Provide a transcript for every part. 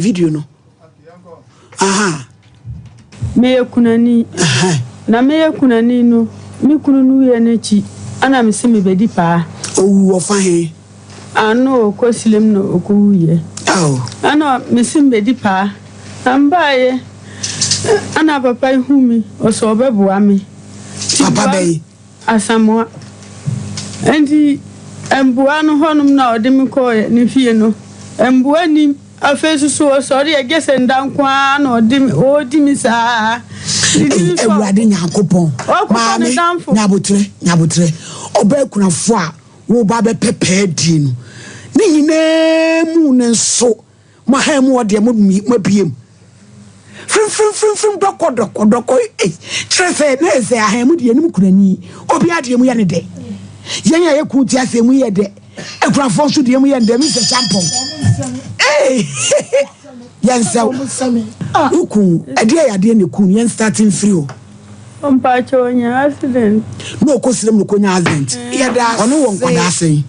Video no. Aha. Meyɛ kunani. Na meyɛ kunani no, me kunu no wuiɛ no akyi, ɛna mese mebɛdi paa. Owu wɔ fa he? Ano ɔkɔ Silem na ɔkɔwuiɛ. Oh. Ɛna mese mebɛdi paa. Na mebaeɛ, ɛna papa yi hu me, ɔsɛ ɔbɛboa me. Papa bɛyi? Asamoah. Enti mboa no hɔnom na ɔde me kɔɔ ne fie no, mboa nnim. Afei nso so ɔsɔre a, gye sɛ nda nko ara na ɔde me, ɔredi me saa. Ei, Awurade Nyankopɔn, maame, nyabotrɛ, nyabotrɛ, ɔbaa kunafo a woba bɛpɛ pɛɛ die no, ne nyinaa mu no nso, Mo ahan mu hɔ deɛ mo mo abue mu frimfrimfrimfrim dɔkɔ dɔkɔ dɔkɔ ei kyerɛ sɛ na ɛsɛ ahan mu deɛ anim kunani obiara deɛ mu yɛ ne dɛ yɛn a yɛku ti asɛ mu yɛ dɛ akunafoɔ nso deɛ mu yɛ ne dɛ Mr. Champɔn ee yɛn sɛ woku ɛdeɛ yɛ adeɛ na eku yɛn start mfiri o. Mpakyɛ onya accident. Na ɔkɔ srem na ɔkɔnya accident. Ɔno wɔ nkwadaa sɛn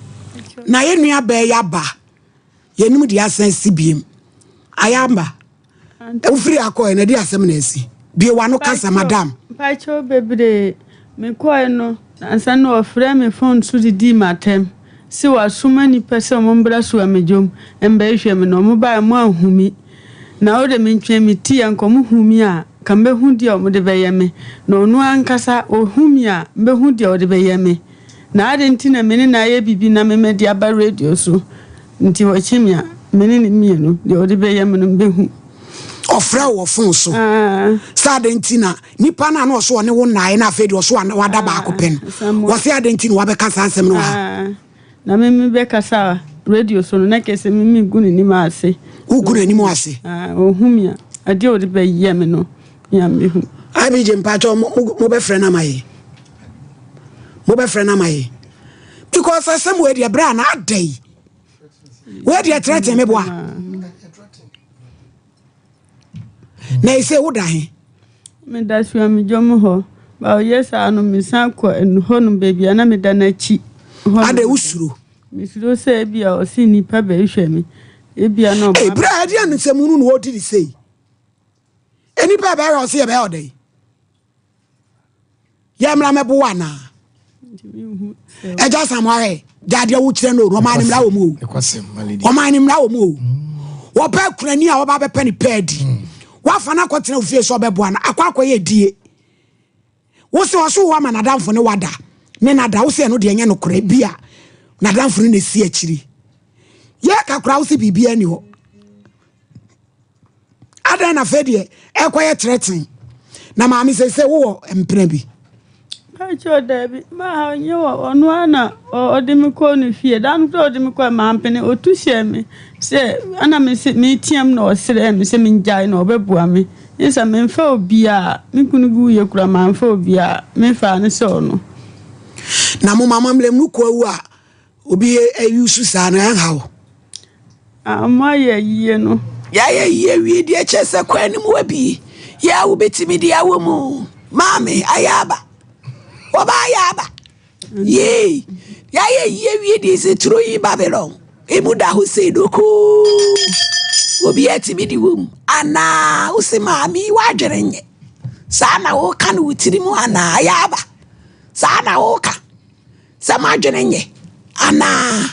na yɛn nua bɛɛ yaba. Yɛnim deɛ asan asi biem. Ayamba, wofiri ha kɔɛ no, ɛde asɛm na asi. Bue w'ano kasa, madam. Mpakyɛw bebree. Mekɔe no, nansa no ɔfrɛɛ me fon so didii m'atɛm se wasoma nnipa sɛ wɔmbra Suamedwom mbɛhwehwɛ me na wɔbae wɔanhu me. Na ɔde mentwɛn me ti a nka wɔhu me a nka mɛhu deɛ wɔde bɛyɛ me. Na ɔno ankasa ɔhu me a mɛhu deɛ ɔde bɛyɛ me. Na adɛn nti na me ne no ayɛ biribi na me mede aba radio so? Nti ɔkye me a, me ne no mmienu, deɛ ɔde bɛyɛ me no mɛhu. Ɔfrɛ wo wɔ fon so sɛ adɛn nti na nipa no a na ɔso ɔne wo nnaeɛ na afei deɛ ɔso wada baako pɛ no, wɔse adɛn nti na wabɛka saa nsɛm no wɔ ha? Na me mebɛkasa radio so no, na kɛsɛ me megu n'anim ase. Wogu n'anim ase? Ɔhu me a, adeɛ a ɔde bɛyɛ me no, me a mɛhu. IBJ mpakyɛw mobɛfrɛ no ama yɛ. Mobɛfrɛ no ama yɛ. Because asɛm wei deɛ berɛ a na ada yi. Wei deɛ trɛtɛn me boa. Na ɛsɛ woda he? Meda Suamidwom hɔ. Ba ɔyɛ saa no mesan kɔ hɔ nom baabi a na meda no akyi. Ada wosuro? Mesuro sɛ ebia ɔse nnipa bɛhwɛ me. Ebia na ɔma. Berɛ a ɛdeɛ nsɛm no na wɔdi ne sei. Nnipa ɛbɛhwɛ ɔse yɛbɛyɛ ɔdɛn? Yɛ mmra mɛbo wo anaa? Ɛgya Samuel gya deɛ wokyerɛ no ɔman no mmra wɔ mu o. Ɔman no mmra wɔ mu o. Wɔpɛ kunani a wɔba bɛpɛ ne pɛɛ di. Wafa no akɔtena ofie sɛ ɔbɛboa no akɔ akɔyɛ die. Wo sɛ ɔso wo ama n'adamfo ne wada ne nada wo sɛ ɛno deɛ ɛnyɛ nokorɛ bi a n'adamfo no na ɛsi akyiri. Yɛ kakora wo sɛ biribiara ni hɔ. Adɛn na afei deɛ ɛkɔyɛ trɛten na maame sɛ sɛ wowɔ mpena bi. Pakyɛ daabi maa ɔnyɛ wɔ ɔno ara na ɔde me kɔɔ ne fie da no kora ɔde me kɔɔ mampene ɔtu hyɛɛ me sɛ ɛna me se meteam na ɔsrɛɛ me sɛ mengyae na ɔbɛboa me ne sɛ memfa obiara me kunu gu yɛ kura mamfa obiara mefaa ne sɛ ɔno. Na mo mama mmerɛ mu kɔ awu a Obi ayusu saa no ɛnha wo. Ah ɔmo ayɛ yie no. Yɛayɛ yie awie deɛ kyerɛ sɛ kwan no mu abie yɛ a wobɛtumi de awɔ mu maame ayɛ aba wɔba ayɛ aba yee yɛayɛ yie awie deɛ sɛ turo yi Babylon emu da hɔ sei dokoo obi atumi de wɔ mu anaa wose maame yi w'adwene nyɛ saa na woka no wo tiri mu anaa ayɛ aba saa na woka Sɛ m'adwene nyɛ anaa?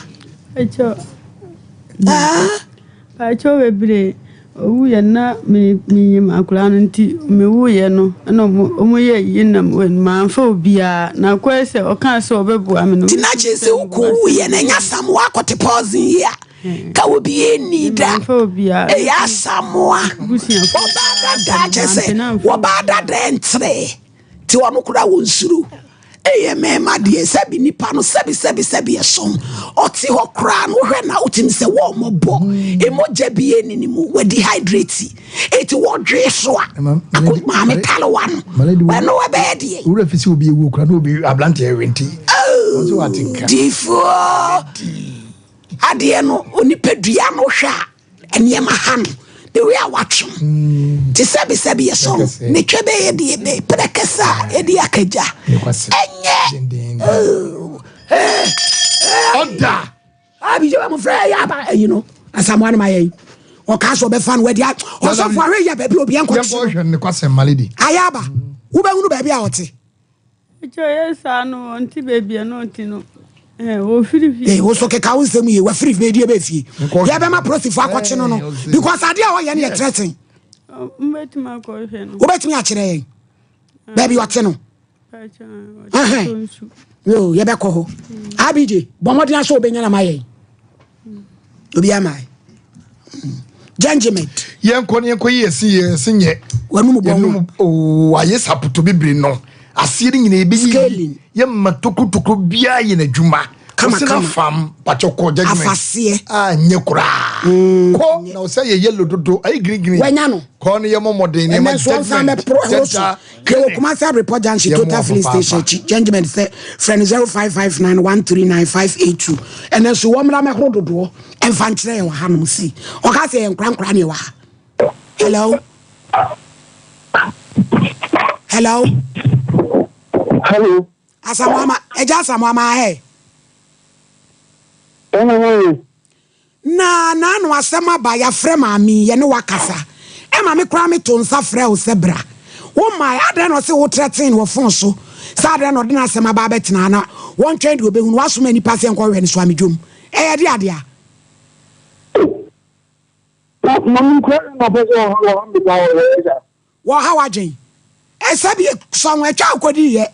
Pakyɛw bebree owu yɛ na me menyim akwadaa no nti mewu yɛ no ɛna ɔmo ɔmo yɛ yi na manfa obiara na akɔyɛ sɛ ɔkaa sɛ ɔbɛboa me no. Ti na kyerɛ sɛ wokɔ wu yɛ na ɛnyɛ Asamoah akɔte pɔɔsen yi a ka obi ɛnni da ɛyɛ Asamoah wɔbaa dada kyerɛ sɛ wɔbaa dada ɛntere Nti ɔno koraa wɔnsuro. Ɛyɛ mmarima deɛ sɛbi nipa no sɛbi sɛbi sɛbi ɛsom ɔte hɔ koraa no wohwɛ na wotumi sɛ wɔmmɔbɔ emogya bi ɛni ne mu wɔdehydrate eti wɔdwe so a ako maame talewa no ɛno ɛbɛyɛ deɛ. Wura fi sɛ obi ewu koraa na obi aberante ɛwe nti. Ɔnso wate nka. Difoɔ adeɛ no onipadua no hwɛ a. nneɛma ha no the way a watwe mm. te sɛbesɛbe yɛ sɔn ne twɛ bɛyɛ deɛ bɛ prɛkɛsɛ a ɛde akagya ɛnyɛ ɔda abigye wa mo frɛ ɛyɛ aba ayi no asamoa no ma yɛ yi. Ɔkaa sɛ ɔbɛfa no wadi ɔsɔfo ahwɛ yɛ baabi obi ɛnkɔkye no. Ayaba, wobɛhunu baabi a ɔte. Ɛkyɛ ɔyɛ saa no ɔnte baabi a na ɔte no ɔfiri fie. Ee woso keka wo nsɛm yie wafiri fie die bɛ fie. Yɛbɛma prosifo akɔkye no no because adeɛ a ɔyɛ no yɛ threaten. Wobɛtumi akɔhwɛ no. Wobɛtumi akyerɛ yɛn baabi ɔte no. Yo, yɛbɛkɔ hɔ. Abj, bɔ mmɔden asɛ wobɛnya na ma yɛn. Obi ama yɛ. Gentlemen. Yɛnkɔ ne yɛnkɔ yi yɛsi yɛsi nyɛ. Wɔnum bɔ ho. Oo ayɛ sapoto bibiri no. Aseɛ no nyinaa ebi yi. Yɛma tokuro biara yɛ n'adwuma. Kama kama. fam pakyɛ kɔ judgement. Afaseɛ. A nyɛ koraa. Mm, kɔ na ɔsɛ yɛ yellow dodo ayi green green. Wanya no. Kɔ ne yɛ mɔmɔden ne ma judgement. Judgement. Yɛwɔ Kumasi Abrepɔ Junction Total Filling Station akyi. Gentleman sɛ frɛ no 0559139582. Ɛnɛ nso wɔmmra mɛhoro dodoɔ ɛmfa nkyerɛ yɛn wɔ hanom si. Ɔka sɛ yɛn nkora nkora ne ɛwɔ ha. Hello. Hello. Hello. Asamoah ma ɛgya Asamoah ma ahɛ. Na n'ano asɛm aba, yɛafrɛ maame yi, yɛne wo akasa. Ɛma me koraa meto nsa frɛ wo sɛ bra. Wommae, adɛn na ɔse wo threaten no wɔ phone so sɛ adɛn na ɔde n'asɛm aba abɛtena ha na wɔntwɛn deɛ ɔbɛhu no, woasoma nnipa sɛ nkɔhwehwɛ no Suamidwom. Ɛyɛ de adeɛ a? Oh, na maame koraa na ɔpɛ sɛ ɔha me paa ɔyɛ saa. Wɔha w'adwen. Ɛsɛ bi sɔ ho ɛtwa akɔdi yɛ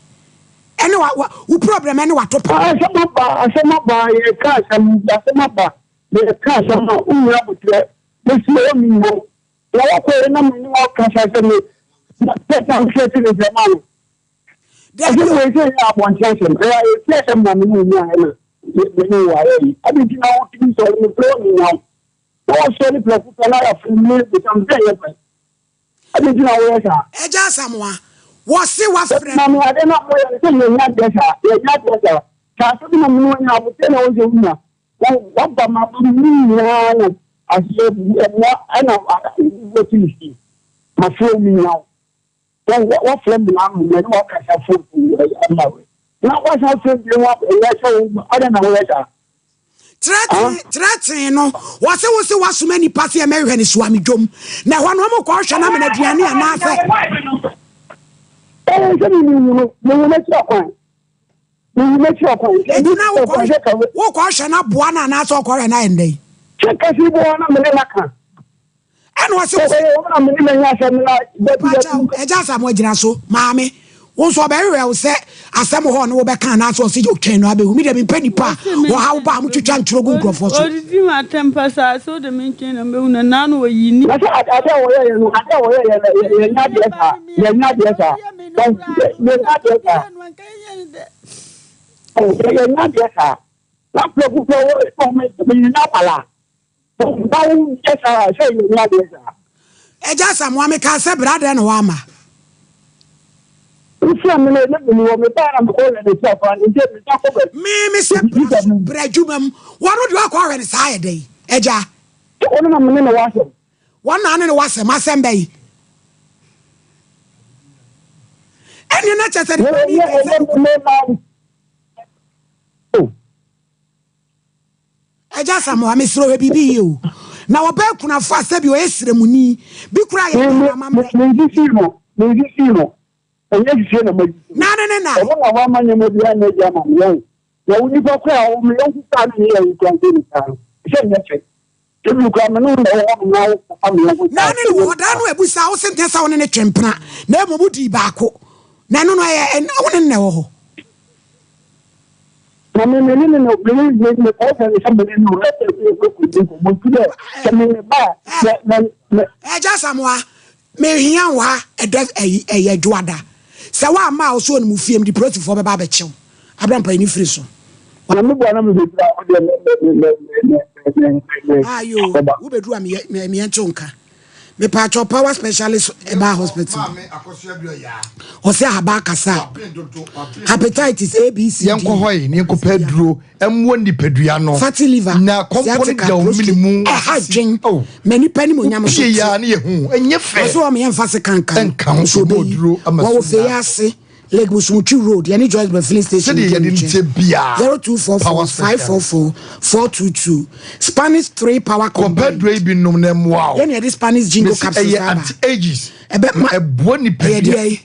ɛne wa wa wo problem ɛne wato pa. Asɛm aba asɛm aba yɛka asɛm asɛm aba yɛka asɛm a wonnya aboterɛ mesi hɔ mennya na wakɔyɛ na me ne wakasa sɛ me sɛ na mehwɛ te ne sɛ ma no Dabi asɛm o. wei sɛ ɛyɛ abɔnten asɛm ɛyɛ ɛfi asɛm na me ne wo nyaeɛ na me ne wo ayɛ yi ade nti na wotumi sɔre mefrɛ wo menya wo na wasɔre prɛko pɛ na yɛafrɛ me bisa me sɛ ɛyɛ pɛ Adɛn nti na woyɛ saa? Agya Asamoah, wɔse wafrɛ. Maame, ade no a moyɛ no, sɛ yɛnnya adeɛ saa, yɛnnya adeɛ saa. Sɛ asɛm na me ne wo anya, aboterɛ na ɛwɔ sɛ wonya. Woaba m'aba mu nyinaa na aseɛ mmoa ɛna wɔte me fie. Mafrɛ wo menya wo. Woafrɛ me na me ne woakasa fon so ama wo. Na woasan afrɛ me bio ɛnyɛ sɛ wo, adɛn na woyɛ saa? Kyerɛkyee no, wɔse wo se woasoma nnipa sɛ yɛmɛhwehwɛ no Suame dwom, na ɛhɔ no wɔn kɔ hwɛ no amena aduane anaasɛ. Ɛɛ sɛ mi hu no, mi hu n'akyi ɔkwan, mi hu n'akyi ɔkwan. Eti na wokɔ wokɔ hwɛ no aboa no anaasɛ ɔkɔ hwɛ no ayɛ ndɛn? Sɛ kasi boa na mene n'aka. Ɛna ɔse wo. Ɔbɛyɛ na mene n'anya asɛm na dabi dabi. Ɛgya Asamoah gyina so maame wo nso ɔbɛhwehwɛ wo sɛ asɛm hɔ ne wobɛka anaasɛ ɔse ɔtwɛn no abɛhu me deɛ mempɛ nipa a ɔhaw ba a motwitwa ntorɔ gu nkurɔfoɔ so. Ɔdidi me atɛm pasaa sɛ wode me ntwɛn na mɛhu no naa na ɔyi ni. Na sɛ ade a wɔyɛeɛ no ade a wɔyɛeɛ no yɛnyɛ adeɛ saa yɛnyɛ adeɛ saa yɛnyɛ adeɛ saa yɛnyɛ adeɛ saa na prɛko pɛ wɔ meyɛ akwadaa. Na wo yɛ saa a, sɛ yɛ nya adeɛ saa. Agya Asamoah me kaa sɛ bra dɛn na w'ama. Wo frɛ me no na me ni hɔ, me baa na me kɔ hwɛ no akyiri akwan nti me san kɔ baabi. Me me sɛ bra so bra adwuma mu, wɔno deɛ ɔkɔ hwɛ no saa yɛ dɛn agya. Sɛ ɔno na me ne no wɔ asɛm. Wɔn na ne no wɔ asɛm, asɛm bɛyi. Ɛneɛ na kyɛ sɛ nipa mi kɛ sɛ. Agya Asamoah, mesrɛ wo hwɛ biribi yie o. Na ɔbaa kunafo a sɛbi ɔyɛ sremuni bi koraa yɛ Ghana amammerɛ. Mensisii no, mensisii no. Ɛnyɛ sisie na masisi no. Na ne ne na. Ɔno na wamma nneɛma bi anyɛ agya ama me, wahu. Na wo nipa koraa a ɔwɔ me yɔnko koraa ne ne yɛ koraa nso ne saa no, sɛ nyɛ fɛ. Ebi koraa me ne wo na ɛwɔ hɔnom na wofa me yɔnko saa. Na ne ne wɔ hɔ daa no abu saa, wo se ntɛ sɛ wo ne ne twe mpena, na mmom wodii baako. Na ɛno no ɛyɛ, wo ne no na ɛwɔ hɔ. Na me me ne no me ne me me kɔɔ sɛ sɛ me ne no na sɛ me me kɔ di nkɔmmɔ nti dɛ sɛ me me ba sɛ na me. Ɛgya Asamoah, mehia wo ha ɛdɛ ɛyi ɛyɛ dwoada. Sɛ woamma a ɔsɛ onim wo fie mede polisifoɔ bɛba abɛkye wo. Abra mpa yi firi so. Na me boa na me bɛduru a ɔdeɛ me me me me me me me Ayo, wobɛduru a meyɛ meyɛ nte wo nka. Mepatwɔ power specialist ɛbaa hospital. Ɔsɛ ahaba akasa. Hepatitis A B C D. Yɛnkɔ hɔ yi ne yɛnkɔ pɛ aduro ɛmmoa nipadua no. Fatty liver. Na kɔmpɔ no da omini mu. Ɛha dwen. Oh. Ma nipa ni mo nyam so. Pie ya ne yɛ hu. Ɛnyɛ fɛ. Ɔsɛ wɔn yɛn fa se kankan. Nka ho so bɔ duro ama so. Wɔwɔ fɛ ase. Lake Bosomtwi Road, yɛne Joyce Bell Filling Station Sɛdeɛ yɛde no nkyɛn. tie biara. 0244 Power specialist. 544 422. Spanish 3 Power Kɔpɛ Combined. duro yi bi nom na ɛmmoa wo. Yɛne yɛde Spanish Jingo Mesi capsules ɛyɛ aba. anti ages. Ɛbɛ ma Ɛboa ɛyɛ nipadua. deɛ yi.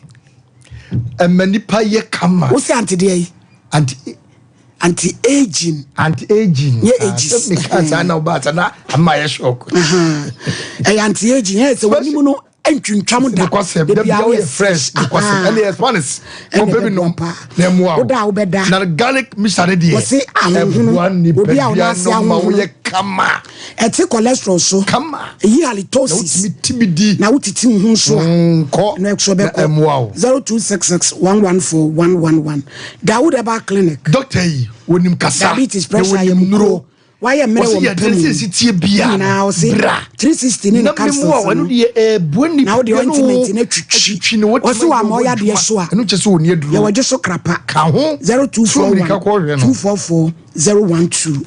Ɛma nipa yɛ kama. Wo sɛ ante deɛ yi. Anti Anti aging. anti aging. Nyɛ ages. Sɛ meka saa na ɔbaa saa na ama yɛ shock. Ɛyɛ anti aging. Ɛyɛ sɛ w'anim no ntwintwam da. Nokwasɛm da bia woyɛ fresh nokwasɛm ɛne yɛ Spanish Ɛne kɔpɛ bi ɛbɛboa nom paa. na ɛmmoa wo. Woda a wobɛda. Na garlic mixture ne deɛ Wɔse ahonhono, ɛboa obi a nipadua ɔno ase no ma ahonhono. woyɛ kama Ɛte cholesterol so. kama Ɛyi na halitosis. wotumi ti bi di Na wotete wo ho nso a. nkɔ Na ɛso na ɛmmoa wo. bɛkɔ. 0266 114 111. Dawood Herbal Clinic. Doctor yi wɔnim kasa Diabetes, na pressure, wɔnim nnuro. ayamkuro. Wayɛ mmerɛ Wɔse wɔ yɛ mpa mu. sɛ ɛsi tie bia Ne nyinaa wɔse bra 360 ne ne na memu a capsules wɔno no. deɛ ɛboa Na wode nipadua no ointment no atwitwi. atwitwi no wɔtumi Wɔse wɔ ama ayɛ ɔyɛ adeɛ adwuma. so a. ɛno kyɛ sɛ ɔni aduro Yɛwɔ gye so krapa. Ka ho. 0241 Tuo mmirika kɔhwɛ no. 244 012.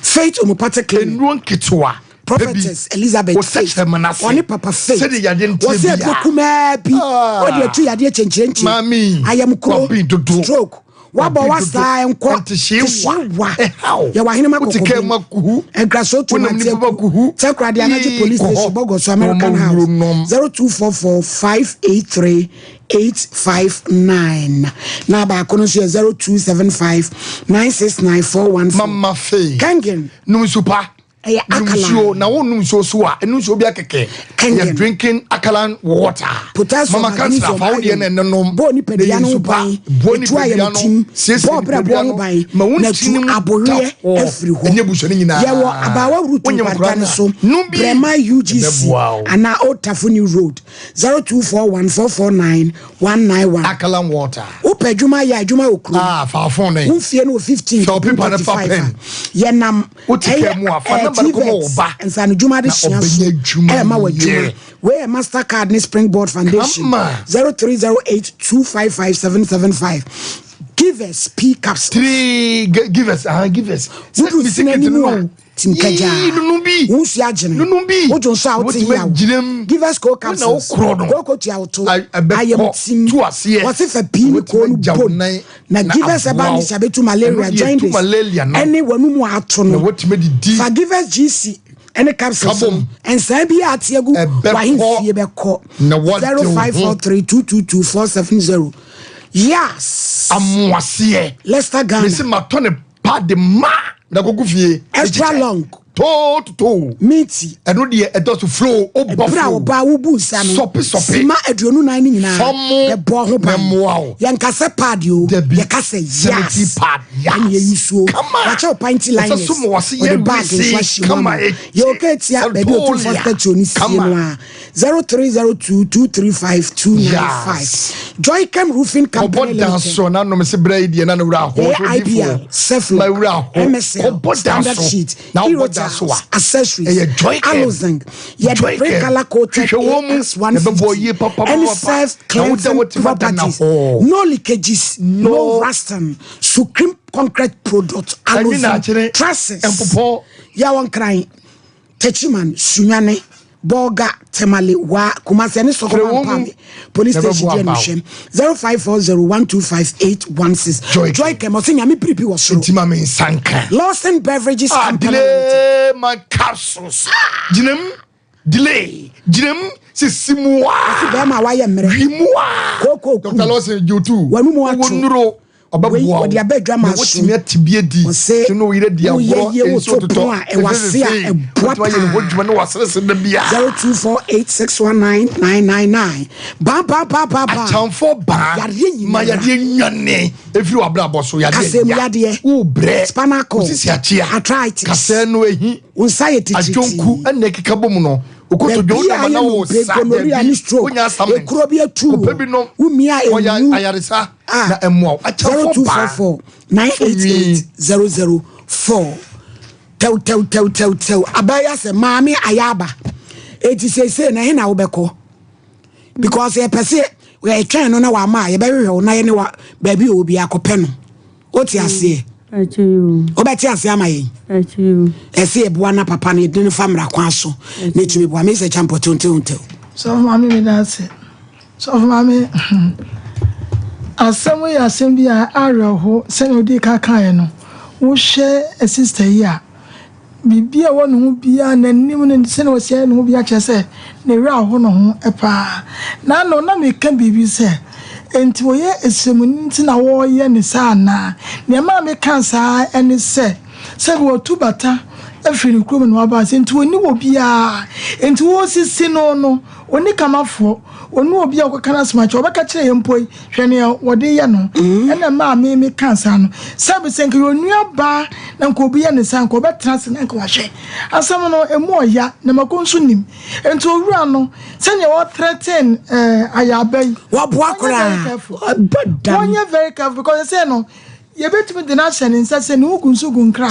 Faith Homeopathic Clinic. nnuro nketewa Prophetess Elizabeth Faith ɔne Papa Faith sɛde yadeɛ no wɔsɛ tie aduro bia kumaa bi Ah. ɔde atu yadeɛ kyɛnkyerɛnkyɛn Mami, ayamkuro wabi dodo. stroke wabɔ Wabi wasaa dodo. nkɔ Ɛnte hyewa. Ɛhaw. yɛwɔ ahenema Wote kaa mu akuhu. nkraso Wonam tomate nipa bakuhu. Takoradi Anagye Yee, Police kɔ hɔ. Station Bɔgɔso American Wɔma House wuro nom. 0244 583 859 na baako no nso yɛ 0275 969 414 Mama Faye. Kangen nom nsu pa Ɛyɛ Nom alkaline. nsuo na wo nom nsuo so a ɛno nsuo bi akɛkɛ Kangen. yɛ drinking alkaline water Potassium, mama kansila magnesium, fa wo deɛ iron. na ɛno nom Bɔɔ nipadua Na ɛyɛ no ho nsu pa. ban. Boa Etu nipadua no ayamtim. siesie Bɔɔ brɛboɔ nipadua ho no ban. ma wo Na ntini tu mu aboweɛ da hɔ. afiri hɔ. ɛnyɛ busua no nyinaa Yɛwɔ Abaawa Route Wonyɛ Nkwanta nkwadaa no no a, so. nom bi. Brɛma UGC Ɛbɛboa wo. anaa Old Tafo New Road 0241 449 191. Alkaline water Wopɛ adwuma yɛ adwuma wɔ kurom. ah fa phone ne Wo mfie no wɔ 15 Fa wo paper ne fa 35 pen. a yɛnam Wote kaa mu a, fa number no kɔma wo ba. nsanodwuma de Na sua so ɔbɛnya adwuma ɛma wɔ adwuma yɛ. wei yɛ Mastercard ne Springboard Foundation Kama. 0308 255 775 Givers P capsule three give us ah give us wodu sina no anim a timkagyaa Yii, nunu bi wo nsu agyene nunu bi wodwo nso a wote Wotumi yaw agyina Givers co Wo na capsules wokorɔ no. kooko tua wo to A- ɛbɛkɔ, ayamtim tu aseɛ. wɔse fa pii ne Wotumi koo no agya wo bom nan na na Givers aboa ɛba wo. ne hyɛ bɛtu malaria Ɛno deɛ, tu jaundice malaria no. ɛne w'anum ato na no wotumi didi fa Givers GC ɛne capsules Kabom. no nsan bi a ate agu Ɛbɛkɔ. w'ahemfie bɛkɔ Na wɔde wo ho. 0543 222 470 yes amoaseɛ Leicester Ghana mesi matɔ ne pa de ma na koko fie extra long too too minti ɛno deɛ ɛdɔ so flow ó bɔ ɛberɛ a flow ɔbaa wobu nsa no Sɔpe, sɔpe. sima 44 no nyinaa Fɔmo bɛbɔ ho ban na mmoa wo. yɛnka sɛ pad o Dabi. yɛka sɛ 70 yas pad, yas. ɛne yɛyi suo Kama. wakyɛ wo panty Ɛsɛ liners so ma wɔse wɔde yɛ bag nso wese, ahyɛ mu kama ama wo. ɛkyɛ. yɛwɔ keetia baabi a otumfoɔ Santolia. statue no sie Kama. no a 0302 235 295 Yas. Joycam Roofing Company kɔbɔ dan Limited so na nom sɛ berɛ yi deɛ na ne wura aho yɛyɛ so IBL, difoɔ. Ma Ceflon, wura aho MSL, kɔbɔ dan Standard so Sheet, na wobɔ dan so Eurotiles, a Accessories, ɛyɛ Joycam. Alozeng, yɛde Joycam. pre-color coated Hwehwɛ wɔn mu, na ɛbɛbɔ yie AX150, papapapa. ɛne Na woda self-cleansing wɔte ma da na properties, hɔ. no leakages, no No. rusting, Supreme Concrete Product, Ɛnwi na akyere, Alozeng, Trusses, mpopɔ. Yɛwɔ Nkran, Techiman, Sunyane, Bolga, Temale, Wa, Kumasi, ɛne Frɛ Sɔkɔma wɔn mu, Mpame, Police na ɛbɛboa Station deɛ aba wo. no hwɛm, 0540125816. Joycam. Joycam, ɔsɛ Nyame piripi wɔ soro. nti ma me nsa nka Lawson Beverages Ah, Company Limited. delay my capsules gyinam delay gyinam sisi mu a Ɔsi bɛrima a wayɛ mmerɛ. wi mu a Kooko ku. Dr. Lawson gye W'anum ato. wɔ nnuro Wei, ɔbɛboa wo wɔde aba adwa ma na aso. wotumi ate bi adi Ɔse, so na oyere di woyɛ agorɔ yie nsuo woto totɔ pono a ɛwɔ ase a ɛboa wotumi ayɛ ne ho paa. adwuma ne waseresere da bia 0248619999. Ba ba ba ba ba. akyɛnfo baa Yareɛ nyinara. ma yadeɛ nwane ɛfiri w'abrabɔ so yadeɛ Kasɛm ya. yadeɛ. wobrɛ Spinal cord. wosisi akyea Arthritis. kasɛɛ no ahi Wo nsa yɛ titititi. adwonku ɛna ɛkeka bɔ mu no okotodwe Baabi a wonam na ayɛ wo nnompe, sa gonorrhea ne stroke. wonya assignment. Ekuro bi atu wo. Kɔpɛ bi nom Womia Wɔyɛ ewu. ayaresa Ah. na ɛmmoa wo akyɛmfo baa 0244 988 004. Tɛw tɛw tɛw tɛw tɛw. Abɛyɛ sɛ maame ayɛ aba. Eti seesei na ɛhe na wobɛkɔ? Because yɛpɛ sɛ yɛtwɛn no na wama a yɛbɛhwehwɛ wo na yɛne wa baabi a obi akɔpɛ no. Wote aseɛ? Wobɛte aseɛ ama yɛn? Ɛsɛ yɛboa na papa no yɛde no fa mmara kwan so na ɛtumi boa. Mesɛ kyampɔ tew tew tew. Sɔfo maame mi da ase. Sɔfo maame. Asɛm yi yɛ asɛm bi a awerɛho sɛnea odii kan kaeɛ no. Wohwɛ sister yi a, biribi a ɛwɔ ne ho biara, n'anim ne sɛnea ɔsi ayɛ ne ho biara kyerɛ sɛ ne werɛ aho ne ho paa. N'ano na meka biribi sɛ, enti ɔyɛ Esremuni nti na wɔreyɛ no saa anaa? Nea ɛmaa mekaa saa ne sɛ, sɛbi watu bata afiri ne kurom na waba ase, enti ɔnni obiara. Enti wɔresisi no no, ɔnni kamafoɔ. Ɔnni obi a ɔkɔka n'asɛm akyerɛ. Ɔbɛka kyerɛ yɛn mpo yi, hwɛ nea wɔde yɛ no. Ɛna ɛmaa me mekaa saa no. Sɛbi sɛ nka yɛ onua baa na nka obi yɛ ne saa, nka ɔbɛtena ase na nka wahwɛ. Asɛm no, emu ɔya, na mako nso nim. Enti owura no, sɛnea wɔ threaten eh, ayaba yi, Waboa wɔnyɛ very koraa. careful. Ɔbɔ dam. Wɔnyɛ very careful because sɛ no, Yɛbɛtumi de no ahyɛ ne nsa sɛ ne ho gu nso gu nkra.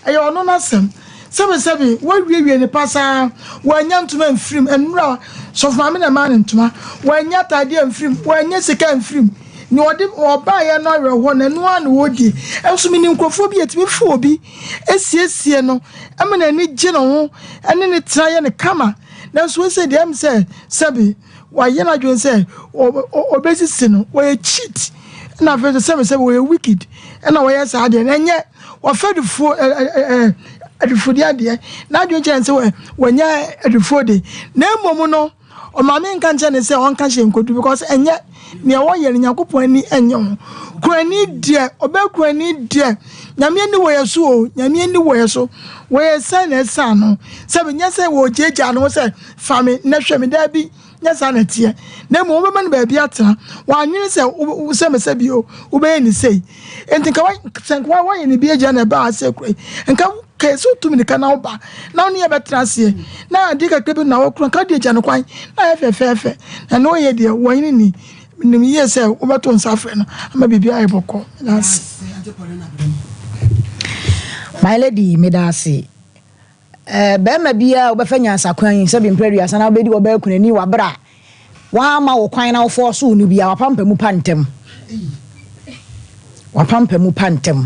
Ɛyɛ ɔno n'asɛm. Sɛbesɛbe, wɔawiewie no pasaa, wannya ntoma amfirim, nnora, sɔfo maame na ɛmaa no ntoma, wannya ataadeɛ amfirim, wannya sika amfirim. Nea ɔde ɔbaeɛ no awerɛhoɔ no, ɛno ara na ɔredi. Nso menim nkurɔfoɔ bi a ɛtumi fa obi siesie no ma n'ani gye ne ho ne no tena yɛ no kama. Nanso wei sɛ deɛ ɛm sɛ sɛbe wayɛ n'adwene sɛ ɔbɛsisi no, ɔyɛ cheat. Ɛna afei nso sɛbe sɛbe wɔyɛ wicked ɛna wɔyɛ saa adeɛ no ɛnyɛ wɔfɛ adufuo ɛɛ adufudeɛ adeɛ n'adwene kyerɛ sɛ wɔnyɛ adufuo de na mmom no ɔmaame nka nkyɛn ne sɛ ɔnka hyɛ nkodu because ɛnyɛ nea wɔyɛ no Nyankopɔn ani ɛnyɛ ho kurani deɛ ɔbɛ kurani deɛ Nyame ani wɔ yɛ so o Nyame ani wɔ yɛ so wɔyɛ sɛn na ɛsan no sɛbe nyɛ sɛ wɔgyagya no sɛ fa me na hwɛ me daabi. Nyɛ saa na ɛteɛ, na mmom wobɛma no baabi atena. Wannwene sɛ wo sɛ me sɛ bio, wobɛyɛ no sei. Enti nka sɛ nka woayɛ no bi agya na ɛbaa ase kura yi, nka kɛɛ sɛ wotu mirika na woba na wo ne yɛ bɛtena aseɛ na adeɛ kakra bi na wɔkura nka wode agya no kwan na ayɛ fɛfɛɛfɛ. Na ne woyɛ deɛ wɔnyene ni. Menim yie sɛ wobɛto nsa afrɛ no ama biribi ayɛ bɔkɔ. Meda ase. My lady, meda ase. Eh, barima biara a wobɛfa nyansakwan sɛ mprɛ aduasa na wobɛdi ɔbaa kunani wɔ aberɛ a wamma wo kwan na wofɔɔsoo no biara, wapampa mu pa ntɛm. Wapampa mu pa ntɛm.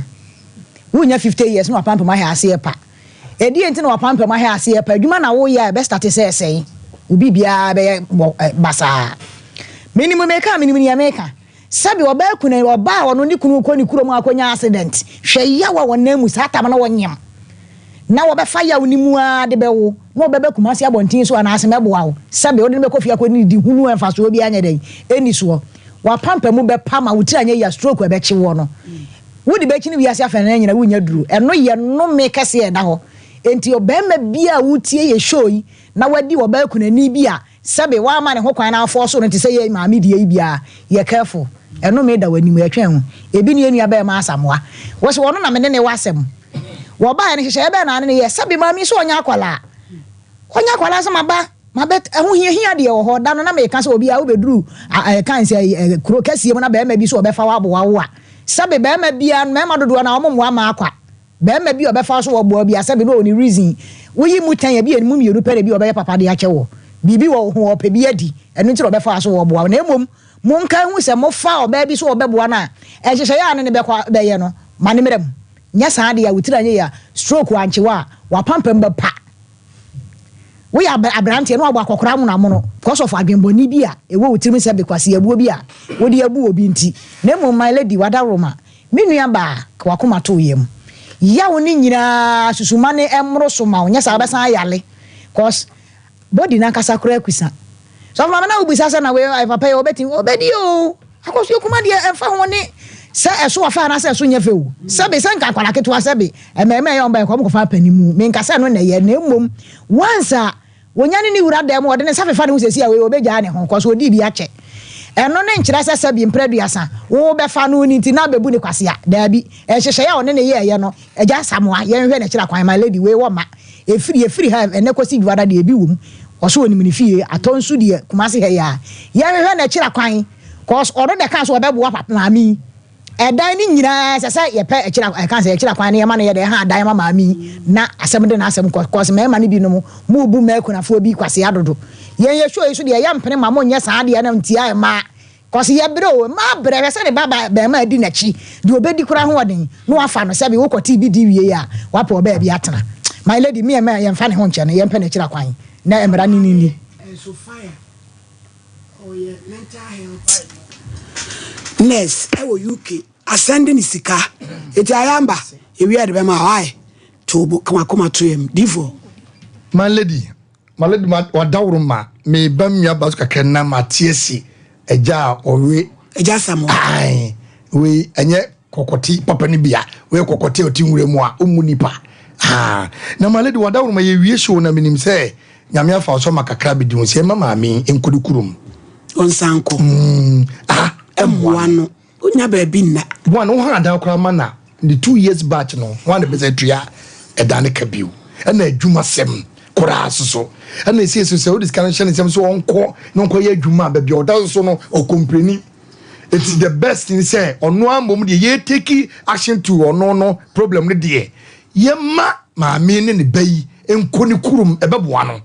Wonya 50 years na wapampa mu ahɛ aseɛ pa. Ɛdeɛ nti na wapampa mu ahɛ aseɛ pa? Adwuma na woyɛ a ɛbɛstate sɛ ɛsɛe. Wo biribiara bɛyɛ bɔ, eh, basaa. Menim meka a, menim nea meka. Sɛbi ɔbaa kunu, ɔbaa a ɔno ne kunu rekɔ ne kurom akɔnya accident, hwɛ yaw a wɔnam mu saa tam no wɔnyem na wɔbɛfa yaw no mu ara de bɛwo na ɔbɛba Kumasi abɔnten so anaase mɛboa wo, sɛbi wode no bɛkɔ fie akɔdidi hunu a mfasoɔ biara nyɛ dɛn ɛnni soɔ. W'apampamu bɛpa ma wo tiri anyɛ yie a stroke ɛbɛkye woɔ no wode bɛkyini wiase afɛnnan nyina wonnya duro. Ɛno yɛ nnome kɛseɛ a ɛda hɔ. Enti ɔbarima biara a wotie yɛ show yi na wadi ɔbaa kunani bi a Sɛbe w'ama ne ho kwan na afɔɔso no te sɛ yɛn maame deɛ yi biaa, yɛ careful. Ɛnome da w'anim, yɛtwɛn ho. Ebi ne yɛn nua bɛɛma Asamoah. Wɔse ɔno na me ne ne wɔ asɛm. Wɔbaeɛ no nhyehyɛeɛ bɛn na ane ne yɛɛ? Sɛbe maame yi sɛ ɔnyɛ akwadaa. Ɔnyɛ akwadaa sɛ maba, mabɛ, ɛho hia hia deɛ wɔ hɔ. Da no na meka sɛ obiara wobɛduru a, ɛka sɛ kuro kɛseɛ mu na bɛɛma bi sɛ ɔbɛfa wo aboa wo a, sɛbe bɛɛma biara, mmarima dodoɔ no ara wɔn mmoa mmaa kwa. Barima bi a ɔbɛfa wo so wɔ boa bi a sɛbe na ɔwɔ ne reason. Woyi mu tɛn a ebi yɛ mu mmienu pɛ na ebi a ɔbɛyɛ papa de akyɛ wo. Biribi wɔ wo ho ɔpɛ bi adi, ɛno nti na ɔbɛfa wo so wɔ boa wo. Na mmom monkae hu sɛ mofa ɔbaa bi so ɔbɛboa no a, nhyehyɛeɛ a ne ne bɛkɔ bɛyɛ no, ma no mmra mu. Nyɛ saa deɛ a, wo tiri anyɛ yie a, stroke ankye wo a, w'apampam bɛpa. Woyɛ aberanteɛ na wabɔ akɔkora amonoamono because of adwenbɔne bi a ɛwɔ wo tirim sɛ bekwaseabuo bi a wode abu obi nti. Na mmom my lady, wadaworoma, Me nua baa, ka w'akoma to wo yam. Yaw no nyinaa susu ma no mmoro so ma wo, nyɛ saa wobɛsan ayare cos body no ankasa koraa kusa. Sɔfo maame na wobisa sɛ na wei ayɛ papa yi ɔbɛtumi, ɔbɛdi oo. Akosua kuma deɛ ɛmfa ho ne sɛ ɛso wɔ fɛ anaasɛ ɛso nyɛ fɛ o. Sɛbe sɛ nka akwadaa ketewa sɛbe mmarima ɛyɛ wɔn ba ɛkɔ wɔn kɔfa apanimu. Menka sɛ ɛno na ɛyɛ na mmom once a Wɔnya no ne wura dan mu, ɔde ne nsa fefa ne ho seesei a wei ɔbɛgyaa ne ho kɔs ɔdii bi akyɛ. Ɛno ne nkyerɛ sɛ sɛbi mprɛ aduasa wobɛfa no no nti na abɛbu no kwasea. Daabi. Nhyehyɛeɛ a ɔne no yɛeɛ no, Agya Asamoah, yɛnhwɛ n'akyiri akwan, my lady, wei wɔmma. Ɛfiri, yɛfiri ha ɛnnɛ kɔsi Dwoada deɛ ebi wɔ mu. Ɔse ɔnim ne fie, atɔ nso deɛ Kumasi ha yi ara. Yɛnhwehwɛ n'akyiri akwan kɔs ɔno na ɛkaa sɛ ɔbɛboa papa, maame yi. Ɛdan no nyinaa ɛsɛ sɛ yɛpɛ akyiri ɛka sɛ akyiri akwan no yɛma no yɛ dɛ ɛha adan ma maame yi na asɛm de n'asɛm kɔ kɔs mmarima no binom mo bu mmaa akunafoɔ bi kwasea dodo yɛn yɛ show yi so deɛ yɛ mpene ma mo nyɛ saa adeɛ no ntia mmaa kɔs yɛ brɛ o mmaa brɛ hwɛ sɛ ne ba ba bɛrima adi n'akyi deɛ ɔbɛdi koraa ho ɔden na wafa no sɛbi wokɔ tee bi di wie a wapɛ ɔbaa bi atena my lady me ɛmɛ yɛmfa ne ho nkyɛ no yɛmpɛ n'akyiri akwan na mmara ne ne ni. Ɔyɛ mental health. Nurse ɛwɔ UK asɛnde ne sika eti ayamba ewia de bɛma why to bo kama koma to yam difo. My lady, my lady ma wadaworo ma me ba nua ba so kakra na ma te asi agya a ɔwe. Agya Samoa. Ae, wei ɛnyɛ kɔkɔte papa no bia, wei kɔkɔte a ɔte nwura mu a ɔmmu nipa. Ah, na my lady wadaworo ma yɛwie show na menim sɛ Nyame afa wo so ama kakra abɛdi ho sɛ ɛma maame yi nkɔ ne kurom. Ɔnsan nkɔ. Mm, ah, ɛmmoa no. Ɔnya baabi nna. One, wo ha adan koraa ma na ne 2 years batch no, wɔn a na bɛsɛ tua ɛdan no ka bio. Ɛna adwuma sɛm koraa soso. Ɛna esi esi sɛ wode sika no hyɛ ne nsɛm so ɔnkɔ na ɔnkɔ yɛ adwuma a baabi a ɔda so no ɔcomplaini. It's the best thing sɛ ɔno amom deɛ yɛ take action to ɔno no problem no deɛ yɛma maame ne ne ba yi nkɔ ne kurom, ɛbɛboa no.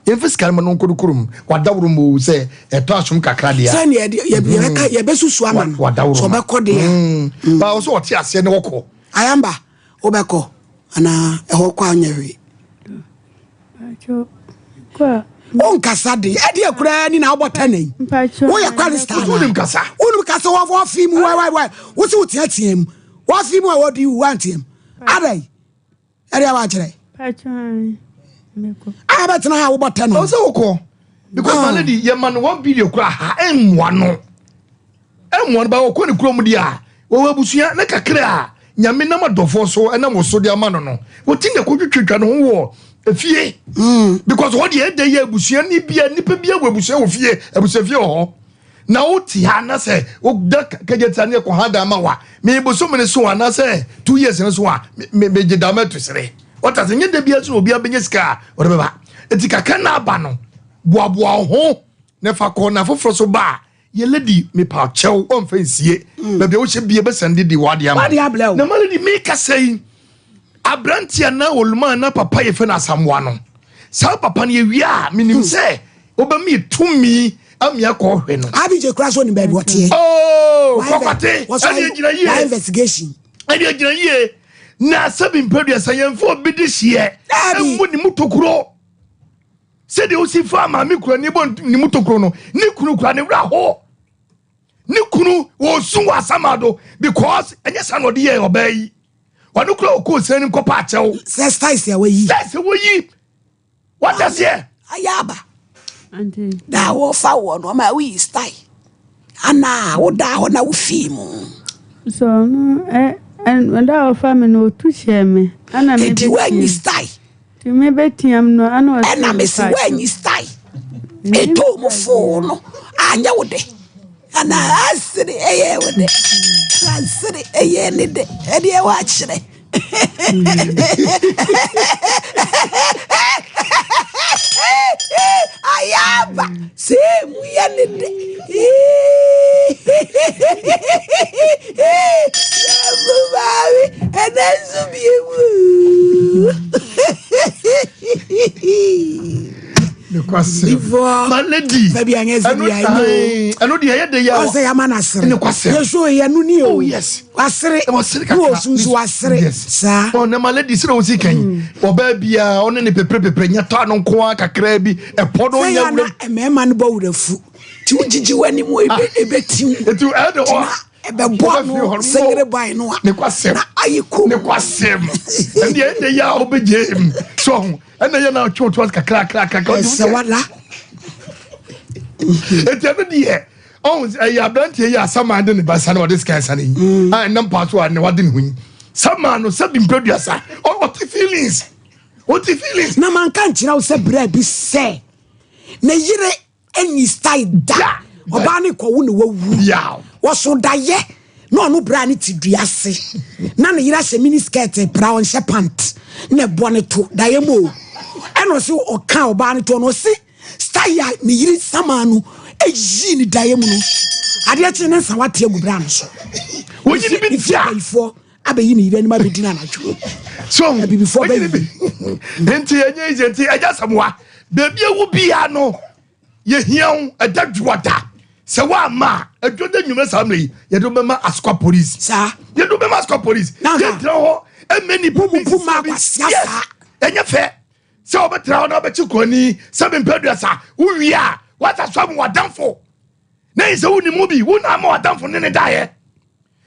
Yɛmfa sika no ma no nkɔ ne kurom. Wadaworo mu sɛ ɛtɔ asom kakra deɛ a. Sɛnea yɛde yɛbɛka yɛbɛsusu ama no. Wadaworo sɛ ma. Ɔbɛkɔ deɛ a. Ba ɔsɛ ɔte aseɛ ne wɔkɔ. Ayamba, wobɛkɔ anaa ɛhɔ kɔ anyɛ hwee? Mpacho, kɔ a. Wonkasa de ɛdeɛ koraa ni na wobɔ tɛnɛ yi. Mpacho, woyɛ chorister. Wonim kasa. Wonim kasa. Wɔfi mu wo sɛ woteatea mu, wɔfi mu a wɔde wu woanteam adai ɛdeɛ woakyerɛ. Mpacho, ae, mɛkɔ. A bɛtena ha wobɔ tɛnɛ. Ɔsɛ wokɔ because my lady yɛma no 1 billion koraa ha ɛmmoa no, ɛmmoa no. Ba wɔkɔ ne kurom deɛ a wɔwɔ abusua ne kakra a Nyame nam adɔfoɔ so ɛnam wo so de ama no, wɔti na kɔtwitwitwa ne ho wɔ efie because hɔ deɛ ɛda yɛ abusua ne bia nipa bia wɔ abusua wɔ fie, abusua fie wɔ hɔ. Na wote ha na sɛ woda kagya tia ne ɛkɔ ha da ama wa me bosom ne so anaasɛ 2 years ne so a me megye da ma atu sere wɔta sɛ nyɛ da bia so na obi abɛnya sika a wɔde bɛba. Eti kakra na aba no, boaboa wo ho na fa kɔ na foforɔ so ba a yɛ lady mepa kyɛw ɔmfa nsie baabi a wohyɛ bie bɛsɛn de di wade ama. Wade abrɛ wo. Na ma lady meka sɛ yi aberanteɛ na oluma na papa yɛ fɛ no Asamoa no, saa papa no yɛwie a menim sɛ wobɛma tumi amia kɔ hwɛ no. Abigye kora so onim baabi ɔteɛ. Oh, kɔkɔte ɛne gyina yie yie. Investigation. Ɛne gyina yie na sɛbi mpɛduasa yɛmfa obi de hyeɛ Dabi. ɛmmɔ ne mu tokuro sɛdeɛ wosi fa maame kura ne bɔ ne mu tokuro no. Ne kunu kura ne wura hɔ, ne kunu wɔsu wɔ asamado because ɛnyɛ saa na ɔde yɛ ɔbaa yi. Ɔno kura ɔkɔɔ sɛ no nkɔpa akyɛw. Sɛ styles a wayi. Sɛ sɛ wɔyi wata seɛ. Ayɛ aba. Auntie, Da wɔfa wɔ no ɔma woyi style anaa woda hɔ na wofii mu? So no, ɛ da a ɔfa me no, otu hyɛɛ me. Ɛna me Enti woanyi bɛteam. style? Nti me bɛteam no, ɛna ɔse Ɛna mese mpacho. woanyi style ɛtɔɔ mu foo no anyɛ wo dɛ anaa asere ɛyɛ wo dɛ asere ɛyɛ ne dɛ ɛdeɛ woakyerɛ. Ayaba sɛ mu yɛ ne dɛ yɛmu maame ɛnɛ nso bie mu. Nokwasɛm. My lady. Baabi a nyɛ sɛ Ɛno bi a ɛnyɛ ɛno deɛ ɛyɛ de yɛ. Ɔsɛ yɛama no asere. Nokwasɛm. Yɛso yɛ no ni o. Oh, yes. Wasere. Wasere Ne kakra. wɔ sunsu wasere. Yes. Saa. Ɔ na my lady sɛ wosi kan ɔbaa biara ɔne ne pɛprɛpɛprɛ nyɛ tɔ ano nko ara kakra bi ɛpɔ no Sɛ nyɛ yɛ ana wura. mmarima no bɔ wura fu nti wogyigyi w'anim ɛbɛtiw. Eti ɛde ɔ Ɛbɛbɔ no sengere ban no a Nokwasɛm. na ayɛ kom. Nokwasɛm. Ɛne ɛde yɛ a wobɛgye m so ho ɛna yɛ na ɔtwe wo to kakra kakra kakra. Ɛsɛ wala. Eti ɛno deɛ ɔhun sɛ ɛyɛ aberanteɛ yi a Saman de ne ba sa na ɔde sika ɛsa ne yi a ɛnam paa so a ne wade ne ho yi Saman no sɛbi mpɛduasa ɔte feelings, ɔte feelings. Na manka nkyerɛ wo sɛ berɛ bi sɛ ne yere ani style da ɔbaa ne kɔwo ne wawu. Wɔso dayɛ na ɔno berɛ a ne te dua ase na ne yere ahyɛ mini skirt pra ɔnhyɛ pant na ɛbɔ ne to dayɛ mu o. Ɛna ɔse ɔka ɔbaa no to ɔno ɔse style a ne yere sama no ɛyii ne dayɛ mu no adeɛ kye ne nsa wate agu berɛ no so. Wonyi ne bi Ne fie da. abayifoɔ abɛyi ne yere anim abɛdi no anadwo. So Abibifoɔ wonyi ne bɛyi. bi nti ɛnyɛ easy. Nti ɛgya Samoa beebi ewu bia no yɛhia wo ɛda dwoada sɛ woamma a adwoda nnwuma saa mmerɛ yi yɛde wo bɛma Asokwa Police. Saa. Yɛde wo bɛma Asokwa Police. Nanka. Yɛntena hɔ ɛmɛ nipa bi Mobubu ma sisi bi. akwasia Yes. saa. Ɛnyɛ fɛ sɛ wobɛtena hɔ na wobɛkye kurani sɛ mempɛ aduasa wowie a woasa so ama wadamfo. Na yi sɛ wonim mu bi, wo na ama w'adamfo ne ne daeɛ.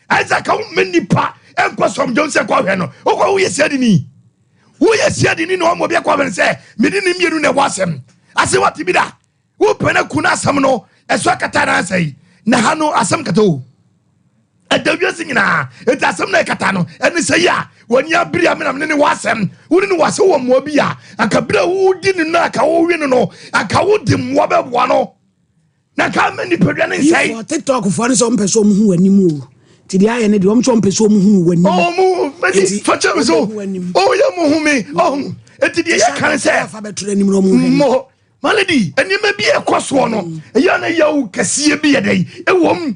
Isaac ka wo nipa nkɔ sɔm dwom sɛ kɔhwɛ no. Wokɔ woyɛ siadini. Woyɛ siadini na ɔma obi akɔhwɛ no sɛ mede ne mmienu na ɛwɔ asɛm. Ase wate bi da. Wopɛ no ku no asɛm no ɛso akata no ansa yi. Na ha no asɛm kata o. Ɛda wiase nyinaa. Enti asɛm na ɛkata no ɛne sɛ yi a w'ani abere a menam ne ne wɔ asɛm. Wo ne ne wɔ asɛm wɔ mmoa bi a anka bere a wodi ne no anka wowe no no anka wode mmoa bɛboa no. Na nka ama nipadua no nsɛe. Yifoɔ tiktok foɔ no sɛ ɔmpɛ sɛ ɔmo hu w'anim o. Nti deɛ ayɛ no deɛ ɔmo sɛ ɔmpɛ sɛ ɔmo hu w'anim. Ɔmo mɛdi fakyɛ mi so. Ɔyɛ mo hu mi ɔho. Eti deɛ yɛ kan sɛ. Afa bɛto n'anim na ɔmo hwɛ. Mo malady nneɛma bi ɛkɔ soɔ no ɛyɛ na yaw kɛseɛ bi yɛ dɛ ɛwɔ mu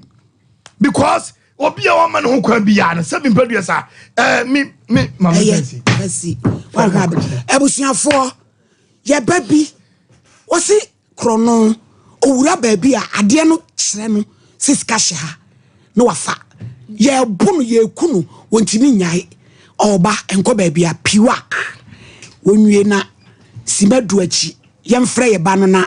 because obi a wama ne ho kwan bi yaa no sɛbi mpadua sa ɛɛ mi mi maame fɛnsi. Ɛyɛ fɛnsi wahwɛ abɛ abusuafoɔ yɛba bi wɔsi. Korɔno, owura baabi a adeɛ no kyerɛ no sɛ sika hyɛ ha na wafa. Yɛrebo no, yɛreku no, wɔntumi nnyae. Ɔreba, nkɔ baabi a, piwak. Wɔnwie na sima du akyi, yɛmfrɛ yɛ ba no na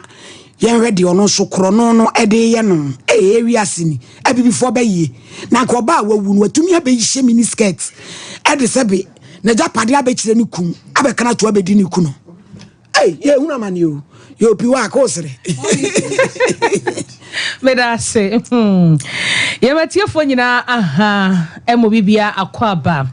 yɛnhwɛ deɛ ɔno nso korɔno no de reyɛ no. Ee, ewiase ni, abibifoɔ bɛyie. Na anka ɔbaa a wawu no, watumi abɛhyɛ mini skirt de sɛbe n'agyapadeɛ abɛkyerɛ ne kun, abɛka no ato abɛdi ne kunu. Ei, yɛhunu amane o. Yɛ opi hɔ a, kɔ sere. Meda ase. Hmm. Yɛmatiefoɔ nyinaa aha ɛmɔ bibia akɔ aba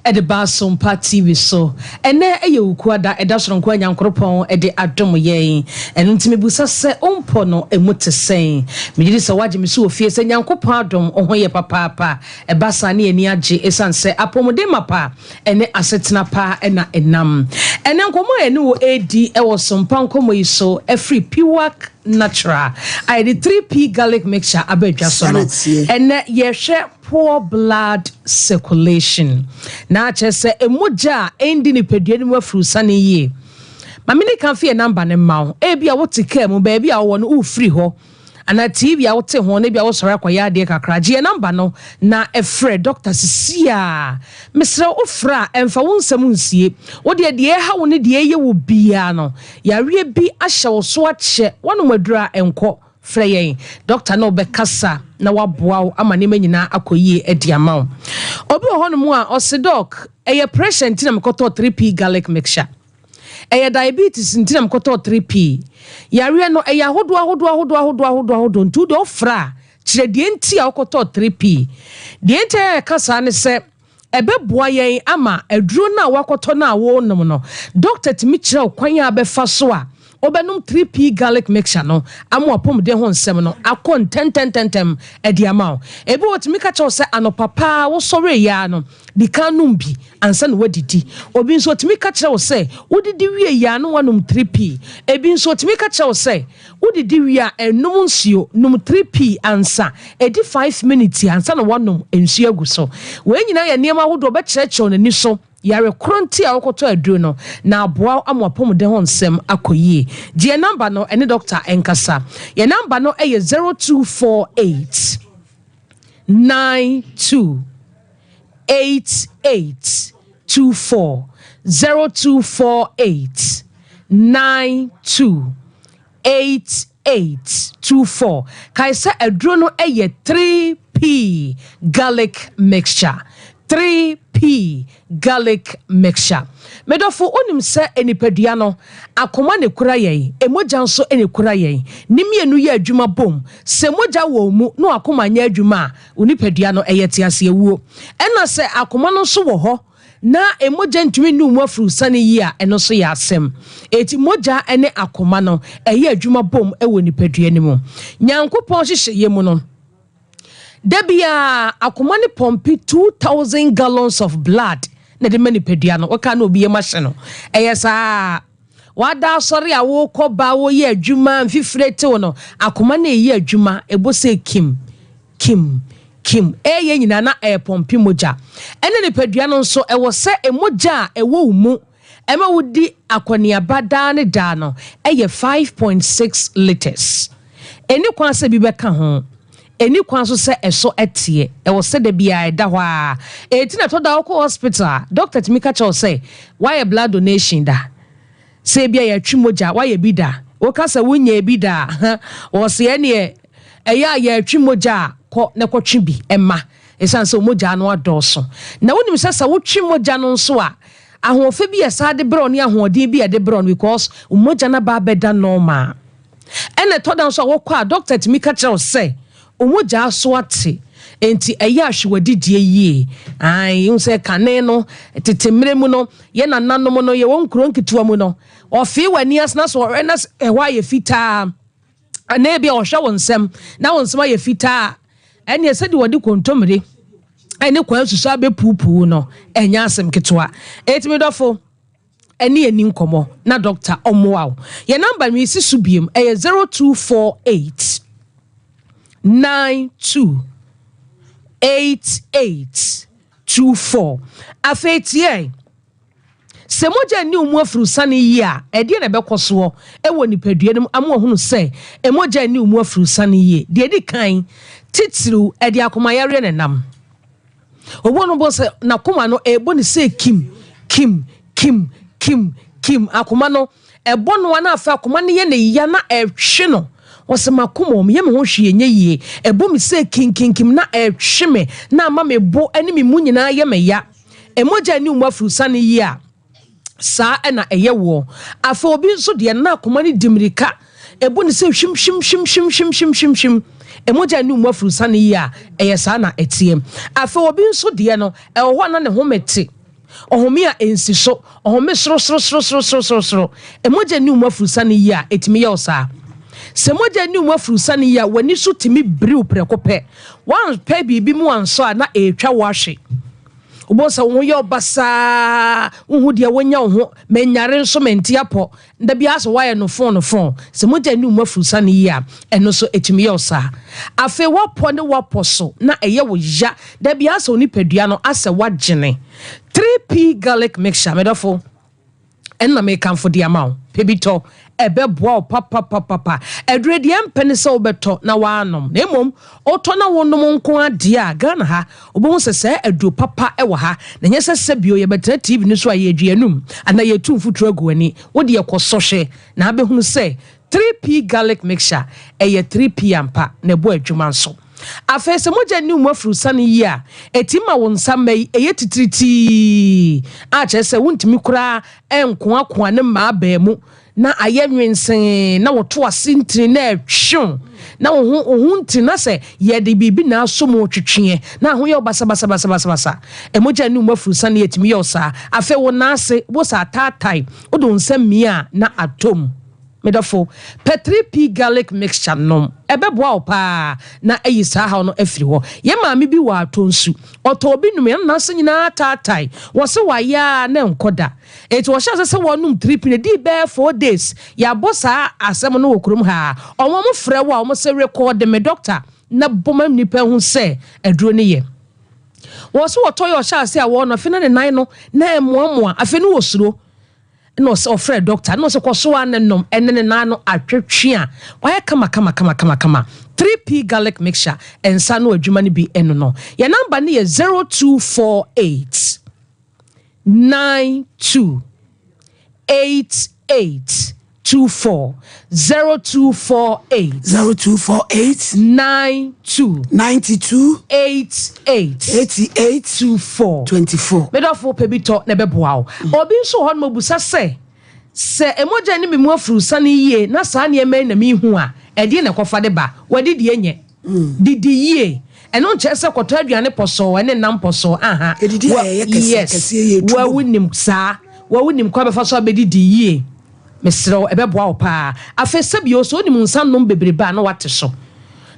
ɛde ba Asompa TV so. Ɛnɛ ɛyɛ Wukuada, ɛda soronko a Nyankoropɔn ɛde adom yɛn. Ɛno nti mebusa sɛ ompɔ no emu te sɛn? Megye di sɛ woagye me so wɔ fie sɛ Nyankopɔn adom wo ho yɛ papaapa. Ɛba saa ne yɛn ani agye esiane sɛ apɔmuden mapa ne asetena pa na ɛnam. Ɛnnɛ nkɔmmɔ a yɛne wo redi wɔ Sompa Nkɔmmɔ yi so firi Piwak Natural a yɛde 3P Garlic Mixture aba adwa so no. Ɛnnɛ yɛrehwɛ poor blood circulation, na kyerɛ sɛ mogya a ɛndi nipadua no mu afurusane yie. Ma menni kan fa yɛn namba no mma wo. Ebia wote kaa mu, baabi a wowɔ no worefiri hɔ Anaa TV a wote ho no, ebia wosɔre akɔyɛ adeɛ kakra. Gye yɛn nɔmba no na frɛ dɔkta seesei ara. Mesrɛ wo, wofrɛ a, mfa wo nsɛm nsie. Wo deɛ, deɛ ɛreha wo ne deɛ ɛreyɛ wo biara no, yareɛ bi ahyɛ wo so akyɛ, woanom aduro a, nkɔ. Frɛ yɛn. Dɔkta ne wo bɛkasa na waboa wo ama nneɛma nyinaa akɔ yie de ama wo. Obi wɔ hɔnom a, ɔse, Dɔk, ɛyɛ pressure nti na mekɔtɔɔ 3P garlic mixture. Ɛyɛ diabetes nti na mekɔtɔɔ 3P. Yareɛ no, ɛyɛ ahodoɔ ahodoɔ ahodoɔ ahodoɔ ahodoɔ ahodoɔ nti wode wofrɛ a, kyerɛ deɛ nti a wokɔtɔɔ 3P. Deɛ nti a yɛka saa ne sɛ, ɛbɛboa yɛn ama aduro no a woakɔtɔ no a worenom no, dɔkta tumi kyerɛ wo kwan a wobɛfa so a wobɛnom 3P garlic mixture no ama w'apɔmuden ho nsɛm no akɔ ntɛntɛntɛntɛm de ama wo. Ebi wɔ hɔ otumi ka kyerɛ wo sɛ anɔpa paa wosɔreeɛ ara no, Di kan nom bi ansa na woadidi. Obi nso, otumi ka kyerɛ wo sɛ wodidi wie a na woanom 3P. Ebi nso, otumi ka kyerɛ wo sɛ wodidi wie a, nnom nsuo, nom 3P ansa. Ɛdi 5 minutes ansa na woanom nsuo agu so. Wei nyinaa yɛ nneɛma ahodoɔ a ɔbɛkyerɛkyerɛ wo n'ani so yare korɔ nti a wokɔtɔ aduro no na aboa wo ama w'apɔmuden ho nsɛm akɔ yie. Gye yɛn namba no ne dɔkta nkasa. Yɛn namba no yɛ 0248 92. 8824 0248 92 8824 Kae sɛ aduro no yɛ 3P garlic mixture 3P garlic mixture. Me dɔfo, wonim sɛ nipadua no, akoma na ekura yɛn, mogya nso na ekura yɛn. Ne mmienu yɛ adwuma bom. Sɛ mogya wɔ wo mu na w'akoma nyɛ adwuma a, Wo nipadua no, ɛyɛ teaseawuo. Ɛna sɛ akoma no nso wɔ hɔ na mogya ntumi nnu mu afurusane yie a, ɛno nso yɛ asɛm. Enti mogya ne akoma no, ɛyɛ adwuma bom wɔ nipadua no mu. Nyankopɔn nhyehyɛeɛ mu no, da biara akoma no pɔmpe 2000 gallons of blood na ɛde ma nipadua no. Woka na obi yam ahye no, ɛyɛ saa. Wada asɔre a wokɔ ba woyɛ adwuma mfifire tew no akoma na ɛyɛ adwuma ɛbɔ sɛ kim kim kim ɛyɛ nyinaa na ɛrepɔmpe mogya ɛne nipadua no nso ɛwɔ sɛ mogya a ɛwɔ wo mu ɛma wodi akɔneaba daa ne daa no ɛyɛ 5.6 litres ɛni kwan sɛ bi bɛka ho Ɛnni kwan so sɛ ɛso teɛ. Ɛwɔ sɛ da biara ɛda hɔ ara. Enti na ɛtɔ da a wokɔ hospital a, dɔkta tumi ka kyerɛ wo sɛ, woayɛ blood donation da? Sɛ ebia yɛatwe mogya, woayɛ bi da? Woka sɛ wonyɛɛ bi da a, wɔse ɛnneɛ Ɛyɛ a yɛretwe mogya a, kɔ na kɔtwe bi ma, ɛsiane sɛ wo mogya no adɔɔso. Na wonim sɛ sɛ wotwe mogya no nso a, ahoɔfɛ bi a ɛsan de brɛ wo ne ahoɔden bi a ɛde brɛ wo no because wo mogya no aba abɛda normal. Ɛna ɛtɔ da nso a wokɔ a, dɔkta tumi ka kyerɛ wo sɛ wo mogya so ate, enti ɛyɛ a hwɛ w'adidie yie. Ae, wohu sɛ kane no, tete mmerɛ mu no, yɛn nananom no, yɛwɔ nkuro nketewa mu no, ɔfee w'ani ase na sɛ ɔhwɛ na ɛhɔ ayɛ fitaa, anaa ebia ɔhwɛ wo nsam na wo nsam ayɛ fitaa a, ɛnneɛ sɛdeɛ wɔde kontommire ne kwan susu abɛpuupuu no, ɛnyɛ asɛm ketewa. Enti me dɔfo, ɛne yɛn ni nkɔmmɔ na dɔkta ɔmmoa wo. Yɛn namba no yɛsi so biem, ɛyɛ 0248 92 88 24. Afei tiɛ. Sɛ mogya nni wo mu afurusane yie a, ɛdeɛn na ɛbɛkɔ soɔ wɔ nipadua no mu ama wahunu sɛ mogya nni wo mu afurusane yie? Deɛ ɛdi kan, titiriw, ɛde akomayareɛ na ɛnam. Obi wɔ no bɔ sɛ n'akoma no ɛrebɔ ne sɛ kim, kim, kim, kim, kim. Akoma no ɛbɔ no a na afei akoma no yɛ ne ya na ɛtwe no. Ɔsɛ m'akoma o, meyɛ me ho hwee ɛnyɛ yie. Ɛbɔ me sɛ kinkinkim na ɛtwe me na ama me bo ne me mu nyinaa yɛ me ya. Mogya nni wo mu afurusane yie a, saa na ɛyɛ woɔ. Afei obi nso deɛ, na akoma no di mmirika, ɛbu no sɛ hwim hwim hwim hwim hwim hwim hwim hwim. Mogya nni wo mu afurusane yie a, ɛyɛ saa na ɛteɛ. Afei obi nso deɛ no, ɛwɔ hɔ a na ne home te. Ɔhome a ɛnsi so, ɔhome soro soro soro soro soro soro soro. Mogya nni wo mu afurusane yie a, ɛtumi yɛ wo saa. Sɛ mogya nni wo mu afurusane yie a, w'ani so tumi biriw prɛko pɛ. Woampɛ biribi mu ansɔ a, na ɛretwa wo ahwe. Wobɛhu sɛ wo ho yɛ wo basaa, wonhu deɛ wonya wo ho, menyare nso mente apɔ. Da biara sɛ woayɛ no fon no fon. Sɛ mogya nni wo mu afurusane yie a, ɛno nso ɛtumi yɛ wo saa. Afei woapɔ ne woapɔ so na ɛyɛ wo ya. Da biara sɛ wo nipadua no asɛ woagyene. 3P garlic mixture, me dɔfo. Ɛno na mekamfo de ama wo. Pɛ bi tɔ. Ɛbɛboa wo papapapapa. Aduro deɛ ɛmpɛ ne sɛ wobɛtɔ na woanom. Na mmom, wotɔ na wonom nko ara deɛ a, Ghana ha, wobɛhu sɛ saa aduro papa wɔ ha. Na ɛnyɛ sɛ sɛbio yɛbɛtena TV no so a yɛredwe yɛn anum anaa yɛretu mfuturo agu w'ani. Wo deɛ kɔ sɔ hwɛ na abɛhunu sɛ 3P garlic mixture, ɛyɛ 3P ampa na ɛbɔ adwuma nso. Afei sɛ mogya nni wo mu afurusane yie a, ɛtumi ma wo nsa mma yi yɛ titiritii a kyerɛ sɛ wontumi koraa nkoakoa ne mmaa baamu na ayɛ nwensee na wɔto ase ntini na ɛtwew na wo ho wo ho ntini na sɛ yɛde biribi na asɔ mu twetweɛ na ho yɛ wo basabasabasabasa. Mogya nni wo mu afurusane yɛ ɛtumi yɛ wo saa. Afei wo nan ase wo sɛ ataatae wode wo nsa mia a na atɔ mu. Me dɔfo, pɛ 3P Garlic Mixture nom. Ɛbɛboa wo paa na ayi saa haw no afiri hɔ. Yɛn maame bi wɔ atɔ nsu. Ɔtɔɔ bi nomee na n'ase nyinaa taatae. Wɔse wayɛ ara na ɛnkɔ da. Enti wɔhyɛɛ ase sɛ wɔnom 3P no, ɛdii bɛyɛ 4 days. Yɛabɔ saa asɛm no wɔ kurom ha. Wɔn frɛ wo a, wɔse rekɔɔde me dɔkta na bɔ ma nnipa hu sɛ aduro no yɛ. Wɔse wɔtɔ yɛ ɔhyɛɛ ase a wɔnom, afei na ne nan no na ɛmoamoa, afei na wɔsuro. Ɛna ɔsɛ ɔfrɛ dɔkta na ɔsɛ kɔ so ara ne nom ɛne ne nan no atwetwe a wayɛ kama kama kama kama kama 3P garlic mixture nsa no adwuma no bi ɛno no yɛn namba no yɛ 0248 92 88 24 0248 0248 92 92 88 88 24 24. Me dɔfo, pɛ bi tɔ na ɛbɛboa wo. Obi nso wɔ hɔ nom obisa sɛ, Sɛ mogya nni me mu afurusane yie na saa nneɛma yi na mehu a, ɛdeɛn na ɛkɔfa de ba? W'adidie nyɛ. Didi yie. Ɛno nkyerɛ sɛ kɔtɔ aduane pɔsɔɔ ne nam pɔsɔɔ, aha. Ɛdidi a yɛyɛ kɛseɛ Yes. kɛseɛ yɛ Wo a tuo. wonim saa. Wo a wonim kwan a bɛfa so abɛdidi yie. Mesrɛ wo, ɛbɛboa wo paa. Afei sɛbio, sɛ wonim nsa nom bebrebe a, na woate so.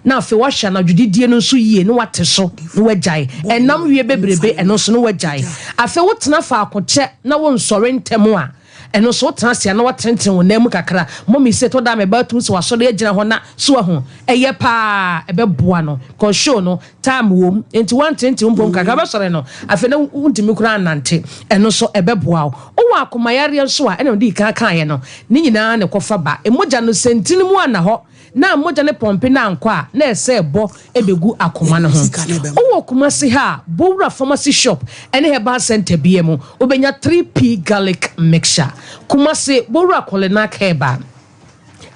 Na afei woahwɛ anadwo didie no nso yie, na woate so, na woagyae. Ɛnam wie bebrebe, ɛno nso, na woagyae. Afei wotena faako kyɛ na wonsɔre ntɛm a, ɛno nso, wotena ase a na woatenetene wo nan mu kakra. Mummy se, ɛtɔ da a me ba tumi sɛ wasɔre agyina hɔ na, so wahu? Ɛyɛ paa, ɛbɛboa no. Because show no, Time wom, enti woanteetee wo mpom kakra, wobɛsɔre no, afei na wontumi koraa nnante. Ɛno nso, ɛbɛboa wo. Wowɔ akomayareɛ nso a, ɛna medii kan kaeɛ no, ne nyinaa na ɛkɔfa ba. Mogya no, sɛ ntini mu anna hɔ, na mogya no pɔmpe na ankɔ a, na ɛsɛ ɛbɔ bɛgu akoma no ho. Wowɔ Kumasi ha a, bɔ wura pharmacy shop ne herbal center biara mu, wobɛnya 3P garlic mixture. Kumasi, bɔ wura Kolinak Herbal.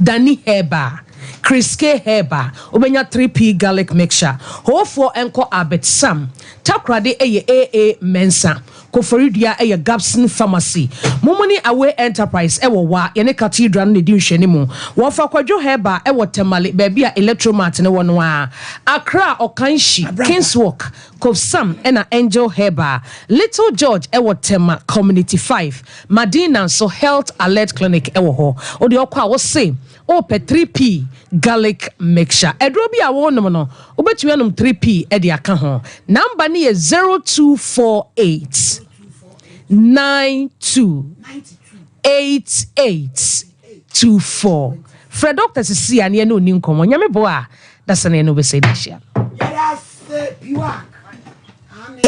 Danny Herbal, Chris K Herbal, wobɛnya 3P Garlic Mixture. Hoofoɔ nkɔ Albert Sam. Takoradi yɛ AA Mensah. Koforidua yɛ Gabson Pharmacy. Mumuni Away Enterprise wɔ Wa, yɛne Cathedral no na ɛdi nhwɛanimu. Wɔfa Kwadwo Herbal wɔ Tamale, baabi a Electromart no wɔ no ara. Accra, Ɔkanhyi, Kingswalk, Kofsam ɛna Angel Herbal. Little George wɔ Tema Community 5. Madina nso Health Alert Clinic wɔ hɔ. Wo deɛ ɔkɔ a wose wopɛ 3P Garlic Mixture. Aduro bi a worenom no, wobɛtumi anom 3P de aka ho. Number no yɛ 0248 92 88 24. Frɛ dɔkta sisi a ne yɛne ɔni nkɔmmɔ. Nyame boa a, dasani yɛne wo bɛsɛ de ahyia. Yɛda ase Piwak.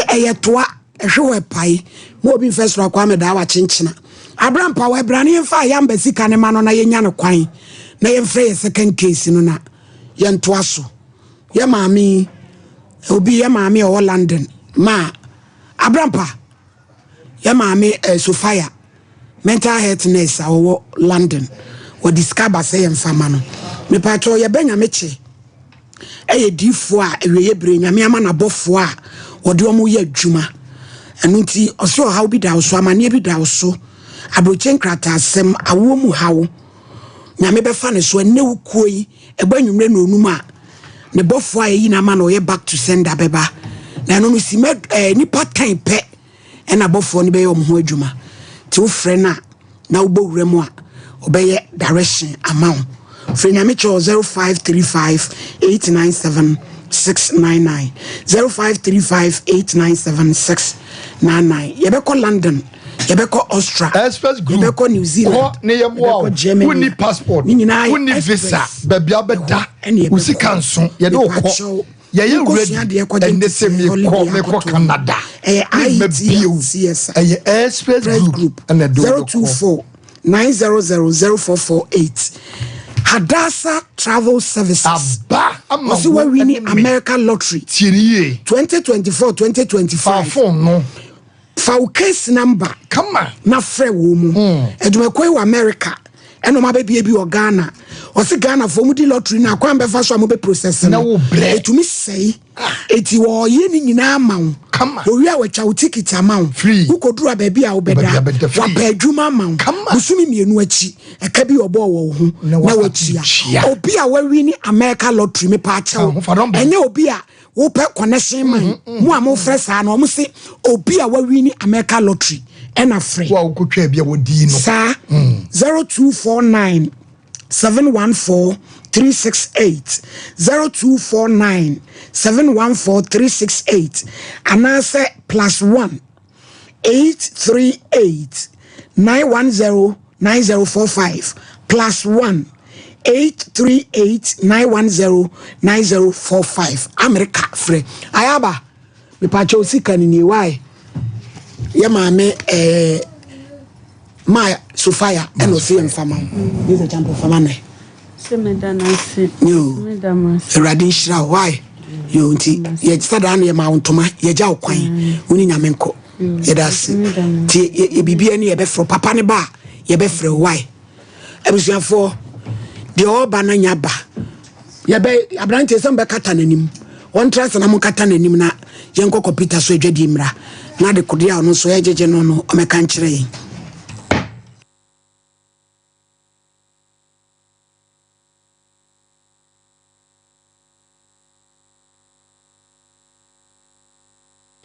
Ɛyɛ toa ɛhwe hɔ ɛpae ma obi mfɛ soro akɔ amɛdaa wakyenkyena. Abrampa wɔ ɛbra ne yɛmfa ayamba sika ne ma no na yɛnya no kwan na yɛmfrɛ yɛ second case no na yɛntoa so. Yɛ maame yi obi yɛ maame a ɔwɔ London ma Abrampa yɛ maame eh, Sophia mental health nurse a ɔwɔ London wɔde sika ba sɛ yɛmfa ma no. Mepatwɔ yɛbɛ nyame kye. yɛ diifoɔ a awieeɛ berɛ Nyame ama no abɔfoɔ a wɔde wɔn yɛ adwuma. Ɛno nti ɔsɛ ɔhaw bi da wo so, amaneɛ bi da wo so, aburokye nkrataasɛm, awoɔ mu haw. Nyame bɛfa ne so ɛnɛ wo kuo yi, ɛbɔ anwummerɛ na onum a, ne bɔfoɔ a yɛyi no ama no ɔyɛ back to sender bɛba. Na ɛno no sima eh, nipa tan pɛ ɛna abɔfoɔ no bɛyɛ wɔn ho adwuma. Nti wofrɛ no a na wobɔ wura mu a ɔbɛyɛ direction ama wo. Frɛ Nyame kyɛ wɔ 0535 897 699 0535 897 699. Yɛbɛkɔ London, yɛbɛkɔ Austria, Express Group yɛbɛkɔ New Zealand, kɔ ne yɛ mmoa wo yɛbɛkɔ Germany. wonni passport Ne nyinaa yɛ wonni visa express. baabi abɛda Ɛhɔ ɛne wo yɛbɛkɔ. sika nso yɛde wo kɔ Mepakyɛw, yɛyɛ Wokɔsua ready adeɛ kɔgye ɛnɛ sɛ nteteɛ mekɔ holiday mekɔ akɔto. Canada Ɛyɛ memma bio IETLCS. ɛyɛ Express Press Group Group ɛna ɛde wo bɛkɔ 024 900 0448 Hadassah Travel Services. aba ama Ɔsi wo wawini ɛne me America Lottery tie ne yie 2024 fa 2025. phone no Fa wo case number kama na frɛ wɔ mu. Adwumakuo yi wɔ America ɛna ɔmo abɛbie bi wɔ Ghana. Ɔsi Ghana fo ɔmo di lottery na akwan bɛfa so a mo bɛ process na no. wo brɛ Etumi sɛe. Eti wɔɔyɛ ne nyinaa ama wo. Kama. Owie a wɔatwa wo ticket ama wo. Free. Wokɔduru a baabi a Baabi wobɛda. a bɛda free. Wapɛ adwuma ama wo. Kama. Bosome mmienu akyi, ɛka bi ɔbɔɔ wɔ wo ho Na na wasate watua. tua. Obi a wawini America lottery mepa akyɛw. Ka ho, fa number. Ɛnyɛ obi a wopɛ connection man. Mo a mofrɛ saa no, ɔmo se obi a wawini America lottery ɛna frɛ. wo a wokɔtwa bi a wɔdii no Saa 0249 714 368 0249 714 368 anaasɛ plus 1 838 910 9045 plus 1 838 910 9045 America frɛ ayaba mepakyɛ wo sika no nie wae yɛ maame eh, ma Sophia ɛna ɔsɛ yɛ mfa ma wo yɛ sɛ kyampo fama nɛ Sɛ meda no ase. Yo. Meda mo ase. Awurade nhyira wo wae yo nti yɛ sɛ no yɛma wo ntoma yɛgya wo kwan wo ne nyame nkɔ yɛda ase nti yɛ biribia ne yɛbɛfrɛ papa ne ba a yɛbɛfrɛ wo wae abusuafoɔ deɛ ɔreba no nya ba yɛbɛ aberanteɛ sɛ mbɛkata n'anim wɔntra sɛ na monkata n'anim na yɛnkɔ kɔpita so adwadie mmra na de kodeɛ a ɔno nso ɛgyegye no no ɔmɛka nkyerɛ yɛn.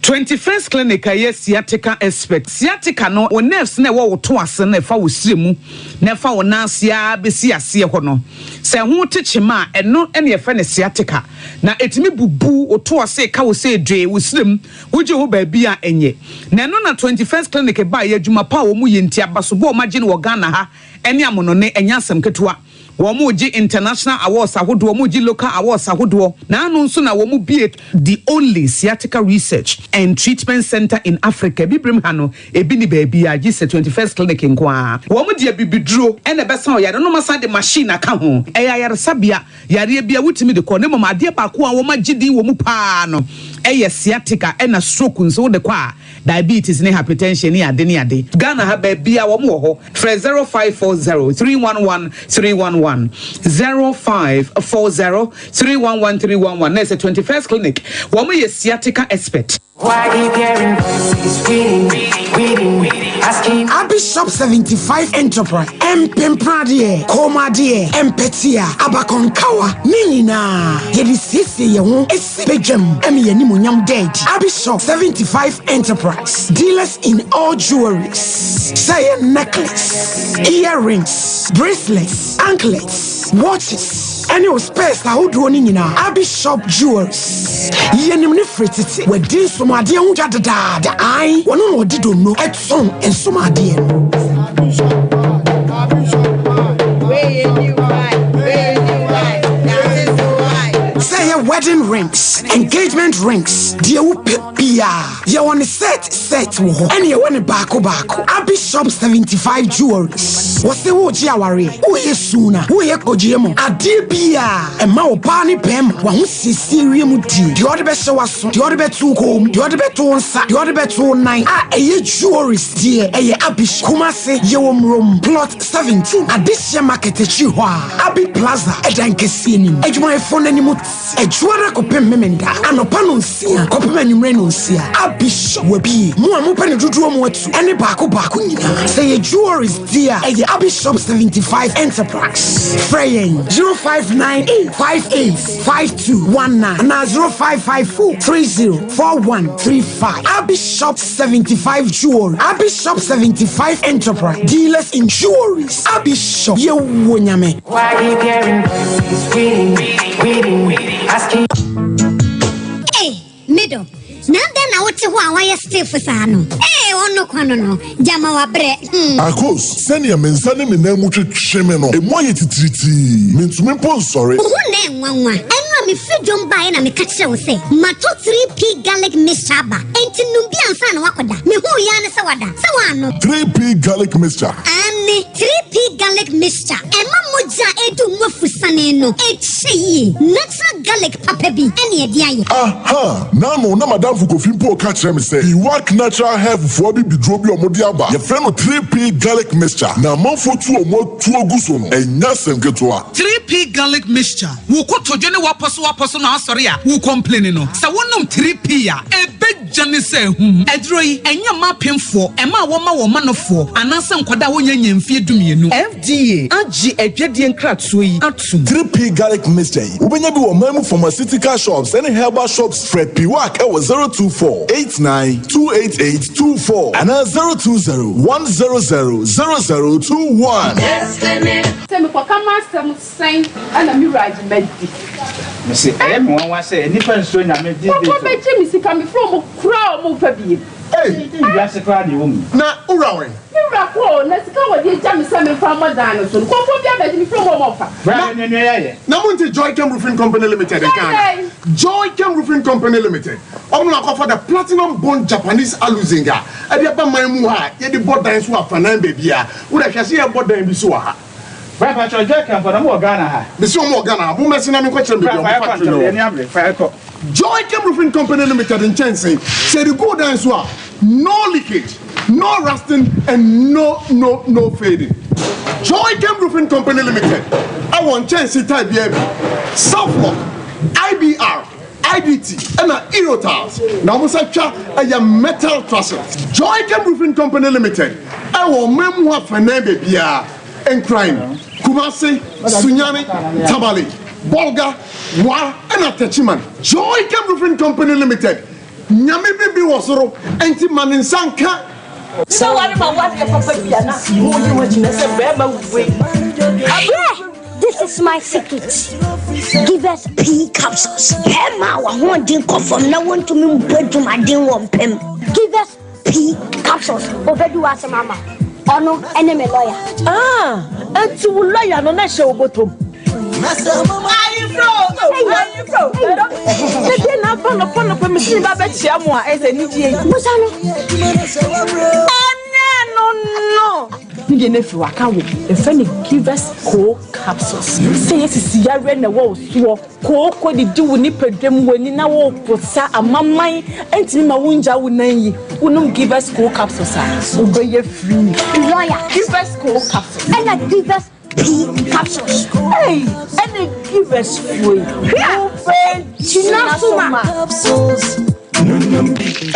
21st Clinic a ɛyɛ sciatica expert. Sciatica no, wo nerves no a ɛwɔ wo to ase no na ɛfa wo srɛ mu na ɛfa wo nan ase ara bɛsi aseɛ hɔ no. Sɛ ɛho te kyema a, ɛno na yɛfrɛ no sciatica. Na ɛtumi bubu wo to ase, ɛka wo sɛ dwee, wo srɛ mu, wogye wo baabi a ɛnyɛ. Na ɛno na 21st Clinic baeɛ, adwuma pa a wɔyɛ nti, abasobɔ a wɔagye no wɔ Ghana ha ne amonɔne, ɛnyɛ asɛm ketewa. Wɔregye international awards ahodoɔ, wɔregye local awards ahodoɔ. N'ano nso na wɔbue the only sciatica research and treatment centre in Africa. Abibirem ha no, ebi nni baabiara gye sɛ 21st Clinic nko ara. Wɔde abibiduro na ɛbɛsa ɔyare no na wɔasan de machine aka ho. Ɛyɛ ayaresabea, yareɛ biara wotumi de kɔ. Na mmom adeɛ baako a wɔagye din wɔ mu pa ara no Ɛyɛ sciatica ɛna stroke nso wode kɔ a diabetes ne hypertension ne ade ne ade. Ghana ha baabiara wɔn wɔ hɔ. Frɛ 0540 311 311, 0540 311 311 na ɛsɛ 21st Clinic. Wɔn yɛ sciatica expert. Abi Shop 75 Enterprise, Mpempradeɛ, kɔnmuadeɛ, mpɛtea, abakɔnkawa, ne nyinaa yɛde siesie yɛn ho si badwam ma yɛn animuonyam da adi. Abi Shop 75 Enterprise, dealers in all jewelries, sɛ ɛyɛ necklace, earrings, bracelets, anklets, watches, ɛne wo spares ahodoɔ no nyinaa. Abi Shop Jewelries, yɛnim no firi tete, wadi nsomadeɛ ho dwa dedaada, ae, wɔno na ɔde donno tɔn nsomadeɛ no. Sɛ ɛyɛ wedding rings, engagement rings, deɛ wopɛ biara, yɛwɔ ne set set wɔ hɔ, ɛne yɛwɔ ne baako baako. Abi Shop 75 Jewelries, wɔse woregye awareɛ, woyɛ suna, woyɛ kogyeɛ mu, adeɛ biara ɛma ɔbaa ne bɛrima w'ahosiesie wiem die, deɛ ɔde bɛhyɛ w'aso, deɛ ɔde bɛto wo kɔn mu, deɛ ɔde bɛto wo nsa, deɛ ɔde bɛto wo nan a ɛyɛ jewelries deɛ ɛyɛ Abi Shop. Kumasi, yɛwɔ Murom, Plot 17, Adehyeɛ Market akyiri hɔ a, Abi Plaza ɛdan kɛseɛ no mu. Adwumayɛfoɔ no anim te Adwuada kɔpem Memenda anɔpa nonsia kɔpem anwummerɛ nonsia. Abi Shop wabue. Mo a mopɛ no dodoɔ mu atu ɛne baako baako nyinaa. Sɛ ɛyɛ jewelries deɛ a, ɛyɛ Abi Shop 75 Enterprise. Frɛ yɛn 0598 58 5219 anaa 0554 30 4135. Abi Shop 75 Jewelry, Abi Shop 75 Enterprise, dealers in jewelries. Abi Shop, yɛwɔ Nyame. Ei, me dɔ, na adɛn na wote hɔ a woayɛ stiff saa no? Ei, ɔno kwa no no, gyama wabrɛ, hmm. Akos, sɛnea me nsa ne me nan mu twetwe me no, emu ayɛ titiritii. Mintumi mpo nsɔre. Wo ho nnɛ nwanwa. Ɛno a mefiri dwom baeɛ na meka kyerɛɛ wo sɛ matɔ 3P garlic mixture aba, enti nom bi ansa na woakɔda. Mehuu yi ara ne sɛ wada. Sɛ woannom. 3P garlic mixture. Aane, 3P garlic mixture. Ɛma mogya a ɛdu mu afusane no kyɛ yie. Natural garlic papa bi ne ɛde ayɛ. Aha! N'ano na m'adamfo Kofi mpo reka kyerɛ me sɛ Iwak Natural Health foɔ abibiduro bi a wɔde aba, yɛfrɛ no 3P Garlic Mixture, na amanfoɔ tu wɔn atuo gu so no, ɛnyɛ asɛm ketewa. 3P Garlic Mixture, Wo kotodwe ne w'apɔsowapɔso na asɔre a wo complaini no, sɛ wonom 3P a, ɛbɛgya ne sɛ ahum. Aduro yi, ɛnyɛ mma apemfoɔ, mmaa a wɔma wɔn manofoɔ, anaasɛ nkwadaa a wɔnnya nnya mfeɛ dumienu. FDA agye adwadie nkratoɔ yi atom. 3P Garlic Mixture yi, wobɛnya bi wɔ ɔman mu pharmaceutical shops ne herbal shops. Frɛ Piwak wɔ 024 89 288 24 anaa 020 100 0021. Sɛ mekɔka m'asɛm sɛn na me wura agye madi. Mese ɛyɛ me nwanwa sɛ nnipa nsuro Nyame these days o. Nkurɔfoɔ bɛgye me sika mefrɛ wɔn koraa a wɔmfa biem. Ei! Wiase koraa na ɛwɔ mu yi. Na wo wura wɛn? Me wura kɔ o, na sika a wɔde agya me sɛ memfa mmɔ dan no so no, nkurɔfoɔ bi abɛgye mefrɛ wɔn a wɔmfa. Bra yɛ nua nua yɛ. Na mo nte Joychem Roofing Company Limited nka ana? Joychem Roofing Company Limited, wɔn na wɔakɔfa the Platinum Bond Japanese Aluzinc a ɛde aba man mu ha a yɛde bɔ dan so wɔ afanan baabiara. Wo deɛ hwɛ sɛ yɛrebɔ dan bi so wɔ ha. Bra pakyɛw Joychem fo na mo wɔ Ghana ha? Mese wɔn wɔ Ghana ha, mo mmɛse na menkɔkyerɛ mo baabi a wɔn factory no wɔ. Bra fa yɛkɔ ntɛm, yɛn ani abere, fa yɛkɔ. Joychem Roofing Company Limited nkyɛnsee, sɛ yɛde gu dan so a, no leakage, no rusting and no no no fading. Joychem Roofing Company Limited wɔ nkyɛnsee type biara bi, Southlock, IBR, IDT ɛna Eurotiles na wɔn nsa twa ɛyɛ metal trusses. Joychem Roofing Company Limited wɔ ɔman mu afanan baabiara. Nkran, Kumasi, Sunyani, Tamale, Bolga, Wa ɛna Techiman. Joy Chem Roofing Company Limited, Nyame biribi wɔ soro nti ma ne nsa nka. Sɛ ware ma wo adeɛ papa bi a na woyi wo agyina sɛ bɛrima wei. Abrɛ, this is my secret. Give us pea capsules. Bɛrima a w'ahoɔden kɔ fam na wontumi mbɔ adwumaden wɔ mpam. Give us P capsules obedi w'asɛm ama ɔno ɛne me lawyer. Ah, enti wo lawyer no na hyɛ wo bɔtɔm. Ayefro, ayefro. Sɛdeɛ na aba nɔpa nɔpa mesi me ba bɛkyia mo a ɛsɛ anigyeɛ yi. Busa no. Ɛnɛ no no. Ne deɛ no afiri hɔ aka wo. Yɛfrɛ no Givers Co Capsules. Sɛ yɛ sisi yareɛ na ɛwɔ wo soɔ, kooko didi wo nipadua mu, w'ani na woreposa, amaman ntumi ma wongya wo nan yi, wonom Givers Co Capsules a, wobɛyɛ free. Lawyer. Givers Co Capsules. Ɛna Givers P capsules. Ei, ɛne Givers foɔ yi. Hwɛ! Gyina so ma.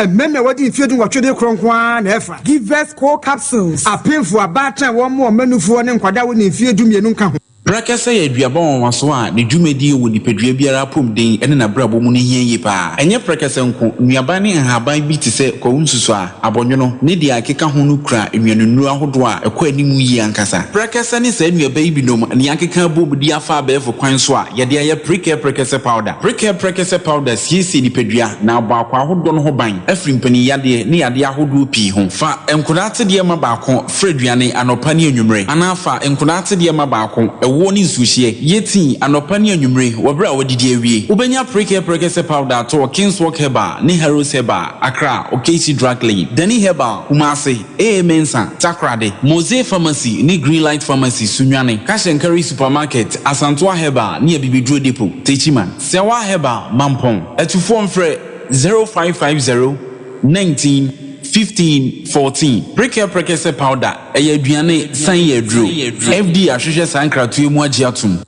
Mmarima a wɔadi mfeɛ dunwɔtwe de korɔ nko ara na ɛfa. Givers Co Capsules. Apemfo, abaatan a wɔmmoa wɔn mma nufoɔ ne nkwadaa a wɔnni mfeɛ dumienu nka ho. Prɛkɛsɛ yɛ aduaba nwanwaso a ne dwumadie wɔ nipadua biara apɔmuden ne n'abrabɔ mu no hia yie pa ara. Ɛnyɛ prɛkɛsɛ nko, nnuaba ne nhaban bi te sɛ kwawu nsusuaa, abɔnwono, ne deɛ ɛkeka ho no kura nnuanennuro ahodoɔ a ɛkɔ anim yie ankasa. Prɛkɛsɛ ne saa nnuaba yi binom na yɛakeka abom de afa abɛɛfo kwan so a yɛde ayɛ Prekɛ Prɛkɛsɛ Powder. Prekɛ Prɛkɛsɛ Powder siesie nipadua na abɔ akwaa ahodoɔ no ho ban afiri mpaninyadeɛ ne yadeɛ ahodoɔ pii ho. Fa nkwadaa atedeɛ ma baako Fra aduane anɔpa ne anwummere, anaa fa nkwadaa atedeɛ ma baako, ɛwoɔ ne nsuohyeɛ. Yɛ tii anɔpa ne anwummere wɔ berɛ a woadidi awie. Wobɛnya Prekɛ Prɛkɛsɛ Powder atɔ wɔ Kingswalk Herbal ne Harrows Herbal, Accra, Okaishie Drug Lane, Dani Herbal, Kumasi, AA Mensah, Takoradi, Mose Pharmacy ne Greenlight Pharmacy, Sunyani, Cash and Carry Supermarket, Asantoa Herbal ne Abibiduro Depot, Techiman, Sɛwa Herbal, Mampong. Atufoɔ mfrɛ 0550 19 15 14. Prekɛ prɛkɛsɛ powder, ɛyɛ aduane san yɛ aduro. FDA ahwehwɛ saa nkratoɔ yi mu agye atom.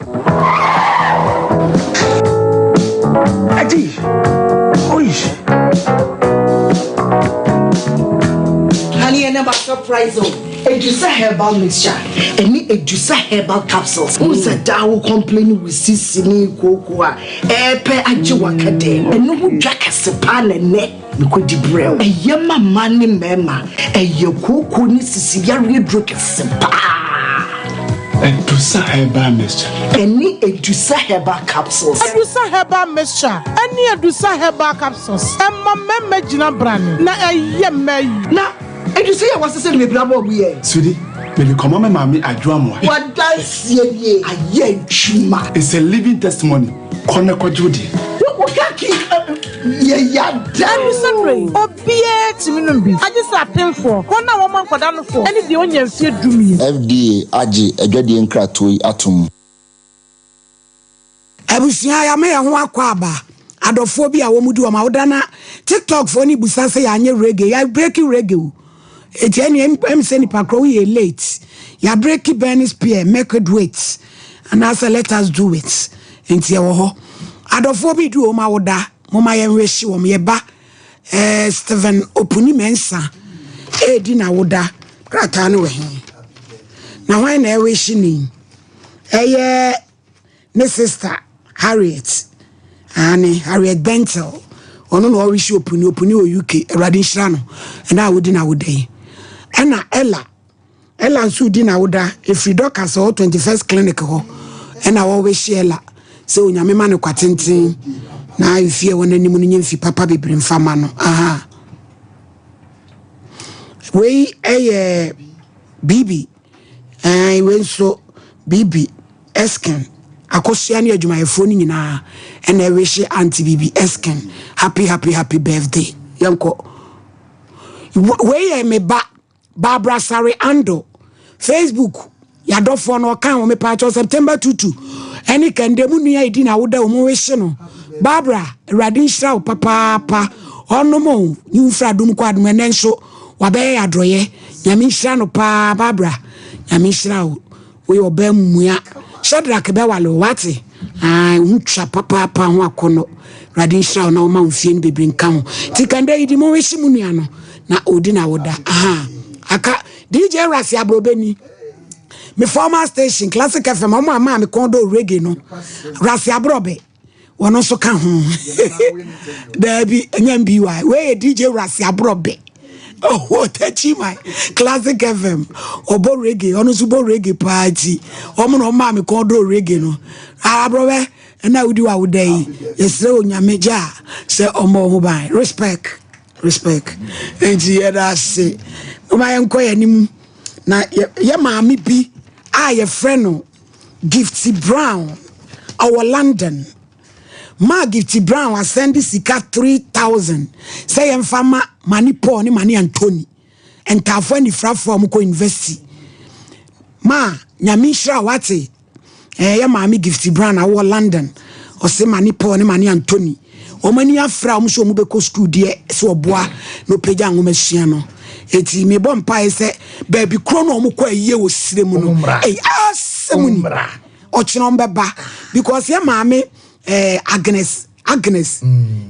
Adi, oi. Honey, and my surprise o. Edusa herbal mixture ɛne Edusa herbal capsules. Wohu sɛ daa wo complain wo sisi ne kooko a ɛɛpɛ agye waka dɛm. Ɛno ho dwa kɛse paa na ɛnɛ. Mekɔdi brɛ wo. Ɛyɛ ma mmaa ne mmarima. Ɛyɛ kooko ne sisi yareɛ duro kɛse paa. Adusa herbal mixture. Ɛne Adusa herbal capsules. Adusa herbal mixture ɛne Adusa herbal capsules ɛma mmarima gyina brane na ɛyɛ mmaa yi. Na Adusa yi a wɔasesa no bebree abɔ ɔmo yɛ. Sweetie, mede kɔma me maame Adwoa Amoah. W'adanseɛ nie, ayɛ adwuma. It's a living testimony, kɔ na kɔgye wo deɛ. Wo ka ki yɛ yada o. Ɛno sɛ mmerɛ yi, obiara tumi nom bi, agye sɛ apemfoɔ, wɔn a wɔma nkwadaa nofoɔ, ne deɛ ɔnnya mfeɛ dumien. FDA agye adwadie nkratoɔ yi atom. Abusua yɛama yɛn ho akɔ aba adɔfoɔ bi a wɔn di wɔn awoda na tiktok foɔ no busa sɛ yɛanyɛ reggae yɛ breaki reggae o eti ɛne ɛm sɛ nipa korɔ woyɛ late yɛ breaki Burning Spear make it wait anaasɛ let us do it nti ɛwɔ hɔ adɔfoɔ bi di wɔn awoda mo ma yɛn wehye wɔn yɛ ba ɛɛ eh, Stephen Opuni Mensah ɛredi n'awoda krataa no wɔ he na hwan na ɛwehye ni ɛyɛ Ne sister Harriet, aane, Harriet Bentel, ɔno na ɔrehye opuni, opuni wɔ UK, Awurade nhyira no, ɛna a wodi n'awoda yi. Ɛna Ella, Ella nso di n'awoda, ɛfiri Dorcas hɔ, 21st Clinic hɔ, ɛna wɔrehye Ella, sɛ Onyame ma no kwa tenten, na mfie a ɛwɔ n'anim no nyɛ mfi papa bebree mfa ma no. Aha. Wei ɛyɛ Bibi. Ɛɛ wei nso Bibi Eskin akosua ne adwumayɛfoɔ no nyinaa ɛna ɛwehye aunty Bibi Eskin happy happy happy birthday yɛnkɔ wei yɛ me ba Barbara Sare Ando Facebook yɛadɔfoɔ no ɔka ho mepaakyɛw September tutu ɛne kɛndɛ mu nua ɛdi na woda wɔn wehye no Barbara awurade nhyira wo papaapa ɔnom o ne wo mfiri adom kɔ adom ɛnɛ nso Wabɛyɛ yɛ adɔyɛ. Nyame nhyira no paa Barbara. Nyame nhyira wo. Woyɛ ɔbaa mua. Shadrack bɛwale wo wate. Ah, ho twa papaapa ho akɔnnɔ. Awurade nhyira wo na ɔma wo mfie no bebree nka ho. Ti kanda yi di mo wehye mu nua no na odi na woda. Aha. Aka DJ Rasi Abrobeni. Me former station Classic FM ɔmo ama me kɔn do reggae no. Rasi Abrobe. wɔn nso ka ho daabi ɛnyɛ mby wei yɛ dj rasi aborɔbɛ ɔwɔ takyi my classic fm ɔbɔ reggae ɔno nso bɔ reggae paa ti wɔn na ɔmaa mi kɔn do reggae no aborɔbɛ ɛna wodi wa woda yi yɛsrɛ onyame gya sɛ ɔmmɔ ho ban respect respect nti yɛda ase moma yɛnkɔ yɛn anim na yɛ maame bi a yɛfrɛ no Gifty Brown ɔwɔ London maa Gifty Brown asɛnde sika 3000 sɛ yɛmfa ma Mane Paul ne Mane Anthony ntaafo anifirafoɔ a wɔkɔ university. Ma Nyame nhyira wo wate. Ɛɛ yɛ maame Gifty Brown a wɔ London. Ɔse ma ne Paul ne ma ne Anthony. Wɔn ani afra wɔn sɛ wɔn bɛkɔ sukuu deɛ sɛ ɔboa na ɔpagya nwoma sua no. Eti mebɔ mpaeɛ sɛ baabi korɔ na wɔn kɔ ayie wɔ sire mu no. Ɛyi asɛm ni. Ɔkyena wɔn bɛba because yɛ maame ɛɛ Agnes Agnes.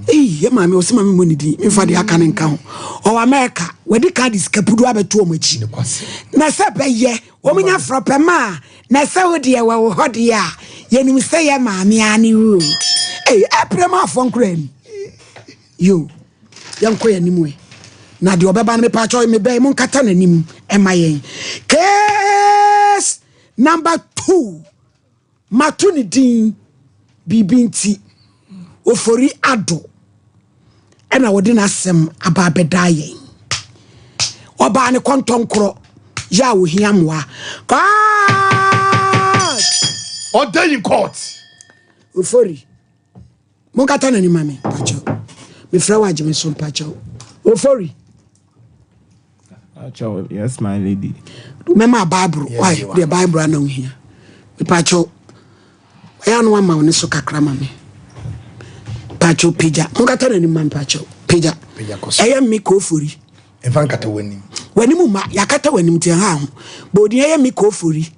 Eyi yɛ maame ɔse maame mmɔ ne din memfa deɛ aka ne nka ho. Ɔwɔ America wɔde ka de sika pudu abɛto wɔn akyi. Na sɛ bɛyɛ Wɔn nya frɔ pɛ ma na sɛ wo deɛ wɔ wo hɔ deɛ a yɛnim sɛ yɛ maame ara ne wo ei ɛprɛ ma afɔ nkora ni yo yɛnkɔ yɛn anim ɛ na deɛ ɔbɛba no mepaakyɛw mebɛn mo nkata n'anim ɛma yɛn case number 2. Mato ne din biribi nti, Ofori Addo ɛna ɔde n'asɛm aba abɛdaa yɛn. Ɔbaa ne kɔntɔnkorɔ yɛ a ohia mmoa. Court! Order in court! Ofori, monkata n'ani ma me, mpakyɛw. Mefrɛ wo agye me so, mpakyɛw. Ofori. Pakyɛw, yes my lady. Mɛma Bible, why? Deɛ Bible ana ohia. Pakyɛw, ɛyɛ ano ama wo ne so kakra ma me. Pakyɛw pagya, monkata n'anim ma me pakyɛw, pagya. Ɛyɛ me kofori. Mfa nkata w'anim. W'anim ma, yɛakata w'anim nti ɛha ho. Bɔ odin ɛyɛ me kofori.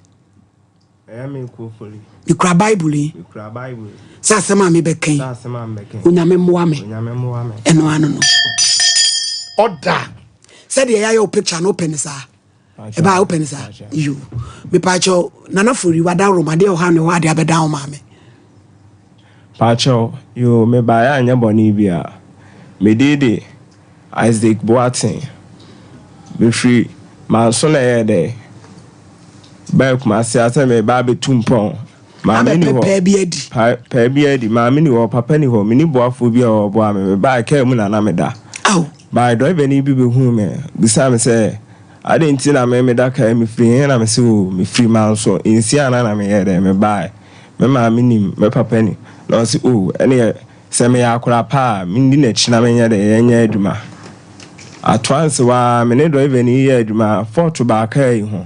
Ɛyɛ me Kofori. Mekura Bible yi. Mekura Bible yi. Sɛ asɛm a mebɛka yi. Sɛ asɛm a mebɛka yi. Onyame mmoa me. Onyame mmoa me. Ɛno ano no. Ɔda. Sɛdeɛ yɛayɛ wo picture no wopɛ ne saa. Ɛbaa wopɛ ne saa. Yo. Mepaakyɛw Nana Fori wadaworo ma adeɛ ɔha ne hɔ adeɛ abɛdan wo maame. Paakyɛw, yoo, mebaeɛ anyɛ bɔne biara. Me din de Isaac Boateng. Mefiri Manso na ɛyɛɛ dɛ baa Kumasi ha sɛ mereba abɛtu mpɔn. Maame ni hɔ. Abɛpɛ paa bi adi. Pa, paa bi adi. Maame ni hɔ, papa ni hɔ. Menni boafoɔ bi a ɔboa me. Mebaeɛ kaa mu na na meda. Ao. Bae drɔivani bi bɛhuu me, bisaa me sɛ, adɛn nti na me meda kaa mu, mefiri he? Na mese, oo, mefiri Manso. Nsia na na meyɛɛ dɛ, mebaeɛ. Me maame nim, me papa nim. Na ɔse, oo, ɛneɛ Sɛ meyɛ akwadaa pa a, mendi n'akyi na menyɛ dɛ, yɛnyɛ adwuma. Atoa nsewa ara, me ne drɔivani yi yɛɛ adwuma fɔɔto baa kaa yi ho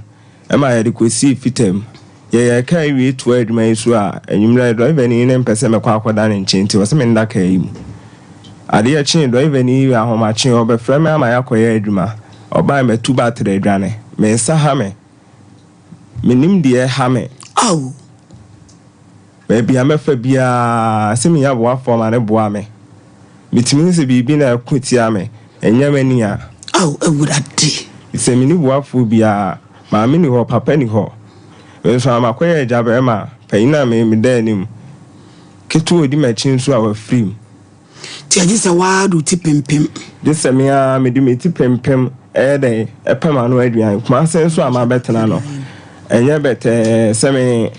ma yɛde kɔsii fita mu. Yɛyɛɛ kaa yi wie toaa adwuma yi so a, anwummerɛ drɔivani yi ne mpɛ sɛ mɛkɔ akɔda ne nkyɛn nti ɔse menda kaa yi mu. Adeɛ kyee, drɔivani yi ahomakye ɔrebɛfrɛ me ama yɛakɔyɛ adwuma. Ɔbae matu batere adwane. Me nsa ha me. Mennim deɛ ɛha me. Ao! Baabi a mɛfa biara, sɛ menya boafoɔ ma no boa me. Metumi hu sɛ biribi na ɛko tia me, ɛnyɛ m'ani a. Ao Awurade! Sɛ menni boafoɔ biara, maame nni hɔ, papa nni hɔ. Me nso a makɔyɛ agya barima panin a meda anim, ketewa a ɔdi m'akyi nso a wafiri mu. Nti agye sɛ wo ara de wo ti pempem. Gye sɛ me ara mede me ti pempem ɛyɛ dɛn ɛpɛ m'ano aduan. Kumase nso a mabɛtena no, ɛnyɛ bɛtɛɛ sɛ me.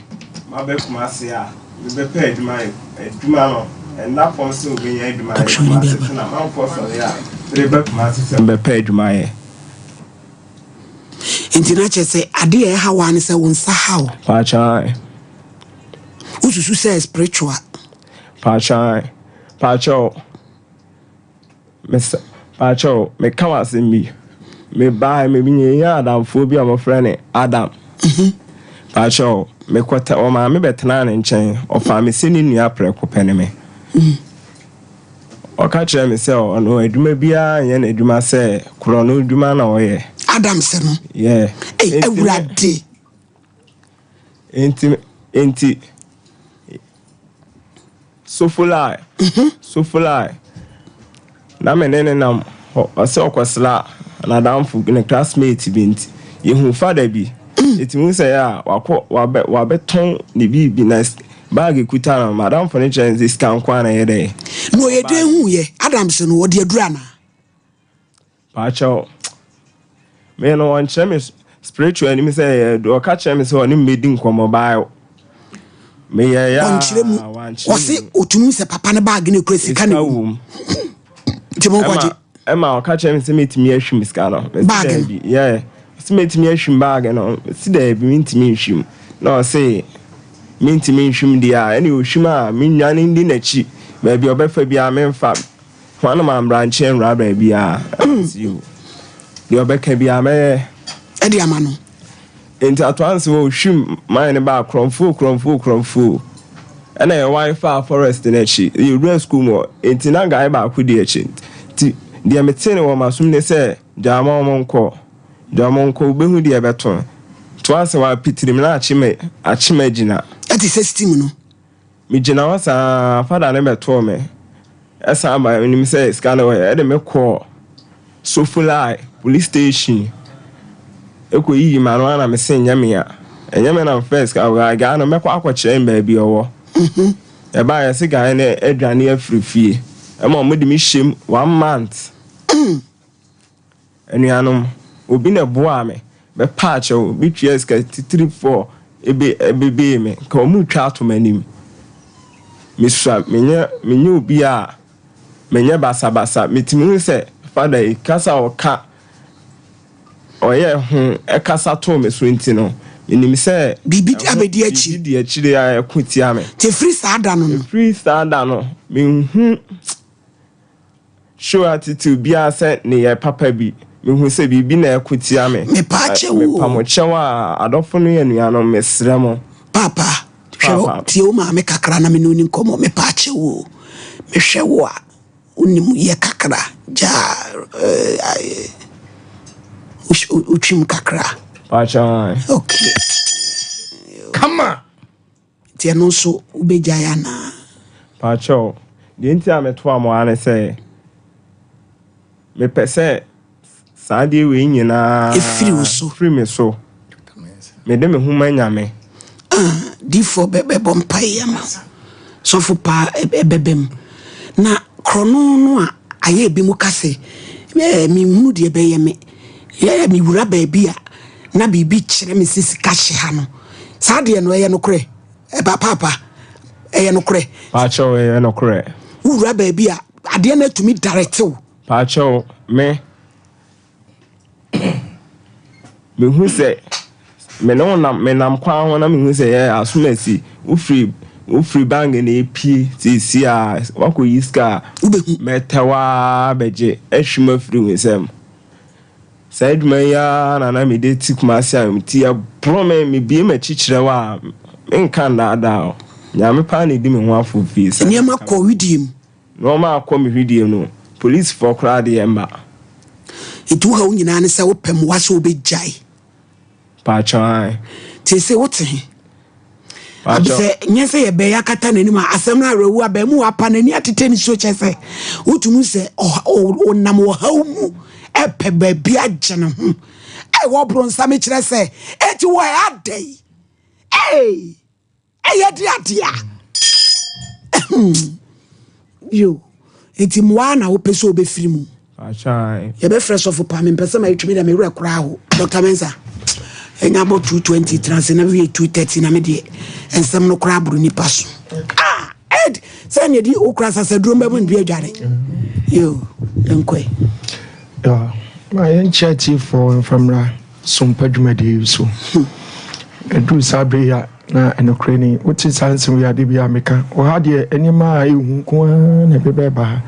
Maba Kumase a mebɛpɛ adwuma ayɛ. Adwuma no, ɛnna fam sɛ wobɛnya adwuma ayɛ Kumase tena. Manfoɔ sɔre a, mereba Kumase sɛ mebɛpɛ adwuma ayɛ. Nti na kyerɛ sɛ adeɛ a ɛha wo ara ne sɛ wo nsa ha wo. Paakyae. Wosusu sɛ spiritual. Paakyae. Paakyɛw, mesa, paakyɛw, meka wo asɛm bi. Mebae, menyaa adamfoɔ bi a wɔfrɛ no Adam. Paakyɛw, mekɔtɛ, ɔmaa me bɛtenaa ne nkyɛn. Ɔfaa me sɛ ne nua prɛko pɛ ne me. Ɔka kyerɛɛ me sɛ ɔno adwuma biara nyɛ n'adwuma sɛ korɔno adwuma na ɔyɛ. Adam sɛ no. Yeah. Ei, Awurade. Enti, enti. Sofolai, Sofolai, na me ne no nam hɔ, ɔsɛ ɔkɔsra n'adamfo, ne classmate bi nti, yɛhuu fada bi. Eti hu sɛ a wakɔ wabɛ wabɛtɔn ne biribi na bag kuta no, m'adamfo no kyerɛ no sɛ sika nko ara na ɛyɛ dɛ. Na ɔyɛ dɛn hu yɛ? Adams no, ɔde aduru anaa? Paakyɛw, me no ɔnkyerɛ me spiritual anim sɛ ɛyɛ adu. Ɔka kyerɛ me sɛ ɔne me bɛdi nkɔmmɔ baa meyɛ ya ɔnkyerɛ mu. Ɔse ɔtumi sɛ papa no baage no ekura sika na wom. Nti mo nkɔgye. Ɛma ɔka kyerɛ me sɛ mɛtumi ahwim sika no. Baage no. Yeah. Ɔse mɛtumi ahwim baage no. Mese daabi mentumi nhwim. Na ɔse mentumi nhwim deɛ a ɛne ɔhwim a menwane ndi n'akyi. Baabi ɔbɛfa biara memfa. Hwan na mammra nkyɛn nwura baabiara? Ɛna ɔse, Yoo, deɛ ɔbɛka biara mɛyɛ. Ɛde ama no. Enti Atoanse hɔ ohwim man no baa Korɔmfoo Korɔmfoo Korɔmfoo. Ɛna yɛware faa forest no akyi. Yɛwuraa sukuu mu hɔ. Enti na guy baako di akyi. Nti deɛ metee no wɔ m'asom ne sɛ, gyaa ma wɔn nkɔ. Gyaa wɔn nkɔ, wobɛhu deɛ ɛbɛto no. Toanse hɔ apitirim na akye me, akye me agyina. Ɛte sɛ steam no. Megyina hɔ saa ara, fada no bɛtoo me, ɛsan baeɛ, menim sɛ sika no wɔ he, ɛde me kɔɔ Sofolai police station ɛkɔyiyi m'ano ara na mese nyɛ me a, ɛnyɛ me na mefaa sika no, guy no mɛkɔ akɔkyerɛ no baabi ɔwɔ. Ɛbaeɛ yɛse guy no adwane afiri fie, ɛma wɔde me hyɛm one month. Anuanom, obi na ɛboaa me, bɛpaa kyɛw, bi tuaa sika titiri fɔɔ ebe ɛbebee me, nka wɔn retwa ato m'anim. Mesua, menyɛ, menyɛ obi a menyɛ basabasa, metumi hu sɛ fada yi, kasa a ɔka, ɔyɛ ho ɛkasa too me so nti no, menim sɛ Biribi abɛdi akyi. Biribi di akyire a ɛko tia me. Nti ɛfiri saa da no no. Ɛfiri saa da no, menhu. Show attitude biara sɛ meyɛ papa bi. Mehu sɛ biribi na ɛko tia me. Mepa kyɛw o. Mepa mo kyɛw a, adɔfo no yɛ anuanom, mesrɛ mo. Paapa, hwɛ wo, tie wo maame kakra na me ne wo ni nkɔmmɔ. Mepa kyɛw o. Mehwɛ wo a, wonim yɛ kakra. Gyaa eh, wotwim kakra. Pakyɛw ae. Okay. Kama! Nti ɛno nso wobɛgyae anaa? Pakyɛw, deɛ nti a metoa mo ara ne sɛ, mepɛ sɛ saa adeɛ wei nyinaa Ɛfiri wo so. firi me so. Mede me ho ma Nyame. Ah, difoɔ bɛ bɛbɔ mpaeɛ ama wo. Sɔfo paa ɛbɛba mu. Na korɔno no a ayɛ ebi mo ka sɛ, eh, menhunu deɛ ɛbɛyɛ me. Eh, mewura baabi a na biribi kyerɛ me sɛ sika hyɛ ha no. Saa deɛ no ɛyɛ nokorɛ? Ɛba paapa, ɛyɛ nokorɛ? Paakyɛw ɛyɛ nokorɛ. Wowura baabi a adeɛ no atumi daretew. Paakyɛw me mehu sɛ me ne wo nam menam kwan ho na mehu sɛ yɛ asomasi wofiri wofiri bank na epie seesie a wakɔyi sika a wobɛhu mɛtɛw ara bɛgye ahwim afiri wo nsam. Saa adwuma yi ara na na mede te Kumasi a me ti ɛboro me, mebue m'akyi kyerɛ wo a, menka nnaadaa wo. Nyame paa na ɛdi me ho afofie sɛ. Nneɛma kɔ wedeɛ mu. Nneɛma akɔ me hwedeɛ mu no, polisifoɔ koraa deɛ mma. Nti wo haw nyinaa ne sɛ wopɛ mmoa sɛ wobɛgyae? Paatwɔ ae. Seesei wote he? Sɛ nyɛ sɛ yɛbɛyɛ akata n'anim a asɛm no awerɛhoɔ abaamuwa apa n'ani atetɛ ne suo kyɛ sɛ wotumi sɛ ɔnam ɔhaw mu ɛpɛ baabi agye ne ho ɛwɔ boronsam kyerɛ sɛ ɛti wɔ adɛ yi ɛyɛ de adeɛ a yo nti mmoa na wopɛ sɛ wobɛfiri mu yɛbɛfrɛ sɔfo pa mempɛ sɛ mayɛtwumi dɛ mewerɛ koraa ho dr mensa ɛnya bɔ 220 tena ase na wie 230 na medeɛ nsɛm no koraa boro nipa so ah ed sɛ neɛ di wokora sasaduro mbɛmu ndu adware yo nkɔe ma yɛnkyɛ atiefoɔ mfa mmra sompa dwumadie yi so ɛduru saa bere yi a Na nokorɛ ni, wote saa nsɛm yi ade biara meka. Wɔ ha deɛ, nneɛma a ɛyɛ hu nko ara na ɛbɛba ha.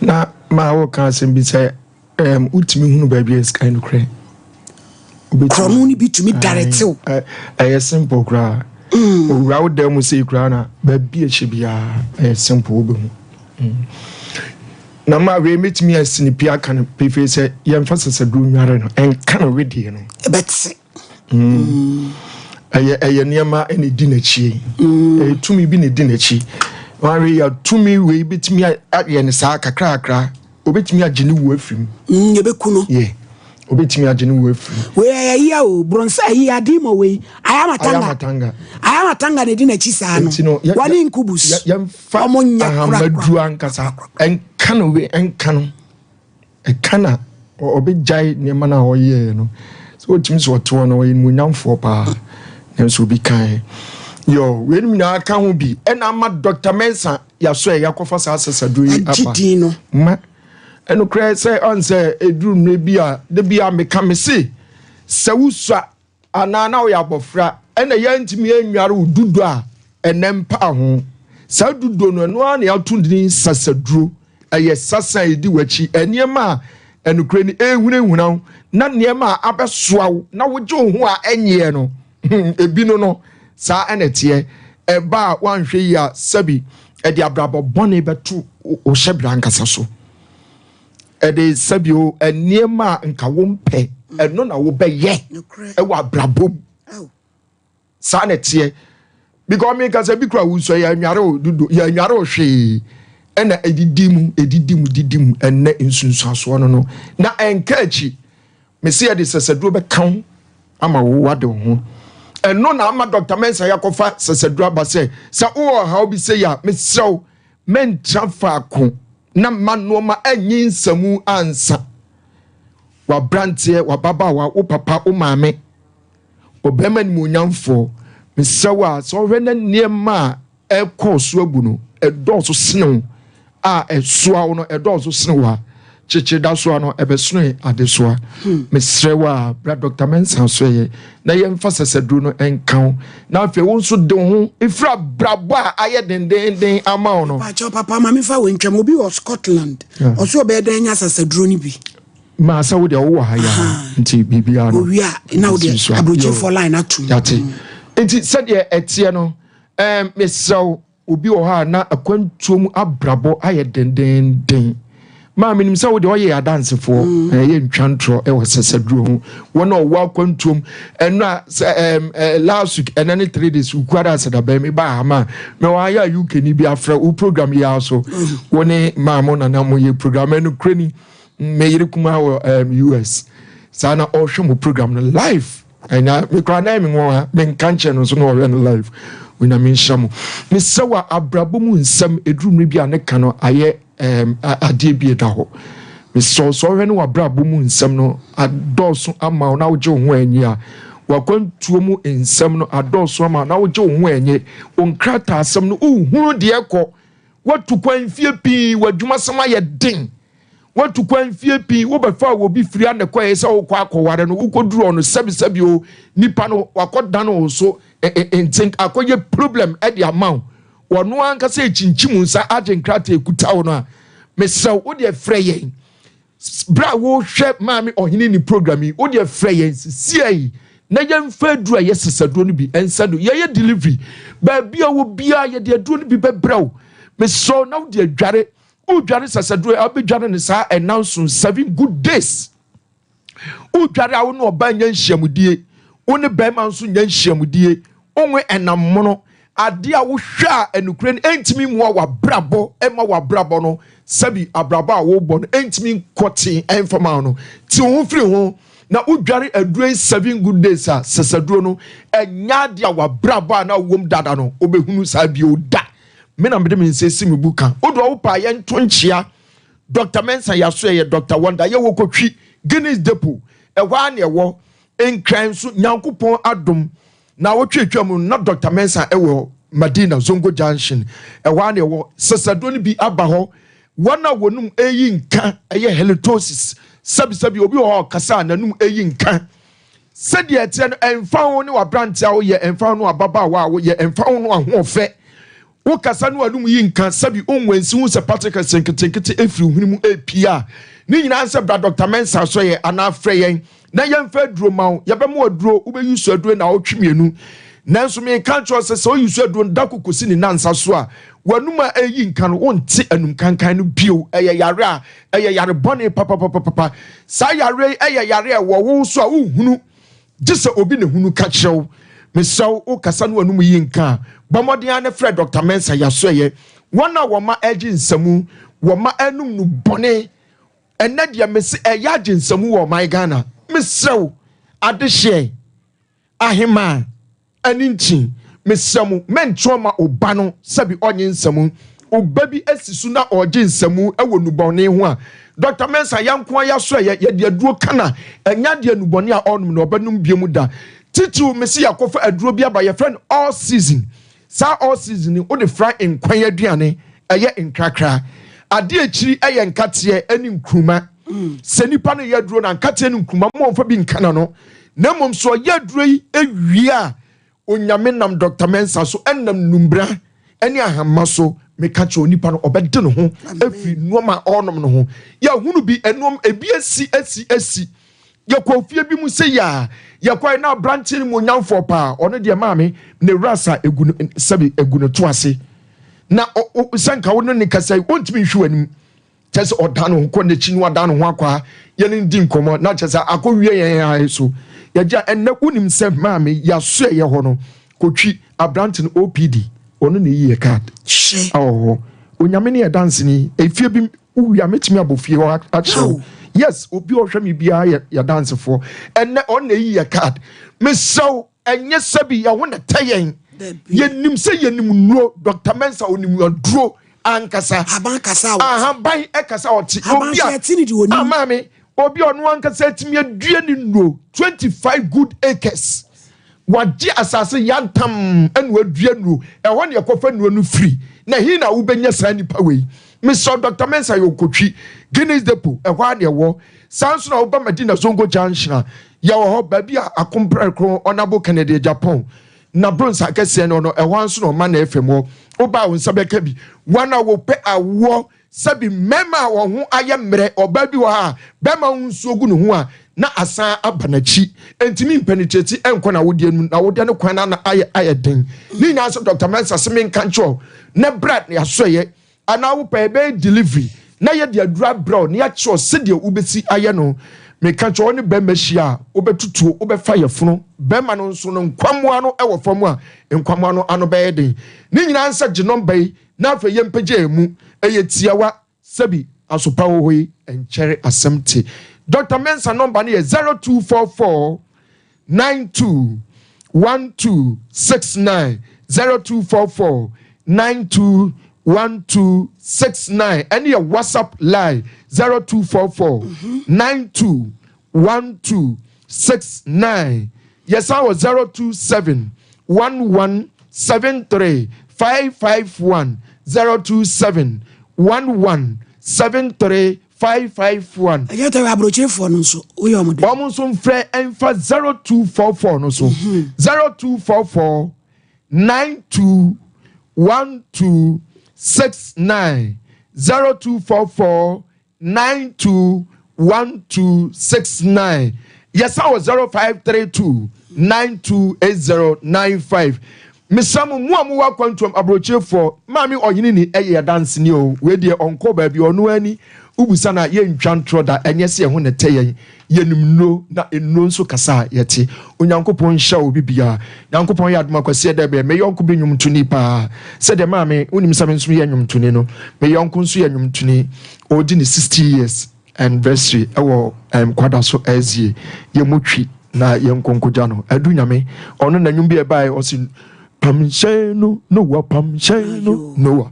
Na maa woka asɛm bi sɛ, um, wotumi hunu baabi a sika nokorɛ. Korɔno no bi tumi dare tew. Ɛyɛ simple koraa. Mm. Owura wo dan mu sei koraa na baabi a ɛhyɛ biara ɛyɛ simple wobɛhu. Mm. Na ma wei mɛtumi asi ne pia aka no pefee sɛ yɛmfa sasaduro nware no ɛnka no wedeɛ no. Ɛbɛte. Mm. Ɛyɛ ɛyɛ nneɛma na edi n'akyi. Mm. Ɛyɛ tumi bi na edi n'akyi. Wɔn yɛ tumi wei betumi ayɛ ne saa kakrakra. Obetumi agye ne wu afiri mu. Mm, ebeku no. Yɛ. Obetumi agye ne wu afiri mu. Wei ɛyɛ yia o, bronsa ɛyi adi mo wei. Ayamatanga. Ayamatanga. Ayamatanga na edi n'akyi saa no. Wɔne nkubus. Yɛmfa ahamaduru ankasa ɛnka no wei ɛnka no. Ɛka na ɔbɛgyae nneɛma no a ɔyɛɛ no. Sɛ ɔtumi sɛ ɔte hɔ no, ɔyɛ nimonyamfoɔ paa. Nanso obi kae. Yɔ, weinom nyinaa ka ho bi. Ɛna ama Dr. Mensah yɛasɔ ɛ yɛakɔfa saa asasaduro yi aba. din no. Ma ɛnokorɛ sɛ ɔn sɛ ɛduru mmerɛ bi a, da bi a meka me se, sɛ wosua Anaa na woyɛ abɔfra ɛna yɛantumi annware wo dudo a, ɛnɛ mpaa ho. Saa dudo no, ɛno ara na yɛato din sasaduro. Ɛyɛ sasa a ɛdi w'akyi. Nneɛma a Ɛnokorɛ ni, ɛrehunahuna wo na nneɛma a abɛsoa wo na wogye wo ho a ɛnyeɛ no, ebi no no, saa ɛna ɛteɛ. Ɛba a woanhwɛ yie a, sɛbi ɛde abrabɔ bɔne bɛto wo hyɛbrɛ ankasa so. Ɛde sɛbi o, nneɛma a nka wompɛ, ɛno na wobɛyɛ ɛwɔ abrabɔ mu. Saa na ɛteɛ. Because mi kasa bi kura wusɔ yɛ anware o dodo yɛ anware o hwee ɛna edidi mu edidi mu didi mu ɛnɛ nsunsuasoɔ no no na ɛnka akyi mesi yɛde sɛsɛduro bɛka ho ama wo wade wo ho ɛno na ama Dr. Mensah yakɔfa sɛsɛduro aba sɛ sɛ wowɔ ɔhaw bi sɛ yɛ a mesrɛ wo mɛntra faako na mma nnoɔma anyi nsamu ansa wabranteɛ wababaawa wo papa wo maame Ɔbarima animuonyamfoɔ, mesrɛ wo a, sɛ wohwɛ na nneɛma a ɛrekɔ so abu no, ɛdɔɔso sene wo a ɛsoa wo no, ɛdɔɔso sene wo a, kyekyere da soa no, ɛbɛsono adesoa. Hmm. Mesrɛ wo a, bra Dr. Mensah so ɛyɛ na yɛmfa sɛsɛduro no nka wo. Na afei wo nso de wo ho ɛfiri abrabɔ a ayɛ dendenden ama wo no. Pakyɛw papa ma mefa wo ntwam obi wɔ Scotland ɔso ɔbɛyɛ dɛn anya sɛsɛduro no bi. Maa sɛ wo deɛ wowɔ ha yi ara nti biribiara no. Owie a na wo deɛ aburokyefoɔ line atum. Yate. Nti sɛdeɛ ɛteɛ no ɛɛ mesrɛ wo obi wɔ hɔ a na akwantuo mu abrabɔ ayɛ dendenden. Maa menim sɛ wo deɛ ɔyɛ adansefoɔ mm. ɛyɛ ntwa ntorɔ ɛwɔ sɛsɛduro ho wɔn a ɔwɔ akwantuo mu ɛno a sɛ ɛɛm ɛɛ last week ɛnɛ ne three days ukuada asɛdabɛn mi ba ha ma mɛ wɔn ayɛ a UK ni bi afrɛ wo program yi ara so mm. wo ne maa mo nana mo yɛ program ɛno kure ni. Me yere kumaa wɔ um, US. Saa na ɔhwɛ mo program no live. Ɛnya me koraa na me nwa me nka nkyɛn no nso na ɔhwɛ no live. Onyame nhyira mo. Mesrɛ wɔ abrabɔ mu nsɛm eduru mmere bi a ne ka no ayɛ um, adeɛ bi ɛda hɔ. Mesrɛ sɛ ɔhwɛ ne w'abrabɔ mu nsɛm no adɔɔso ama wo na wogye wo ho anyi a wakwantuo mu nsɛm no adɔɔso ama na wogye wo ho anyi wo nkrataa asɛm no wohunu deɛ kɔ Woatu kwan mfeɛ pii, w'adwumasɛm ayɛ den. Woatu kwan mfeɛ pii, wobɛfaa obi firi a na ɛkɔɛ sɛ wokɔ akɔware no, wokɔduru hɔ no, sɛbisɛbi o, nipa no wakɔdane wo so nten, akɔyɛ problem de ama wo. Ɔno ankasa ɛkyinkyim nsa agye nkrataa ɛkuta wo no a, mesrɛ wo, wo deɛ frɛ yɛn. Berɛ a worehwɛ Maame Ɔhene ni program yi, wo deɛ frɛ yɛn sisiɛ yi na yɛmfa aduro a ɛyɛ sesaduro no bi nsa do. Yɛyɛ delivery. Baabi a wɔ biara yɛde aduro no bi bɛbrɛ wo. Mesrɛ wo na wode adware. Wodware sesaduro a wobɛdware no saa ɛna nson, seven good days. Wodware a wo ne ɔbaa nya nhyiamudie, wo ne bɛrima nso nya nhyiamudie, wonwe ɛnam mono, adeɛ a wohwɛ a ɛnokorɛ no ɛntumi mmoa w'abrabɔ ɛma w'abrabɔ no sɛbi abrabɔ a wobɔ no ɛntumi nkɔ tee ɛmfa ma wo no, te wo ho firi ho na wodware aduro yi seven good days a sɛsɛduro no ɛnyɛ adeɛ a w'abrabɔ a na wowom dada no wobɛhunu saa bio da. Me na mede me nsa si me bu ka. Wodoɔ wo paa yɛnto nkyea Doctor Mensah Yasoɛ yɛ Doctor Wonder yɛwɔ Kotwi Guinness Depot ɛhɔ ara na ɛwɔ Nkran nso Nyankopɔn adom naawɔtwe atwa mu no na Doctor Mensah ɛwɔ Madina Zongo Junction ɛhɔ ara na ɛwɔ Sɛsɛdoɔ no bi aba hɔ wɔn a wɔnum ɛyi nka ɛyɛ halitosis sɛbisɛbi obi wɔ hɔ a ɔkasa a n'anum ɛyi nka sɛdeɛ ɛteɛ no ɛmfa ho ne w'aberanteɛ a woyɛ ɛmfa ho ne w'ababaawa a woyɛ ɛmfa ho ne w'ahoɔfɛ Wo kasa ne w'anom yi nka sɛbi onwansi hu sɛ particles nketenkete efiri wo hwene mu repue a, ne nyinaa nsɛ bra Doctor Mensah asɔeɛ anaa frɛ yɛn na yɛmfa aduro ma wo. Yɛbɛma wo aduro, wobɛ use aduro naawɔtwe mmienu. Nanso meka akyerɛ wo sɛ sɛ wo use aduro no da ko kɔsi ne nansa so a, w'anom a ɛreyi nka no wonte anum kankan no bio. Ɛyɛ yare a ɛyɛ yare bɔne papapapapa. Saa yareɛ yi ɛyɛ yare a ɛwɔ wo so a wonhunu. Gye sɛ obi na hunu ka kyerɛ wo. Mesrɛ wo, wokasa na w'anom yi nka a, bɔ mmɔden ara na frɛ Dɔkta Mensah Yasoɛeɛ. Wɔn a wɔn mma regye nsamu, wɔn mma renom nnubɔne, ɛnnɛ deɛ mese ɛyɛ agye nsamu wɔ ɔman Ghana. Mesrɛ wo, adehyeɛ, ahemaa, Ɛno nti, mesrɛ mo, mɛnkyerɛw mma oba no sɛbe ɔnnye nsamu. Oba bi asi so na ɔregye nsamu wɔ nnubɔne ho a, Dɔkta Mensah, yɛn nko ara yɛaso ɛyɛ, yɛde aduro ka no a, ɛnyɛ adeɛ nnubɔne a ɔrenom no ɔbɛnom bio da. Titiriw, mese yɛakɔfa aduro bi aba, yɛfrɛ no all season. Saa all season yi, wode fra nkwan aduane, ɛyɛ nkrakra. Adeɛ akyiri yɛ nkateɛ ne nkruma. Sɛ nipa no yɛ aduro no a, nkateɛ ne nkruma, mma ɔmfa bi nka n'ano. Na mmom sɛ ɔyɛ aduro yi wie a, Onyame nam Dɔkta Mensah so nam nnumbra ne ahamma so Meka kyerɛ onipa no, ɔbɛde ne ho afiri nnoɔma a ɔrenom no ho. Yɛahunu bi, nnoɔma, ebi asi, asi, asi. Yɛkɔɔ fie bi mu sei a, yɛkɔe na aberanteɛ no mu onyamfoɔ paa, ɔno deɛ maame, ne rasa egu no, sɛbi, egu ne to ase. Na ɔ, ɔ, sɛ nka wo ne ne kasa yi, ɔntumi nhwe w'anim. Kyerɛ sɛ ɔdan ne ho kɔ n'akyi na wadan ne ho akɔ ha, yɛne no di nkɔmmɔ, na kyerɛ sɛ akɔwie yɛn ara so. Yɛgye a, ɛnnɛ wonim sɛ maame, yɛasoɛeɛ hɔ no, kɔtwi aberante no OPD, ɔno na ɛyi yɛ card wɔ hɔ. Onyame ne yɛ danseni, efie bi wowie a mɛtumi abɔ fie hɔ akyerɛ wo. Yes, obi a ɔhwɛ me biara yɛ yɛ dansefoɔ. Ɛnnɛ ɔno na ɛyi yɛ card. Mesrɛ wo, ɛnyɛ sɛbi yɛn ho na ɛtɛ yɛn. Yɛnim sɛ yɛnim nnuro. Dr. Mensah ɔnim aduro ankasa. Aban kasa a ɔte. Ahaban kasa a ɔte. Aban Obi so a yɛte ne deɛ ɔnim. Ah, maame, obi a ɔno ankasa atumi adua ne nnuro 25 good acres. Wagye asase yantam ɛna wadua nnuro. Ɛhɔ na yɛkɔfa nnuro no firi. Na he na wobɛnya saa nipa wei? Mesrɛ wo, Dr. Mensah yɛ Okotwi, Guinness Depot, ɛhɔ ara na ɛwɔ. Saa nso na woba Madina Zongo Junction a, yɛwɔ hɔ, baabi a Akomprɛko Honourable Kennedy Agyapong na Bronsa akɛseɛ no no, ɛhɔ ara nso na ɔma na FM wɔ. Woba a wo nsa bɛka bi. Wɔn a wɔpɛ awoɔ, sɛbi mmarima a wɔn ho ayɛ mmerɛ, ɔbaa bi wɔ ha a, bɛrima ho nsuo gu ne ho a, na asan aba n'akyi. Ɛntumi mpenetrate ɛnkɔ n'awodeɛ no mu, n'awodeɛ no kwan no ano ayɛ ayɛ den. Ne nyinaa nso Doctor Mensah se menka nkyerɛ wo, na bra na yɛasɔeɛ Anaa wopɛ yɛbɛyɛ delivery na yɛde aduru abrɛ wo na yɛakyerɛ wo sɛdeɛ wobɛsi ayɛ no. Meka kyerɛ wo ne bɛrima hyia a, wobɛtutuo, wobɛfa yafunu. Bɛrima no nso no nkwammoa no wɔ fam a, nkwammoa no ano bɛyɛ den. Ne nyinaa nsa gye nɔmba yi na afei yɛmpagya yɛn mu. Ɛyɛ tiawa, sɛbi asopa wɔ hɔ yi, ɛnkyɛre asɛm te. Doctor Mensah nɔmba no yɛ 0244 92 12 69 0244 92 12 69 ɛne yɛ whatsapp line 0244 92 12 69 yɛsan wɔ 027 11 73 551 027 11 73 551. Ɛnyɛ tɛ aburokyerefoɔ no nso woyɛ wɔn dɛ. Wɔn nso mfrɛ mfa 0244 no so 0244 92 12 69 0244 92 12 69 yɛsan wɔ 0532 92 80 95 Mesrɛ mo, mo a mowɔ akwantuam, aburokyerefoɔ, Maame Ɔheneni yɛ yɛn danseni o, wei deɛ ɔnkɔɔ baabi, ɔno ara ni, wobisa no a, yɛntwa ntorɔ da, ɛnyɛ sɛ yɛn ho na ɛtɛ yɛn, yɛnim nnuro, na nnuro nso kasa a yɛte. Onyankopɔn nhyira obi biara. Nyankopɔn yɛ adom a Kwasi Ɛdɛ bɛyɛ me yɔnko bi nnwomtoni paa. Sɛdeɛ maame, wonim sɛ me nso meyɛ nnwomtoni no, me yɔnko nso yɛ nnwomtoni, ɔredi ne 60 years. Anniversary ɛwɔ ɛm Kwadaso Ɛzie yɛ mo twi na yɛ nko nkogya no Adu Nyame ɔno na nwom bi ɛbaɛ ɔsi pam hyɛn no Noah pam hyɛn no Noah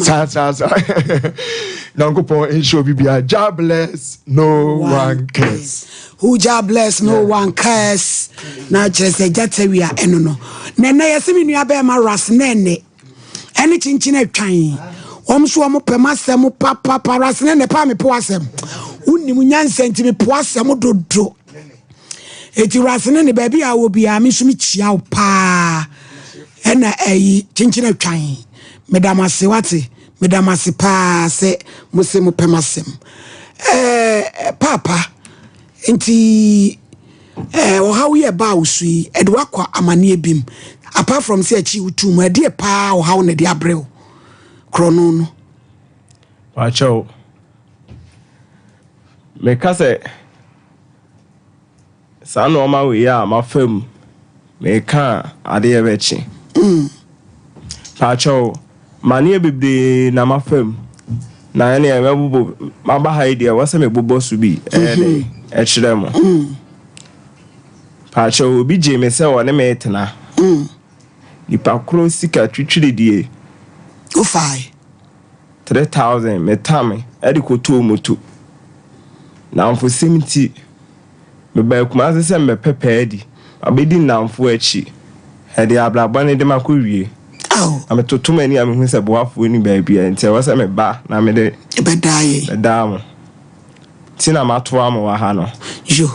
saa saa saa Nyankopɔn nhyɛ obi bia Jah bless no one curse Who Jah bless no yeah. one curse na kyerɛ sɛ gyata wia ɛno no na ɛnɛ yɛse me nua bɛɛma ras na ɛnɛ ɛne kyenkyen atwan wɔn nso wɔn pɛ m'asɛm papapa rasene ne paa mepo asɛm wonim nyansa nti mepo asɛm dodo eti rasene ne baabi a wɔ biara me nso mekyia wo paa ɛna ɛyi kyenkyen atwan meda mo ase wate meda mo ase paa sɛ mo se mo pɛ m'asɛm ɛɛ paapa Nti eh, ɔhaw yi a ɛbaa wo so yi, ɛde wakɔ amaneɛ bi mu. Apart from sɛ akyi wotu mu, ɛdeɛ paa ɔhaw na ɛde abrɛ wo korɔno no? Pakyɛw, meka sɛ saa nnoɔma wei a mafa mu meka a adeɛ bɛkye. Pakyɛw, maneɛ bebree na mafa mu na ɛneɛ mɛbobɔ maba ha yi deɛ ɛwɔ sɛ mebobɔ so bi ɛyɛ dɛ ɛkyerɛ mo. Pakyɛw, obi gyee me sɛ ɔne me retena. Nipa koro sika twitwiridie. Wofae? 3000 metame ɛde kɔtɔɔ moto. Nnamfosɛm nti. Mebaa Kumase sɛ mebɛpɛ paa adi. Mabɛdi nnamfoɔ akyi. Ɛde abrabɔ no de makɔwie. Na metoto m'ani a mehu sɛ boafoɔ nni baabiara nti ɛwɔ sɛ meba na mede bɛdaa mo. Nti na matoa mo wɔ ha no. Yo,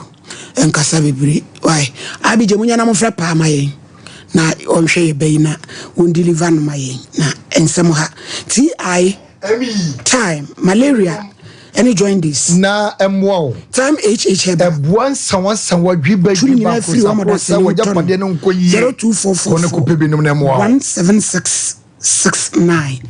nkasa bebree. Wai, Abigya munya na momfrɛ paa ma yɛn na ɔnhwɛ yɛ ba yi na wɔn deliver no ma yɛn na. nsɛm ha. TI, Time, Malaria ɛne Jaundice. Na ɛmmoa wo. Time HH Herbal. Ɛboa nsawansawa, dwiba Turu dwiba, nyinaa firi wɔn nkosakosa, ɔdasani tɔ no. w'agyapadeɛ no nkɔ yie. 0244 Kɔ ne kɔpɛ binom na ɛmmoa wo. 17669.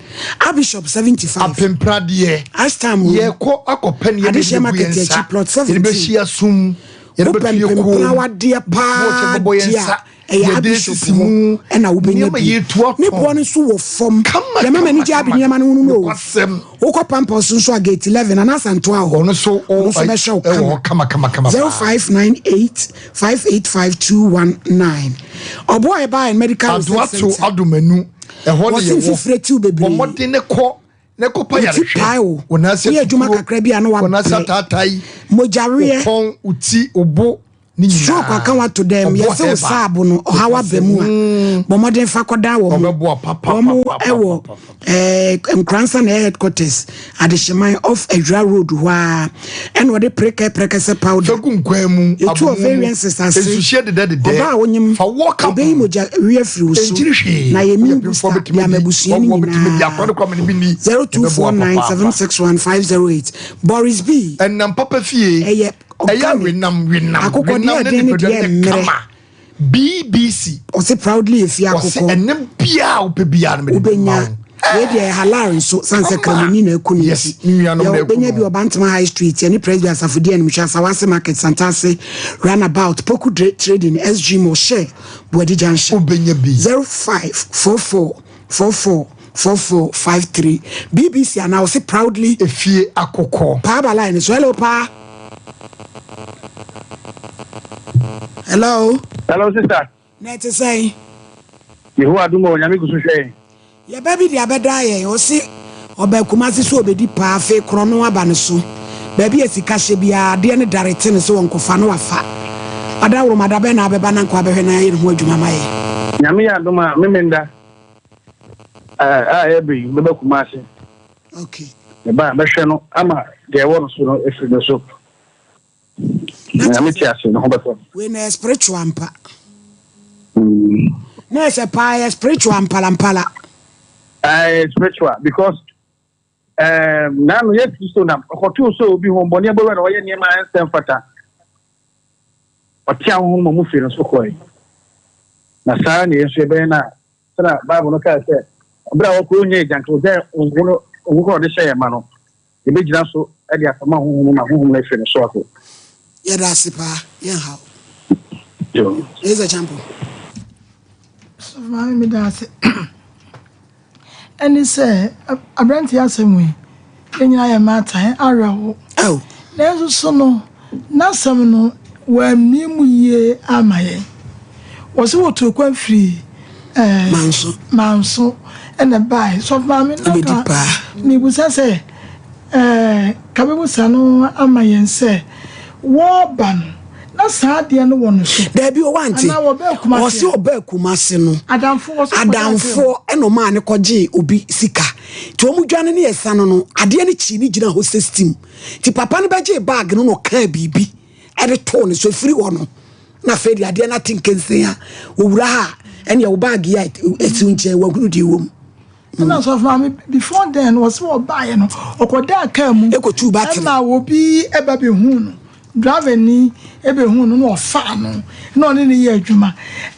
Abishop 75. Apempradeɛ. Ashtam room. Yɛkɔ akɔpɛ ne yɛde Adehyeɛ bɛgu yɛn market nsa. akyi plot Yɛde 17. bɛhyia sum. Yɛde Wopɛ bɛto yɛ mpempena kɔn mu. awadeɛ paa Wɔkyɛ bɛbɔ yɛn deɛ nsa. a, ɛyɛ Yɛde Abishop asisi hɔ mu. ɛna wobɛnya Nneɛma bi. yɛtu atɔn. Ne boɔ no nso wɔ fam. Kama, Deɛ mama kama, ani gye abi kama. nneɛma no ho no no o. Nokwasɛm. Wokɔ Pampers nso a gate 11 anaa Asantoa hɔ. Ɔno nso Ɔno nso bɛhwɛ wo ɛwɔ hɔ kama kama kama paa. 0598 585219. Ɔboa Herbal and Medical Research Adoato Center. Adomanu ɛhɔ ne Wɔse yɛwɔ. mfifire tiw Bɔ bebree. mmɔden ne kɔ ne kɔpa Wo ti yarehwɛ. pae wo. Wo nan ase Woyɛ adwuma atutuo, kakra bi a na wo nan ase wabrɛ. ataatae, Mogyaweɛ. wo kɔn, wo ti, wo bo ne nyinaa. Stroke aka wato dɛm. Ɔboa Yɛse wo herbal. saabo no ɔhaw aba mu a, bɔ mmɔden fa kɔdan wɔn. Ɔbɛboa papa Wɔn papa ɛwɔ ɛɛ Nkoransa na ɛyɛ headquarters Adehyeman off Adwira road hɔ ara. Ɛna ɔde preka prekɛsɛ powder. Fa gu nkwan mu, Etu abomu mu, ovarian ase. nsuhyeɛ dedɛdedɛ. Ɔbaa a wonyem. Fa wɔ ka ho. Obeyi mogya wi afiri wo so. Ɛnkyiri hwee. Na yɛ immune Woyɛ booster pemfoɔ bɛtumi de ama adi, abusua no wɔwoɔ bɛtumi adi, nyinaa. akora no koraa ma no bi nni. Zero 2 Ɛbɛboa 4 9 papaapa. 7 6 1 5 0 8 Boris B. Ɛnam papa fie. Ɛyɛ Ɛyɛ organic. wenam wenam Akokɔ wenam deɛ ne ɛden ne nipadua deɛ no yɛ mmerɛ. kama. BBC. Ɔse proudly efi Ɔse akokɔ. ɛnam biara a wopɛ biara no mede bɛma Wobɛnya wo. wei deɛ halal nso sane sɛ Kama. kramoni na aku no Yes, nti. ne nuanom Yɛ na aku wobɛnya bi no. wɔ Bantama High Street ɛne Presby Asafodie animhwɛ Asawase Market Santase Runabout Poku Trading SG Mall Shell Buadi Junction. Wobɛnya bi. 0544 44 44 53 BBC anaa ɔse proudly Efie akokɔ. Paa ba line so hello paa. Hello. Hello sister. Na ɛte sɛn? Yehowa adom o, Nyame gu so hwɛ yɛn. Yɛ ba bi de abɛdaa yɛn, ɔse ɔbaa Kumasi sɛ ɔbɛdi paa, afei korɔno aba ne so. Baabi a sika hyɛ biara, adeɛ no dare te no sɛ ɔnkɔfa na wafa. Adaworoma, da bɛn na abɛba na nka wabɛhwɛ na yɛayɛ ne ho adwuma ama yɛn? Nyame yɛ adom a, Memenda a ɛreba yi, mɛba Kumasi. Okay. Meba a, mɛhwɛ no ama deɛ ɛwɔ no so no afiri ne so. Na Nyame te ase, ne ho bɛtɔ no. Wei na ɛyɛ spiritual ampa. Na ɛsɛ paa ɛyɛ spiritual ampalampala. Ɛyɛ spiritual because um, naano yɛ Kristo nam ɔkɔtoo sɛ obi ho bɔne abɔwura na ɔyɛ nneɛma a ɛnsɛ mfata. Ɔte ahohom ma mu firi no so kɔe. Na saa na yɛn nso yɛbɛyɛ no a sɛnea Bible no kae sɛ bere a wɔkɔ onyɛ agyanka ogya nwo no nwo kɔ ɔde hyɛ yɛn ma no yɛbɛgyina so de apama honhom no ma honhom no afiri no so akɔ. Yɛda ase paa, yɛnhaw. Eza Champo. Sɔfo maame meda ase. Ɛne sɛ aberanteɛ asɛm yi yɛn nyinaa yɛ mmaatan awerɛho. Nanso so no n'asɛm no wammie mu yie ama yɛn. Wɔse wɔtuu kwan firi ɛɛ Manso. Manso ɛna ɛbaeɛ. Sɔfo maame na Ɛbɛdi ka paa. mebusa sɛ ɛɛ ka bɛbusa no ama yɛn sɛ wɔreba no na saa adeɛ no wɔ no so. Daabi o wante. Anaa wɔbaa Kumasi Ɔse a? ɔbaa Kumasi no. Adamfo wɔse ɔkɔgye Adamfoɔ ɛna ɔmaa no kɔgyee obi sika. Nti wɔn dwane ne yɛsa no no adeɛ no kyii no gyina hɔ sɛ steam. Nti papa no bɛgyee bag no na ɔkaa biribi ɛde too ne so ɛfiri hɔ no na afei deɛ adeɛ no ate nkensen a ɔwura ha a ɛneɛ wo bag yi a ɛsi wo nkyɛn wahunu deɛ ɛwɔ mu. Ɛna sɔfo maame before then wɔsi ɔbaayɛ no ɔkɔdaa kaa mu Ɛkɔtuu battery. ɛma obi ɛba bɛhuu no driver ni ɛbɛhuu no na ɔfaa no na ɔne no yɛ adwuma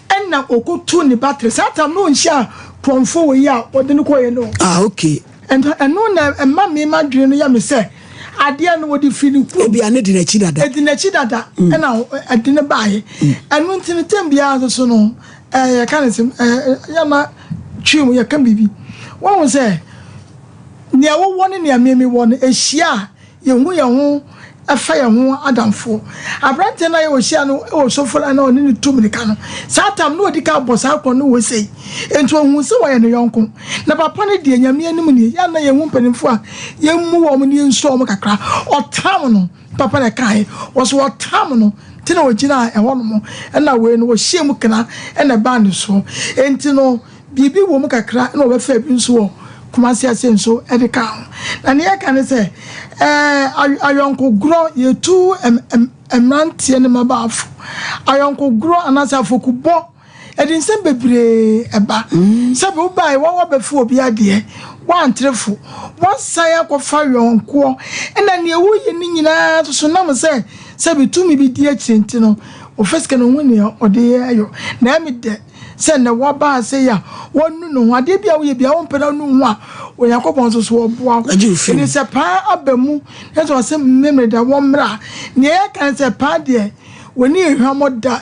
ɛna ɔkɔtuu ne battery saa tam na ɔnhyia kurɔmfoɔ wɔ yi a ɔde no kɔyɛ no. Ah okay. Ɛno ɛno na ɛma me m'adwene no yɛ me sɛ adeɛ no wɔde firi ne kurom. Ebia ne di n'akyi dada. Ɛdi n'akyi dada ɛna ɛde no baeɛ. Ɛno nti no tɛm biara nso so no ɛɛ yɛka ne sɛ ɛɛ yɛma twi mu yɛka biribi. Wɔhu sɛ nea wowɔ ne nea me mewɔ no ɛhyia a yɛhu yɛn ho ɛfa yɛn ho adamfoɔ. Aberanteɛ no a yɛwɔ no wɔ sofo na ɔne no tu mirika no, saa tam no ɔdi ka bɔ saa korɔ no wɔ sei. Enti ɔhuu sɛ wɔyɛ ne yɔnko. Na papa no deɛ, Nyame anim nie, yɛ a na yɛhu mpanimfoɔ a yɛmmu wɔn na yɛnsuo wɔn kakra. Ɔtam no, papa na ɛkaeɛ. Ɔse ɔtam no, nti na ɔgyinaa ɛhɔ nom. Ɛna wei no, ɔhyɛɛ mu kena ɛna ɛbaa ne soɔ. Enti no, biribi wɔ mu kakra na wɔbɛfaa bi nso wɔ Kumasi ase nso de kaa ho. Na nea yɛka ne sɛ, ɛɛ ayɔnkogorɔ, yɛtu mmeranteɛ ne mmabaafo. Ayɔnkogorɔ anaasɛ afɔkubɔ. Ɛde nsɛm bebree ba. Sɛbe wobae wa wabɛfa obi adeɛ, woantere fo, woasan akɔfa yɔnkoɔ, ɛna nea woyɛ no nyinaa nso so nam sɛ sɛbe tumi bi di akyire nti no, ɔfa sika no ɔhu nea ɔde yɛ. Na ɛyɛ me dɛ sɛ nnɛ woaba ha sei a woanu ne ho. Adeɛ bi a woyɛ biara wompɛ na wonu ho a, Onyankopɔn nso so ɔboa wo. Ɛnti sɛ paa aba mu na sɛ ɔse Memeneda wɔmmra a, nea yɛka ne sɛ paa deɛ Wɔnni hwammɔ da.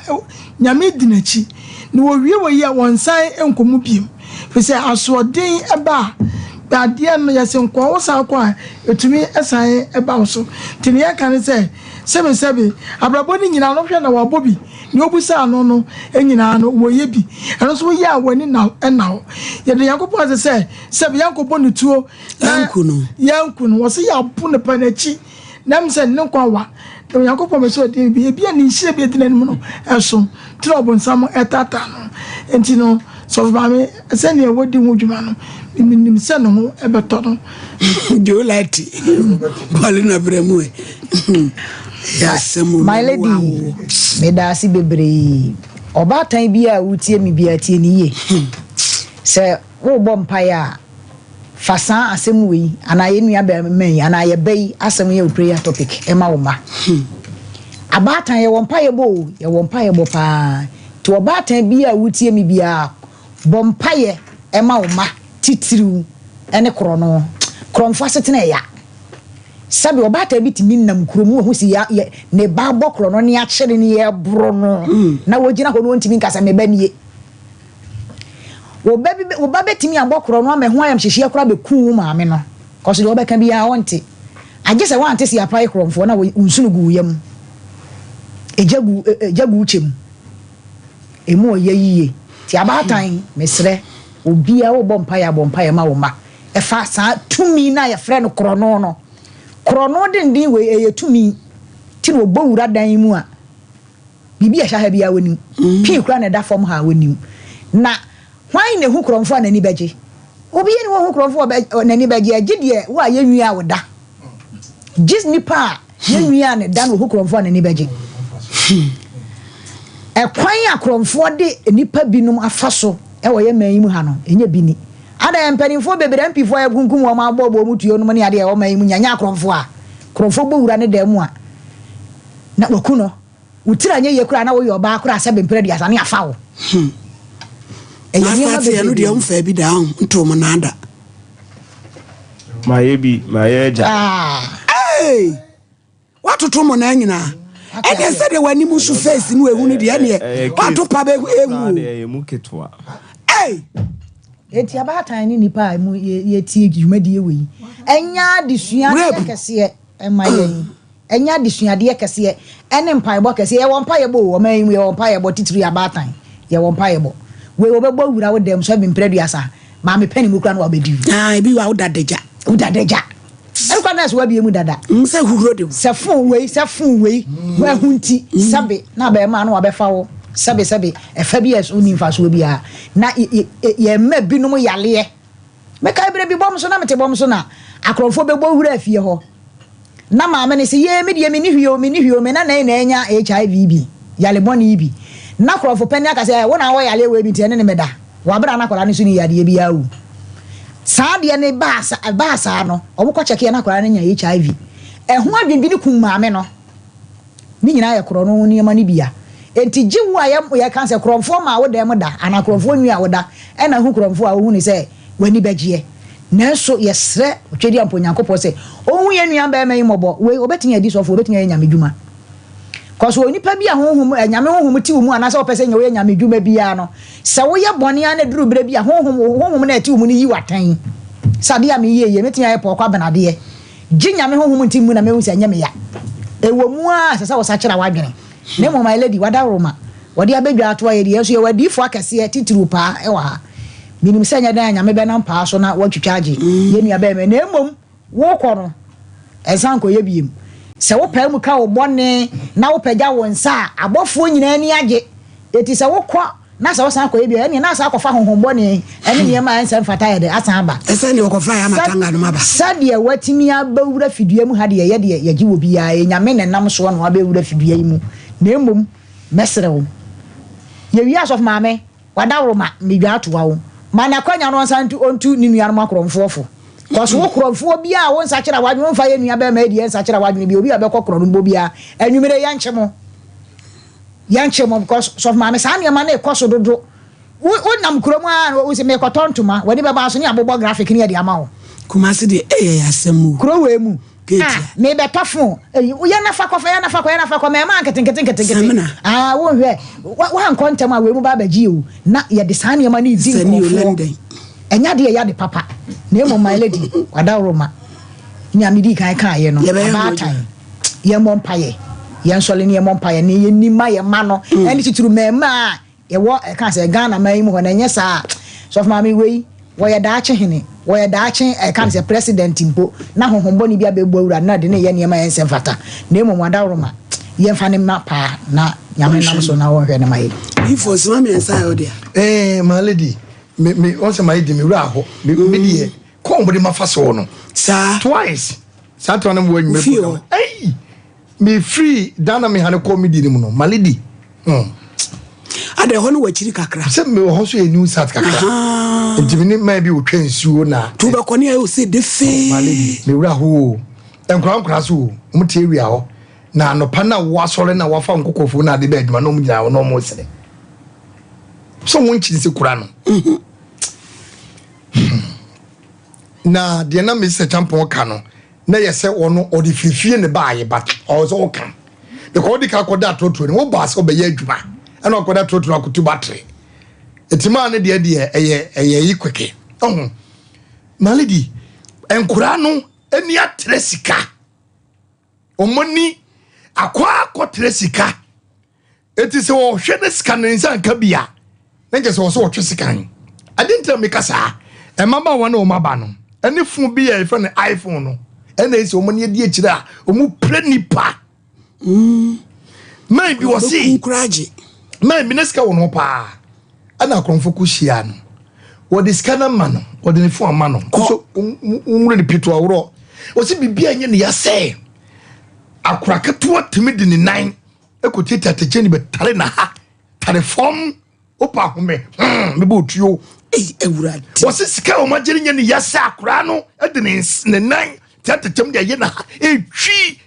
Nyame di n'akyi. Na wɔwie wɔ yi a, wɔnsan nkɔ mu biom. Firi sɛ asoɔden ba a, adeɛ no yɛse nkɔ, wo san kɔ a, ɛtumi san ba wo so. Nti nea yɛka ne sɛ, sɛbe sɛbe, abrabɔ no nyinaa no hwɛ na wabɔ bi, nea ɔbusaa no no nyinaa no wɔyɛ bi. Ɛno nso woyɛ a w'ani nna hɔ. Yɛda Nyankopɔn ase sɛ, sɛbe yɛankɔbɔ no tuo na yɛanku no. Wɔse yɛabo no pa n'akyi. Na ɛm sɛ ne nkwa wa, na Onyankopɔn bɛ sɛ ɔde bi, ebi a ne nhyira bi adi n'anim no ɛso, nti na ɔbonsam ɛtaataa no. Nti no, sɔfo maame, sɛnea wadi ho dwuma no, menim sɛ ne ho ɛbɛtɔ no. Joe Lighty, Paulina brɛ mu ɛ. Ɛyɛ asɛm o, My na lady, wo awo. meda ase bebree. Ɔbaatan bi a wotie me biara tie no yie. Sɛ worebɔ mpaeɛ a, Fa saa asɛm wei anaa yɛn nua barima yi anaa yɛn ba yi asɛm yɛ wo prayer topic ma wo mma. Abaatan yɛwɔ mpaeɛ bɔ o, yɛwɔ mpaeɛ bɔ paa. Nti ɔbaatan bi a wotie me biara, bɔ mpaeɛ ma wo mma titiriw ne korɔno. Korɔmfo asetena ɛya. Sɛbe ɔbaatan bi tumi nam kurom wahu sɛ yɛ, yɛ, ne ba abɔ korɔno ne akyere ne yɛboro no na wɔgyina hɔ no wɔntumi nka sɛ me ba nie. Wo ba bi, wo ba bɛtumi abɔ korɔno ama ɛho ayamhyehyeɛ koraa bɛku wo maame no. Kɔso deɛ ɔbɛka biara ɔnte. Agye sɛ woante se apae korɔmfoɔ na wo nsono gu wo yam. Egya gu, egya gu wo kyɛ mu. Emu ɔya yie. Nti abaatan, mesrɛ, obiara wobɔ mpaeɛ a, bɔ mpaeɛ ma wo mma. Ɛfa saa tumi no a yɛfrɛ no korɔno no. Korɔno denden wei, ɛyɛ tumi. Nti na wɔbɔ wura dan mu a, Biribi a ɛhyɛ ha biara wɔnim. Pii koraa na ɛda fam ha a wɔnnim. Na hwan na ɛhu korɔmfoɔ a n'ani bɛgye? Obiara nni hɔ a ɔhu korɔmfoɔ a n'ani bɛgye, agye deɛ wo a yɛnwiaa wo da. Gye nipa a yɛnwiaa ne da na ɔhu korɔmfoɔ a n'ani bɛgye. Ɛkwan a korɔmfoɔ de nnipa binom afa so wɔ yɛn man yi mu ha no, ɛnyɛ bi ni. Adɛn, mpanimfoɔ bebree, MPfoɔ a yɛakunkum wɔn abɔbɔ wɔn tuo nom ne adeɛ a ɛwɔ man yi mu nyinaa, nyɛ akorɔmfoɔ a? Korɔmfoɔ bɔ wura ne dan mu a, na waku no. Wo tiri anyɛ yie koraa na woyɛ ɔbaa koraa sɛbe mprɛ aduasa ne afa wo. Hmm. Ɛyɛ nneɛma Master ɛno deɛ bebrebe. ɔmfaa bi daa ho ntoo mo nan da. Mayɛ bi, mayɛ agya. Ah. Hey! Watoto mo nan nyinaa. Ɛdeɛ sɛdeɛ w'anim nso face no ehu no deɛ ɛneɛ wato pa bɛ ehu o. Ɛyɛ mu ketewa. Hey! Eti abaatan ne nipa a mu yɛtie dwumadie wei. Ɛnyɛ adesua Rape. kɛseɛ ɛma yɛn. Ɛnyɛ adesuadeɛ kɛseɛ ɛne mpaebɔ kɛseɛ. Yɛwɔ mpaeɛbɔ o, ɔman yi mu yɛwɔ mpaeɛbɔ, titire abaatan yɛwɔ mpaeɛbɔ. Wei wɔbɛbɔ awura wo dɛm sɛ mprɛ aduasa, maame pɛ ne mu koraa na wabɛdi. Ah, ebi wɔ a woda adagya. Woda adagya. Ɛno koraa na ɛsɛ wabie mu dada. Mm, sɛ huhuro de wo. Sɛ fon wei, sɛ fon wei, wahu nti, sɛbe na abɛɛmaa no wabɛfa wo, sɛbe sɛbe, ɛfa bi a ɛso nni mfasoɔ biara. Na yɛmma binom yaleɛ. Mekae berɛ bi bɔm so na mete bɔm so na akorɔmfoɔ bɛbɔ wuraa fie hɔ. Na maame no se, Yee, me deɛ menni hwee o, menni hwee o, me nana yi na anya HIV bi, yale bɔne yi bi. Na korɔmfo panin aka sɛ, Wo na wowɔ yareɛ wei bi nti ɛne no mmɛda. Wɔ aberɛ a na akwadaa no nso nni yadeɛ biara o. Saa adeɛ no baa sa, ɛbaa saa no, wɔkɔ kyɛkeeɛ na akwadaa no anya HIV. Ɛho adwendwene kum maame no. Ne nyinaa yɛ korɔno ho nneɛma no bi a. Enti gye wo a yɛka sɛ korɔmfoɔ maa wo dan mu da anaa korɔmfoɔ nwia wo da na hu korɔmfoɔ a wohu no sɛ w'ani bɛgyeɛ. Nanso yɛsrɛ Otwedeampo Onyankopɔn sɛ ɔnhu yɛn nua barima yi mmɔbɔ. Wei ɔbɛtumi adi sɔfoɔ, ɔbɛtumi ayɛ Nyame dwuma. Kɔso onipa bi a honhom, Nyame honhom te wo mu anaasɛ ɔpɛ sɛ nyɛ woyɛ Nyame dwuma biara no, sɛ woyɛ bɔne ara na ɛduru berɛ bi a honhom, honhom no a ɛte wo mu no yi wo atɛn sɛ adeɛ a meyɛ yi, mɛtumi ayɛ pɔɔkɔ abenadeɛ. Gye Nyame honhom nti mmu na mehu sɛ ɛnyɛ me ya. Ɛwɔ mu ara ɛsɛ sɛ wosakyera w'adwene. Na mmom my lady, w'adaworoma, wɔde abɛdwa ato ayɛ deɛ, yɛn nso yɛwɔ adiyifoɔ akɛseɛ titiriw paa wɔ ha. Menim sɛ ɛnyɛ dɛn a Nyame bɛnam paa so na watwitwa agye yɛn nua barima yi, na mmom wokɔ no, ɛnsan nkɔyɛ biom. Sɛ wopae mu ka wo bɔne na wopagya wo nsa a, abɔfoɔ nyinaa ani agye. Enti sɛ wokɔ Na sɛ wosan kɔyɛ bio a, ɛnneɛ na asan akɔfa honhommɔne ne nneɛma a ɛnsɛ mfata ayɛ dɛ asan aba. Ɛsɛ deɛ wɔkɔfa yɛ ama tanga nom aba. Sɛdeɛ woatumi abɛwura fidua mu ha deɛ, yɛ deɛ yɛgye wɔ biara, ɛyɛ Nyame na ɛnam soɔ na wabɛwura fidua yi mu, na mmom mɛsrɛ wo. Yɛwie a, Sɔfo Maame, W'adaworoma, medwa atoa wo. Ma no akwanya na ɔnsan ntu ɔntu ne nuanom akorɔmfoɔ fo. Kɔso wo korɔmfoɔ biara a wonsakyera w'adwene, womfa yɛn nua barima yi deɛ nsakyera w'adwene bio, obi a ɔbɛkɔ korɔ no bɔ biara, anwummere yɛnkye mo. Yɛnkye mo because sɔfo maame saa nneɛma no rekɔ so dodo. Wo wonam kurom ara na wose merekɔtɔ ntoma, w'ani bɛba so ne abobɔ graphic ne yɛde ama wo. Kumasi deɛ ɛyɛ asɛm o. Kuro wei mu. Keetia. Ah, mebɛtɔ phone. Eyi, yɛ na fa kɔ fa, yɛ na fa kɔ, yɛ na fa kɔ, mɛɛma nketenkete nketenkete. Samina. Ah, wonhwɛ, wa wankɔ ntɛm a wei mu ba abɛgye o. Na yɛde saa nneɛma no redi Sani o, nkurɔfoɔ. London. Ɛnyɛ adeɛ a ɛyɛ ade papa. Na mmom my lady, wadaworoma, nea medii kan kaeɛ no, Yɛbɛyɛ ho abaatan, adwuma. yɛmmɔ mpaeɛ, yɛnsɔre na yɛmmɔ mpaeɛ na yɛnni mma yɛn mma no, ɛne titiriw mmarima a Yɛwɔ ɛka sɛ Ghana man yi mu hɔ no ɛnyɛ saa a, Sɔfo Maame wei wɔyɛ daakye hene, wɔyɛ daakye ɛka no sɛ president mpo na honhom bɔne bi abɛbu awura no na de no reyɛ nneɛma a ɛnsɛ mfata na mmom adaworoma yɛmfa no mma paa na Nyame nam so na ɔnhwɛ no ma yɛn. Difoɔ sima miensa yɛ wo dea. Eh my lady me me wɔn sɛ mayɛ di me wura ahɔ me me deɛ kɔn mo de ma fa soɔ no. Saa. Twice saa tɛm na mo wɔ enyimire Ofie program. hɔ. Ɛyi me free dan na me ha ne kɔ me di ne mu no my lady. Hmm. Ada ɛhɔ no wɔ akyiri kakra. Sɛ me wɔ hɔ so yɛ new sat kakra. Nti me ne man bi otwa nsuo na. Tu bɛkɔ ne ayɛ ose de fee. My lady me wura hoo nkora nkora so o wɔn te awia hɔ na anɔpa na wɔasɔre na wɔafa nkokɔfoɔ na ade bɛ adwuma na wɔn gyina hɔ na wɔn resere so wɔn nkyi nse kura no. Na deɛ na Mr. Champon ka no na yɛ sɛ ɔno ɔde firi fie ne baayɛ but ɔwɔ sɛ ɔka because ɔde ka akɔda atorotoro no wo baa sɛ ɔbɛyɛ adwuma ɛna ɔkɔda atorotoro akoto battery eti maa ne deɛ deɛ ɛyɛ ɛyɛ yi kweke ɔho malidi nkoraa no ani atrɛ sika wɔn ani akɔ akɔtrɛ sika. Eti sɛ ɔhwɛ ne sika ne nsa nka bi a, na nkyɛ sɛ ɔsɛ ɔtwe sekan. Ade nti na meka saa, mmabaawa ne wɔn aba no, ɛne fon bi a yɛfrɛ no iPhone no, ɛna ɛsɛ wɔn ani adi akyire a wɔn pira nipa. Mm. Man bi wɔ se, man bi ne sika wɔ no paa, ɛna akorɔmfo ko hyia no. Wɔde sika no ama no, wɔde ne fon ama no. So nwura ne pito aworɔ. Wɔsi biribi a ɛnyɛ ne ya sɛ akora ketewa tumi de ne nan Ɛkɔtiatia atɛkyɛ ni bɛtare na ha tare fam wopa ahome hmm mebɔ otuo. Ei awurade. Wɔsi sika a wɔn agye no nyɛ ne ya sɛ akwaraa no de ne ne nan te atɛkyɛm de ayɛ na ha etwi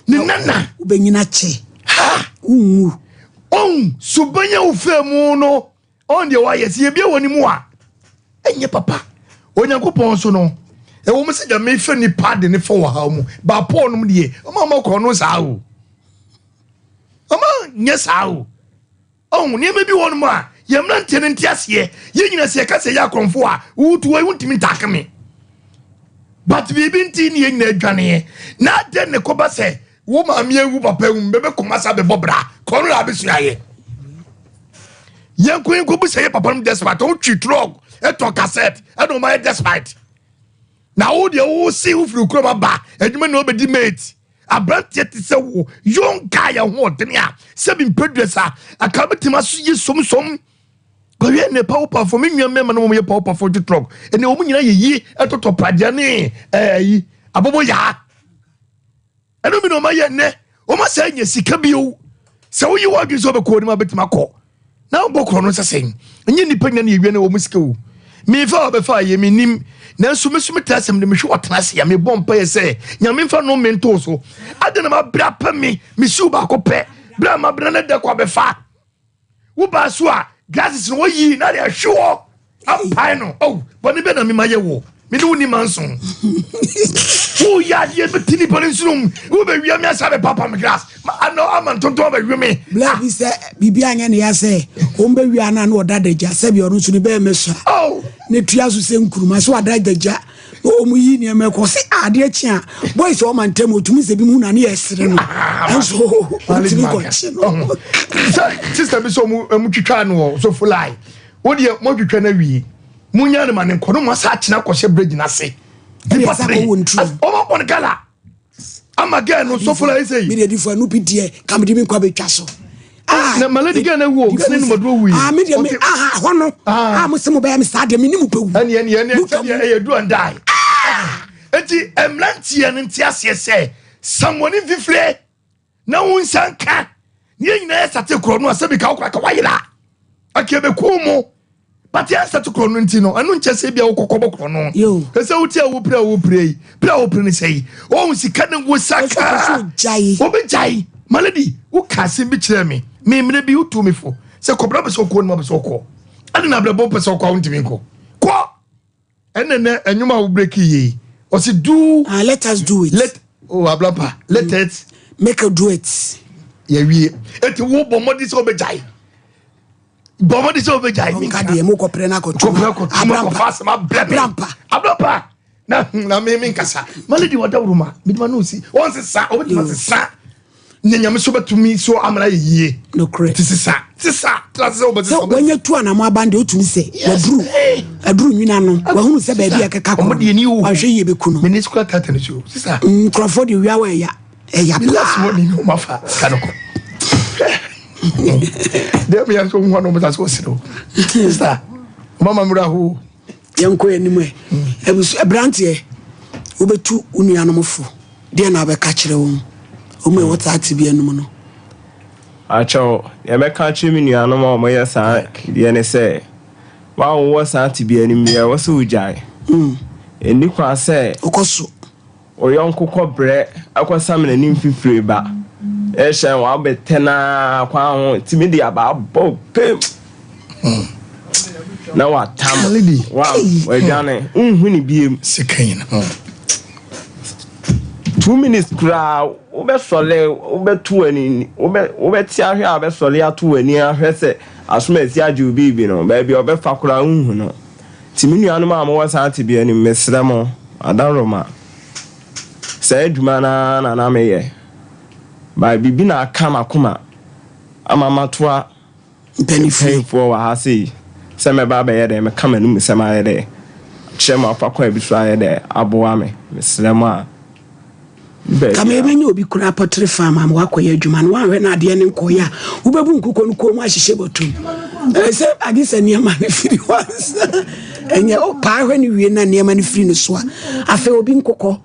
ne nana. Wobɛnyina kyɛ. Ha. Wonwu. Ɔn suban a wofɛ mu no ɔn deɛ wayɛ sɛ yɛbia wɔ ne mu a ɛnyɛ papa. Onyankopɔn nso no ɛwɔ mu sɛ Nyame fɛ nipa de ne fɛ wɔ ha mu ba Paul nom deɛ ɔma ɔma kɔ no saa o. Ɔma nyɛ saa o. Ɔhu nneɛma bi wɔ nom a yɛn mmeranteɛ no nte aseɛ. Yɛn nyina sɛ yɛka sɛ yɛ akorɔmfo a wotu wɔ wontumi ntaake me. But biribi nti ne yɛn nyina adwaneɛ. Na adɛn ne kɔba sɛ wo maame awu papa awu mbɛbɛ kɔma sa bɛbɔ bra kɔn no na abɛsua yɛ. Yɛn ko yɛn kɔ bu sɛ yɛ papa nom despite ɔmo twi trɔk ɛtɔ cassette ɛna ɔmo ayɛ despite. Na wo deɛ wo si wo firi kurom aba adwuma na ɔbɛdi mate. Aberanteɛ te sɛ wo young guy a ho ɔdene a sɛbi mpɛduasa aka bɛtumi aso yɛ somsom kɔhwɛ ne pawopafo me nua mmarima no wɔn yɛ pawopafo twe trɔk ɛnna wɔn nyinaa yɛ yie ɛtotɔ pragya ne ɛyi abobo yaa ɛno bi na wɔn ayɛ nnɛ wɔn asɛ anya sika bio sɛ woyi wɔn adwene sɛ wɔbɛkɔ wɔn anim abɛtumi akɔ Na wobɔ korɔ no sɛ sɛn? Ɛnyɛ nnipa nyina na yɛwia ne wɔn sika o. Mefa a wɔbɛfa yɛ mennim. Nanso me so mete asɛm de mehwɛ wɔtena ase a mebɔ mpaeɛ sɛ Nyame mfa no me ntoo so. Adɛn na mabrɛ apɛ me me siw baako pɛ berɛ a mabrɛ no dɛ kɔ abɛfa. Wobaa so a glasses no wɔyi na de ahwe hɔ. Ampae no. Oh, bɔne bɛ na mema yɛ wo. Me ne wo ni manso. Wo yɛ adeɛ bɛti nipa no nsunom. Wo bɛwia me asa bɛpapa me glass. Ma ano ama ntontom abɛwe me. Bla bi sɛ biribi anyɛ ne ya sɛ wɔn bɛwia no a na ɔda adagya sɛbi ɔno nso ne bɛyɛ mɛsua. Oh. Ne tua so sɛ nkuruma sɛ wada adagya na wɔn yi nneɛma ɛkɔ sɛ adeɛ kye a boys wɔn ma ntɛm otumi sɛ bi mu na ne yɛ sere no ɛnso otumi kɔ kye no. Sɛ sister bi sɛ ɔmo twitwa no wɔ so fulai. Wo deɛ moatwitwa no awie monya no ma ne nkɔ no mo asa akyena akɔhyɛ bridge no ase nipa tere ɔma bɔ no gala ama girl no sɔfo la ɛsɛ yi. mi deɛ difo ɛnu bi deɛ ka mi de mi nkɔ abɛtwa so. Ah, na malady girl na wu o girl ne numaduro wu yi. Ah mi deɛ mi ah hɔ no ah mo se mo bɛyɛ mi saa deɛ mi ni mo bɛ wu. Ɛni ɛni ɛni ɛsɛ ɛyɛ do and die. Eti mmeranteɛ no nte aseɛ sɛ samɔni nfifire. na wo nsa nka ne yɛn nyinaa yɛ sate korɔ no a sɛbi ka wo kora ka wayera. Akɛbɛku mu. But yɛn asɛte korɔ no nti no, ɛno nkyɛ sɛ ebia wokɔkɔ bɔ korɔ no. Ɛsɛ wotie a wopere a wopere yi, pere a wopere no sɛ yi. Wɔn sika no wo saka. Wobɛgyae. My lady, woka asɛm bi kyerɛ me. Me mmerɛ bi wotu me fo. Sɛ kɔbra pɛ sɛ ɔkɔ no ma pɛ sɛ ɔkɔ. Ɛne na abrɛbɔ pɛ sɛ ɔkɔ a wontumi nkɔ. Kɔ! Ɛne nɛ ɛnwom a wo break yɛ yi. Ɔsi do. Ah, let us do it. Let, oh, ablapa, let mm. it. Make a do it. Yɛwie. Eti wo bɔ mmɔden sɛ wobɛgyae. Bɔ mmɔden sɛ wobɛgyae. Nka deɛ mo kɔpere no akɔtuma. Kɔpere akɔtuma kɔfa asɛm abrɛ me. Abrampa. Abrampa. Na na me me nkasa. Ma lady wada wuruma. Me ma no si. Wɔn sesa, obetuma sesa. Ne nyame so bɛtumi so amana yɛ yie. Nokorɛ. Ti sesa. Sesa. Tra sesa wobɛsesa. Sɛ wanya tu anamo aban deɛ otumi sɛ waduru aduru nwina no wahunu sɛ baabi a ɛkeka kɔ no wanhwɛ yie bɛku no. Mene sukuu atata no so. Sesa. Nkurɔfoɔ de wia wɔ ɛya. Ɛya paa. Last morning no mafa sika no kɔ. Deɛ meyɛ nso hu ano mo sa so ɔsere o. Sesa. Mama mura ho. Yɛnkɔ anim ɛ. Abusu aberanteɛ, wobɛtu wo nuanom fo. Deɛ na wobɛka kyerɛ wɔn? Wɔn a ɛwɔ saa tebea no mu no. Akyɛw, deɛ mɛka akyerɛ me nuanom a wɔyɛ saa deɛ ne sɛ, wo a wowɔ saa tebea no mu deɛ, ɛwɔ sɛ wogyae. Ɛnni kwan sɛ. Wokɔ so. Wo yɔnko kɔbrɛ kɔsam n'anim fifire ba, hyɛn w'abɛtɛ no ara kwan ho tumi de aba abɔ wo pem na watam wa wadwane wonhu ne biem. 2 minutes koraa wobɛsɔle wobɛto w'ani wobɛte ahwɛ a wobɛsɔle ato w'ani ahwɛ sɛ asom asi agye wo biribi no baabi a ɔbɛfa koraa wonhu no. Nti me nuanom a mowɔ saa tebea no mu, mesrɛ mo, adaworoma, saa adwuma no ara na na meyɛ, but biribi na aka m'akoma ama matoa mpaninfoɔ wɔ ha sei sɛ mɛba abɛyɛ dɛn, mɛka m'anum sɛm ayɛ dɛn, akyerɛ mo afa kwan bi so ayɛ dɛn aboa me, mesrɛ mo a. Kama yɛbɛnya obi koraa poultry farm ama wakɔyɛ adwuma no wanhwɛ no adeɛ no nkɔyɛ a wobɛbu nkokɔ no kɔn mu ahyehyɛ bɔtom sɛ agye sɛ nneɛma no firi hɔ ansa ɛnyɛ paa hwɛ no wie na nneɛma no firi no so a afei obi nkokɔ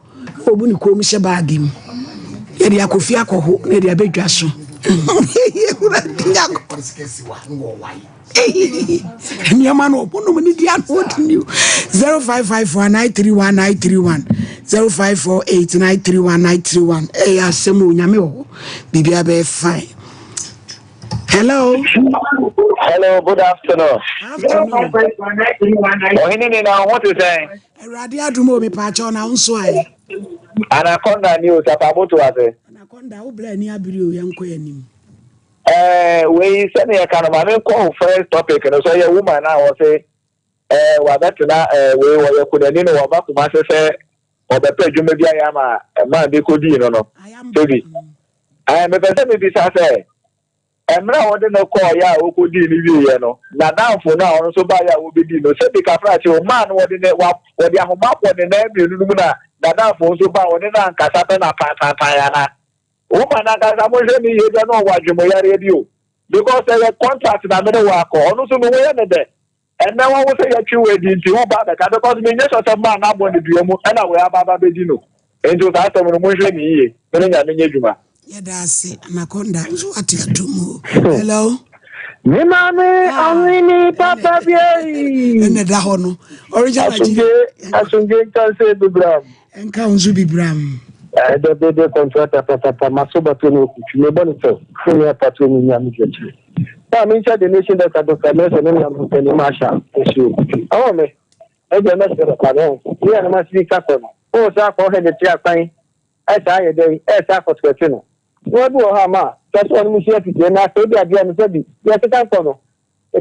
obu ne kɔn mu hyɛ baage mu yɛde akɔfi akɔho na yɛde abɛdwa so nneɛma no ɔmo nom ne di ano ɔdi ni 0554 931 931 0548 931 931 ɛyɛ asɛm o nyame wɔ hɔ biribiara bɛyɛ fine. Hello. Hello, good afternoon. Afternoon. Ɔhene ni na ho te sɛn? Awurade adum o mepaakyɛw na wo nso ayɛ. Anaconda ni o sapaboto ase. Anaconda wo bla ani abiri o yɛnkɔ yɛn anim. Ɛɛ wei sɛnea yɛka no ma menkɔ wo first topic no so ɔyɛ woman a wɔse ɛɛ wabɛtena ɛɛ wei wɔyɛ kunani no wɔba Kumase sɛ ɔbɛpɛ adwuma bi ayɛ ama man bi kɔdii no no sɛbi ɛɛ mepɛ sɛ mebisa sɛ mmerɛ a wɔde no kɔɔyɛ a wɔkɔdii no wieɛ no nadamfo no a ɔno nso baeɛ a wɔbɛdii no sɛbi kafrakye o maa no wɔde ne wa wɔde ahoma bɔ ne nan mmienu no mu na nadamfo nso ba ɔne no ankasa pɛ na panpanpan anaa. Woman ankasa monhwɛ ne yie bia na ɔwɔ adwemuyareɛ bi o because ɛyɛ contract na mene wo akɔ ɔno nso me ho yɛ ne dɛ ɛnɛ wawo sɛ yɛtwe wo adi nti wo ba bɛka because menyɛ sure sɛ maa no abɔ ne dua mu ɛna wei aba aba bɛdi no nti saa asɛm no monhwɛ ne yie mene Nyame nyɛ dwuma. Yɛda ase Anaconda nso wate ato mu o. Hello. Me maame ɔhene papa bi ei. Ɛna ɛda hɔ no. Original Asomdwe asomdwe nka sɛ bibram. Ɛnka wo nso bibram. Ɛdɛ bebe kɔntrata papapa maso bato ne okutwi mebɔ ne fɛ foni apato ne nya me dwakyire na me nkyɛ the nation doctor doctor mɛsɛ ne nua mpɛni masha nso okutwi ɔwɔ me ɛdeɛ mɛsɛ papa no ne yɛ no masiri kakɔ no o sɛ akɔ ɔhɛ de te akwan ɛsɛ ayɛ dɛn ɛsɛ akɔsokɛte no na bi wɔ hɔ a ma sɛ sɛ ɔno mu hyia fiti na afei bi adeɛ no sɛ bi yɛ keka nkɔ no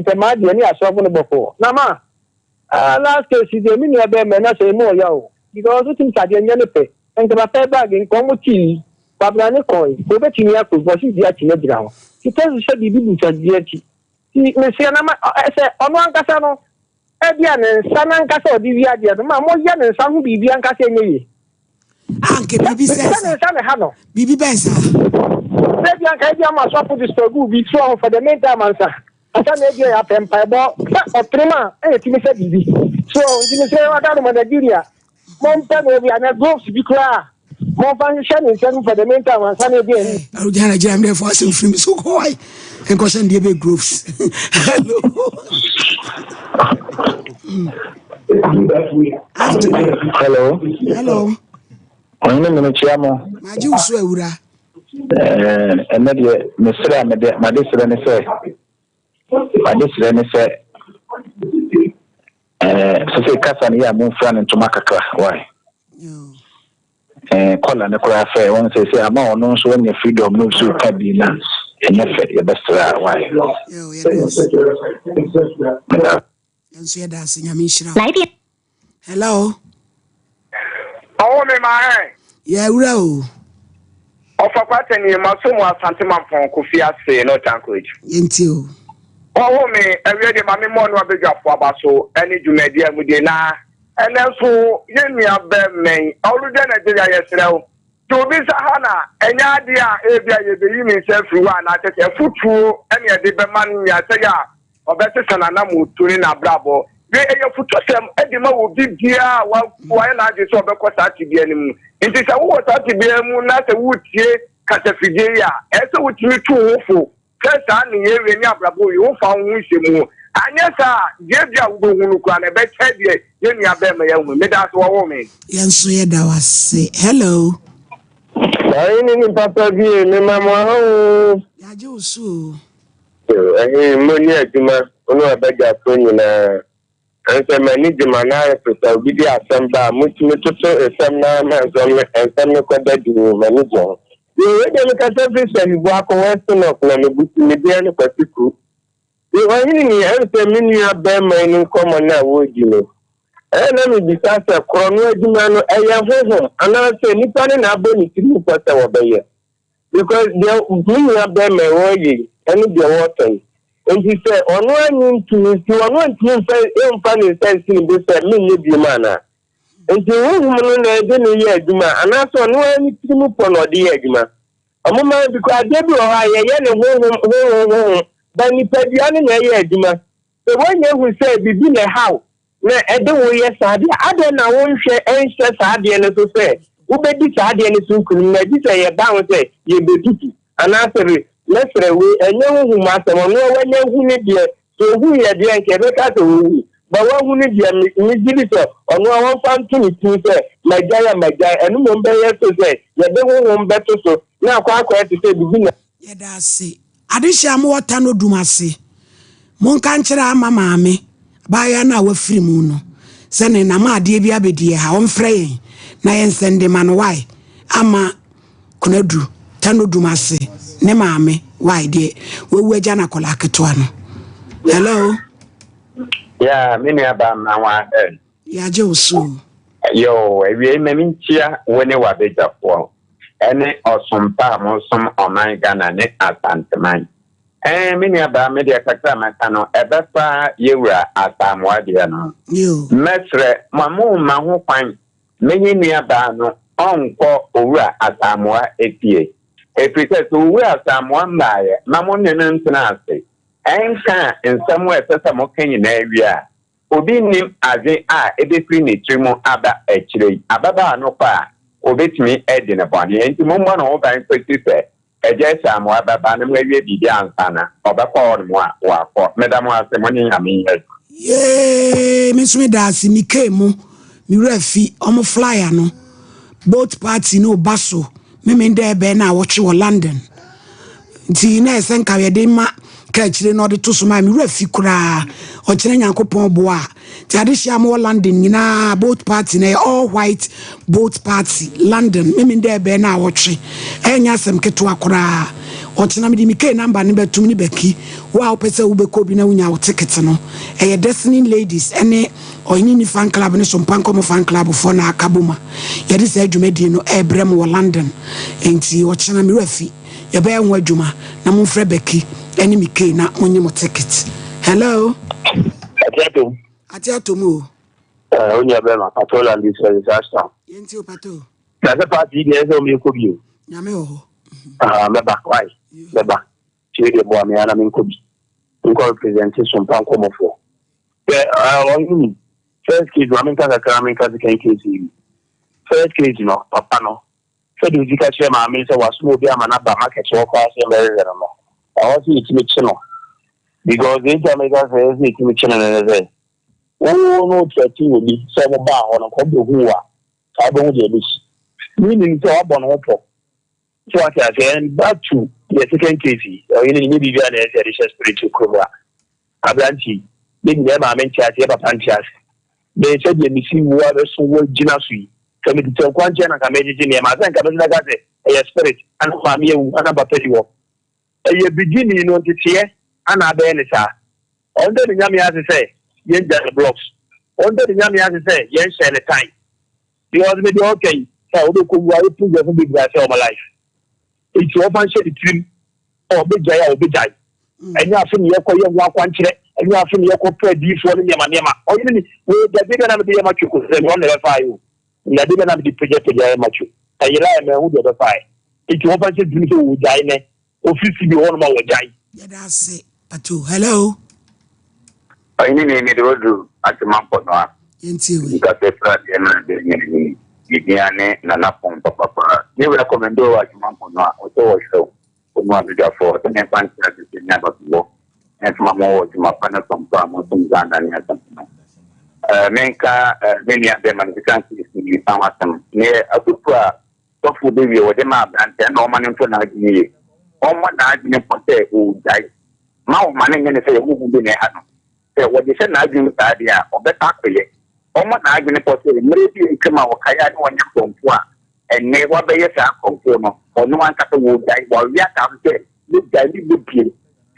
ntɛmaa deɛ ne asɔfo no bɔkɔɔ na ma Ah last case yi deɛ me nua bɛɛma na sɛ emu ɔya o because wotumi sɛ adeɛ nyɛ ne pɛ nka papa bag nka ɔmo tii kwabena ne kɔn nka obetumi akɔ because bi akyi na gyina hɔ ti tɛsi sɛ biribi bu sɛ deɛ ti ti mesia na ma ɛsɛ ɔno ankasa no ɛbi a ne nsa n'ankasa ɔde wi adeɛ no ma mo yɛ ne nsa ho biribi ankasa ɛnyɛ yie. Anka biribi sɛ sa. Ne nsa ne ha no. Biribi bɛn saa. Sɛ bi anka ebi ama asɔfo disturb bi so ɔho for the meantime ansa. Ansa na ebia yɛapɛ mpaebɔ sɛ ɔpenem a na yɛtumi sɛ biribi. So nti mesrɛ wada no ma Nigeria mompɛ no obi anaa gloves bi koraa. Momfa nhyehyɛ ne nsam for the meantime ansa na ebi ayi. Awurade Nigeria mmerɛ fo asɛm firi mi so kɔ wae nkɔhyɛ ndeɛ bɛ groves. Hello. Hello. Hello. Ɔhene mene kyia mo. Magye wo so awura. Ɛnɛ deɛ mesrɛ a mede made srɛ ne sɛ made srɛ ne sɛ ɛɛ sese kasa no yɛ a momfira no ntoma kakra why ɛɛ kɔla no koraa fɛ wɔn sɛ sɛ ama ɔno nso wanya freedom no nso ka bi na ɛnyɛ fɛ yɛbɛsrɛ a why. Nso yɛda ase nyame nhyira wo. Hello. Ɔwɔ me ma ɛ. Yɛ awura o. Ɔfa kwata ni ma so mu Asante Mampɔn Kofi ase North Anchorage. Yɛntie o. Ɔwɔ me awie de ma me mmɔ no abadwafo aba so ɛne dwumadi a mu de na ɛnɛ nso yɛn nua bɛmɛn ɔlodɛ Nigeria yɛsrɛ wo sɛ obi nsa ha na ɛnyɛ adeɛ a ebi a yɛbɛyi ne nsa afiri hɔ anaasɛ sɛ afotuo ɛne ɛde bɛma no nua sɛ yɛ a Ɔbɛsesa n'anammɔntu ne n'abrabɔ. Wei ɛyɛ afutusɛm de ma obi biara a wayɛ n'adwene sɛ ɔbɛkɔ saa tebea no mu. Nti sɛ wowɔ saa tebea mu na sɛ woretie kasafidie yi a, ɛsɛ sɛ wotumi tu wo ho fo sɛ saa nneyɛe wei ne abrabɔ wei womfa wo ho nhyɛ mu. Anyɛ saa a, deɛ bi a wobɛhu no koraa no, ɛbɛkyɛ deɛ yɛn nua barima yi ahu. Meda ase, wɔwoo me. Yɛn nso yɛda wo ase. Hello. Ɔhene ne nipa pa bie, mema mo aha oo. Yɛagye wo so o. Yoo, ɛhe mo ne adwuma wo ne w'abadwafoɔ nyinaa. Ɛnsɛ m'ani gye m'analysis a obi de asɛm ba a motumi toto nsɛm no ara ma nsɛm no nsɛm no kɔda dinn m'ani gye ho. Yoo, wei deɛ mekasa firi Sahibuako, West North na mebusu, me din ne Kwasi Kuru. Yoo, ɔhene ni, ɛnsɛ me nua barima yi ne nkɔmmɔ no a wɔredi no, ɛyɛ na mebisa sɛ korɔno adwuma no ɛyɛ honhom anaasɛ nipa no na abɔ ne tirim pɔ sɛ wɔbɛyɛ? Because deɛ me nua bɛrima yi ɔreyɛ yi ɛne deɛ ɔretɔ yi nti sɛ ɔno anyi ntumi nti ɔno ntumi nfa nfa ne nsa nsi ne bo sɛ menyɛ biom anaa? Nti honhom no na ɛde no yɛ adwuma anaasɛ ɔno ara ne tiri mu pɔ na ɔde yɛ adwuma? Ɔmo ma because adeɛ bi wɔ hɔ a yɛyɛ ne honhom honhom honhom but nipadua no na ɛyɛ adwuma. Sɛ woanya hu sɛ biribi na ɛhaw na ɛde wo yɛ saa adeɛ a, adɛn na wonhwɛ nhyɛ saa adeɛ no so sɛ wobɛdi saa adeɛ no so nkunim na gye sɛ yɛba ho sɛ yɛbɛtutu anaasɛ be mɛsrɛ wei ɛnyɛ honhom mu asɛm ɔno a wanya hu ne deɛ sɛ ɔhuiɛ deɛ nka yɛbɛka sɛ ɔhui but wahu ne deɛ me megye di sɛ ɔno a wɔmfa nto ne tirim sɛ magyae a magyae ɛno mmom bɛyɛ so sɛ yɛde honhom bɛto so na akɔ akɔyɛ te sɛ biribi na Yɛda ase. Adehye a mowɔ Tano Dum ase, monka nkyerɛ Ama maame, abaayewa no a wafiri mu no, sɛ ne nam adeɛ bi abɛdi yɛ ha, ɔmfrɛ yɛn na yɛnsɛnde ma no wae. Ama Konadu, Tano Dum ase, ne maame, wae, deɛ wawu agya no akwadaa ketewa no. Hello? Yeah, me nua ba mma eh. Yɛagye wo so o. Yoo, awiei ma menkyia wo ne w'abadwafoɔ ɛne ɔsom pa a mosom ɔman Ghana ne Asanteman. Ɛɛ me nua baa me deɛ kakra a mɛka no ɛbɛfa yɛwura Asamoah deɛ no. Mɛsrɛ mo a mo mma ho kwan me nye nua baa no ɔnkɔ owura Asamoah efie. Ɛfiri sɛ sɛ owura Asamoah mmaeɛ ma mo ne no ntena ase ɛnka nsɛm a ɛsɛ sɛ moka nyinaa wie a, Obi nnim adwene a ebefiri ne tiri mu aba akyire yi. Ababaa no kɔ a, obetumi adi no bɔne. Enti mommɔ ne ho ban kosi sɛ Agya Asamoah bɛba na moawie biribi ansa na ɔbɛkɔ hɔnom a wakɔ. Meda mo ase, mo ne Nyame nyɛ adwuma. Yee me nso me da ase me kee mo me wura fi ɔmo flyer no boat party no ba so memen dɛ ɛbɛn na awɔtwe wɔ London nti na ɛsɛ nka yɛde ma ka akyire na ɔde to so ma me wura fi koraa ɔkyerɛ Nyankopɔn boa a nti adehyɛ a mowɔ London nyinaa boat party na ɛyɛ all white boat party London memen dɛ ɛbɛn na awɔtwe ɛnyɛ asɛm ketewa koraa ɔkyena mede me kei namba no bɛtom ne bɛki wo a wopɛ sɛ wobɛkɔ bi na wonya wo ticket no ɛyɛ Destiny Ladies ɛne Ɔhene Ni Fan Club ne Sompa Nkɔmɔ Fan Club foɔ na aka bom a yɛde saa dwumadie no ɛrebrɛ mo wɔ London. Enti ɔkyena me werɛ afi, yɛbɛyɛ ho adwuma na momfrɛ Becky ɛne me Kay na monye mo ticket. Hello. Ate atom. Ate atom o. Eh, onua bɛma, Pato Landi sɛ Ashtown. Yɛnti o Pato. Na sɛ party yi deɛ ɛsɛ wɔn yɛkɔ bi o. Nyame wɔ hɔ. Ah, mɛba, why? Mɛba. Tie deɛ boa me ara na menkɔ bi. Nkɔ represent Sompa nkɔmɔfoɔ. Sɛ ɔno ni first case ma menka kakra menka second case yi bi. First case no papa no. Sɛdeɛ ɔsi ka kyerɛɛ maame no sɛ wasoma obi ama no aba market hɔ koraa sɛ yɛmmɛhwehwɛ no no, ɛhɔ sɛ yɛtumi kye no. Because deɛ nti a meka sɛ ɛsɛ sɛ yɛtumi kye no no ne sɛ, wo no wotrɛte obi sɛ ɔmo baa hɔ no nka ɔbɛhu wo a, saa wobɛhu deɛ ɛbɛsi. Meaning sɛ wabɔ ne ho pɔ. So wate aseɛ? And back to the second case yi, ɔhene no nyɛ biribiara na ɛsɛ sɛ yɛde hyɛ spirit kurom a. Aberante yi, yɛn nyinaa, yɛn maame nte ase, yɛn papa nte ase. Me, sɛdeɛ mesi wo abɛso wo agyina so yi, sɛ metete ɔkwankyɛn na nka megyegye nneɛma a, sɛ nka mɛso bɛka sɛ ɛyɛ spirit, ana maame awu, ana papa ni hɔ. Ɛyɛ beginning no nteteɛ ana abɛyɛ ne saa. Ɔnda ne Nyame ase sɛ yɛn gya no blocks. Ɔnda ne Nyame ase sɛ yɛn hyɛ ne tan. Because me deɛ ɔka yi, sɛ wobɛkɔ wu a, wopɛ nkurɔfo bebree asɛ wɔn life. Nti ɔmfa nhyɛ ne tirim sɛ ɔbɛgyae a ɔbɛgyae. Ɛnyɛ afe ne yɛkɔ yɛ ho akwankyerɛ, ɛnyɛ afe ne yɛkɔ pɛ adiyifoɔ ne nneɛma nneɛma. Ɔyere ne wei dadeɛ bi a na mede yɛ matwo kɔ sɛ ɔno na ɛbɛfaeɛ o. Dadeɛ bi a na mede pagyapagya yɛ matwo. Ɛyeraeɛ manhu deɛ ɛbɛfaeɛ. Nti ɔmfa nhyɛ ne tirim sɛ ɔgyae nɛ. Ofiri si bi hɔ nom a wɔgyae. Yɛda ase pato. Hello. Ɔhene ni mede wo duru Atemampɔ no a. Yɛntie wei. Nkasa fira deɛ na de nyɛ ni. Ne din ne Nana Pɔn papapa. Ne wura kɔmɛndo wɔ Atemampɔ no a ɔsɛ wɔhwɛ wo. Onu abadwafoɔ sɛ memfa nkyerɛ ase sɛ me abasobɔ mfoma mo wɔ dwuma pa ne som pa a mosom Ghana ne Asanteman. Eh, menka eh, me nua bɛrima no sika nsi mmiɛnsa ho asɛm. Neɛ afotuo a sɔfoɔ bɛwie wɔde ma aberanteɛ na ɔma no nto n'adwene yie. Ɔmmɔ n'adwene pɔ sɛ ɔregyae. Ma ɔma no nyɛ ne sɛ yɛ honhom bi na ɛha no. Sɛ wɔde hyɛ n'adwene mu saa deɛ a, ɔbɛsa akɔyɛ. Ɔmmɔ n'adwene pɔ sɛ mmerɛ bi a atwam a ɔkae a na ɔnyɛ korɔmfoɔ a, ɛnnɛ wabɛyɛ saa korɔmfoɔ no, ɔno ankasa ɔregyae. Wawe aka ho sɛ, Mɛgyae, menyɛ bio.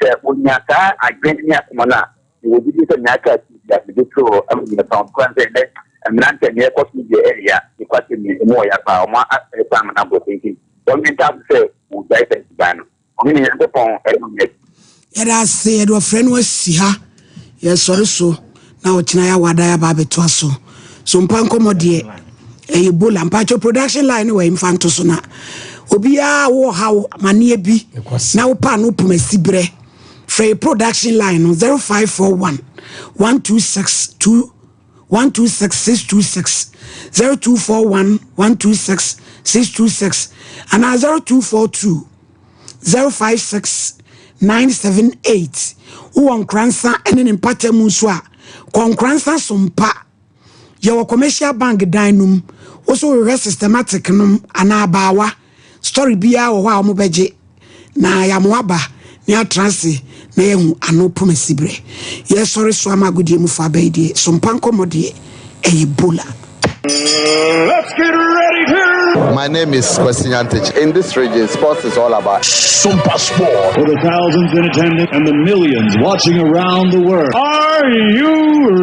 Sɛ ɔnya saa adwene ne akoma no a, mewɔ gyidie sɛ nea aka akyiri biara no, ɛbɛfiri hɔ ama nyina pa. Ɔnokorɛ ne sɛ, nnɛ mmeranteɛ nea ɛrekɔ so deɛ ɛyɛ ya, nokwasɛm ni, emu wɔ ya paa. Wɔasɛe kwan ma no abɔ so nti, wɔnwene taa so sɛ wɔgyae saa suban no. Ɔhene Nyankopɔn ɛno yɛ. Yɛda ase yɛde ɔfrɛ no asi ha yɛsɔre so na ɔkyena yɛ awada yɛaba abɛtoa so so mpa nkɔmmɔ deɛ ɛyɛ bola mpakyɛ production line no wɔ mfa nto so na obiara wɔ haw amaneɛ bi na wopɛ ano pom asi berɛ frɛ production line no 0541 126 2 126 626 0241 126 626 anaa 0242 056 978. Wowɔ Nkoransa ne ne mpata mu nso a, kɔ Nkoransa Sompa. Yɛwɔ Commercial Bank dan no mu. Wo so wohwehwɛ systematic nom anaa abaawa. Story biara wɔ hɔ a wɔbɛgye na yɛama waba na yɛatra ase na yɛahu ano poma siberɛ. Yɛsɔre so ama agodie mu fo abɛn deɛ, Sompa nkɔmmɔ deɛ, ɛyɛ bola. Let's get ready to. My name is Kwesi Nyantakyi. In this region, sports is all about. Sumpa Sport. For the thousands in attendance and the millions watching around the world. Are you?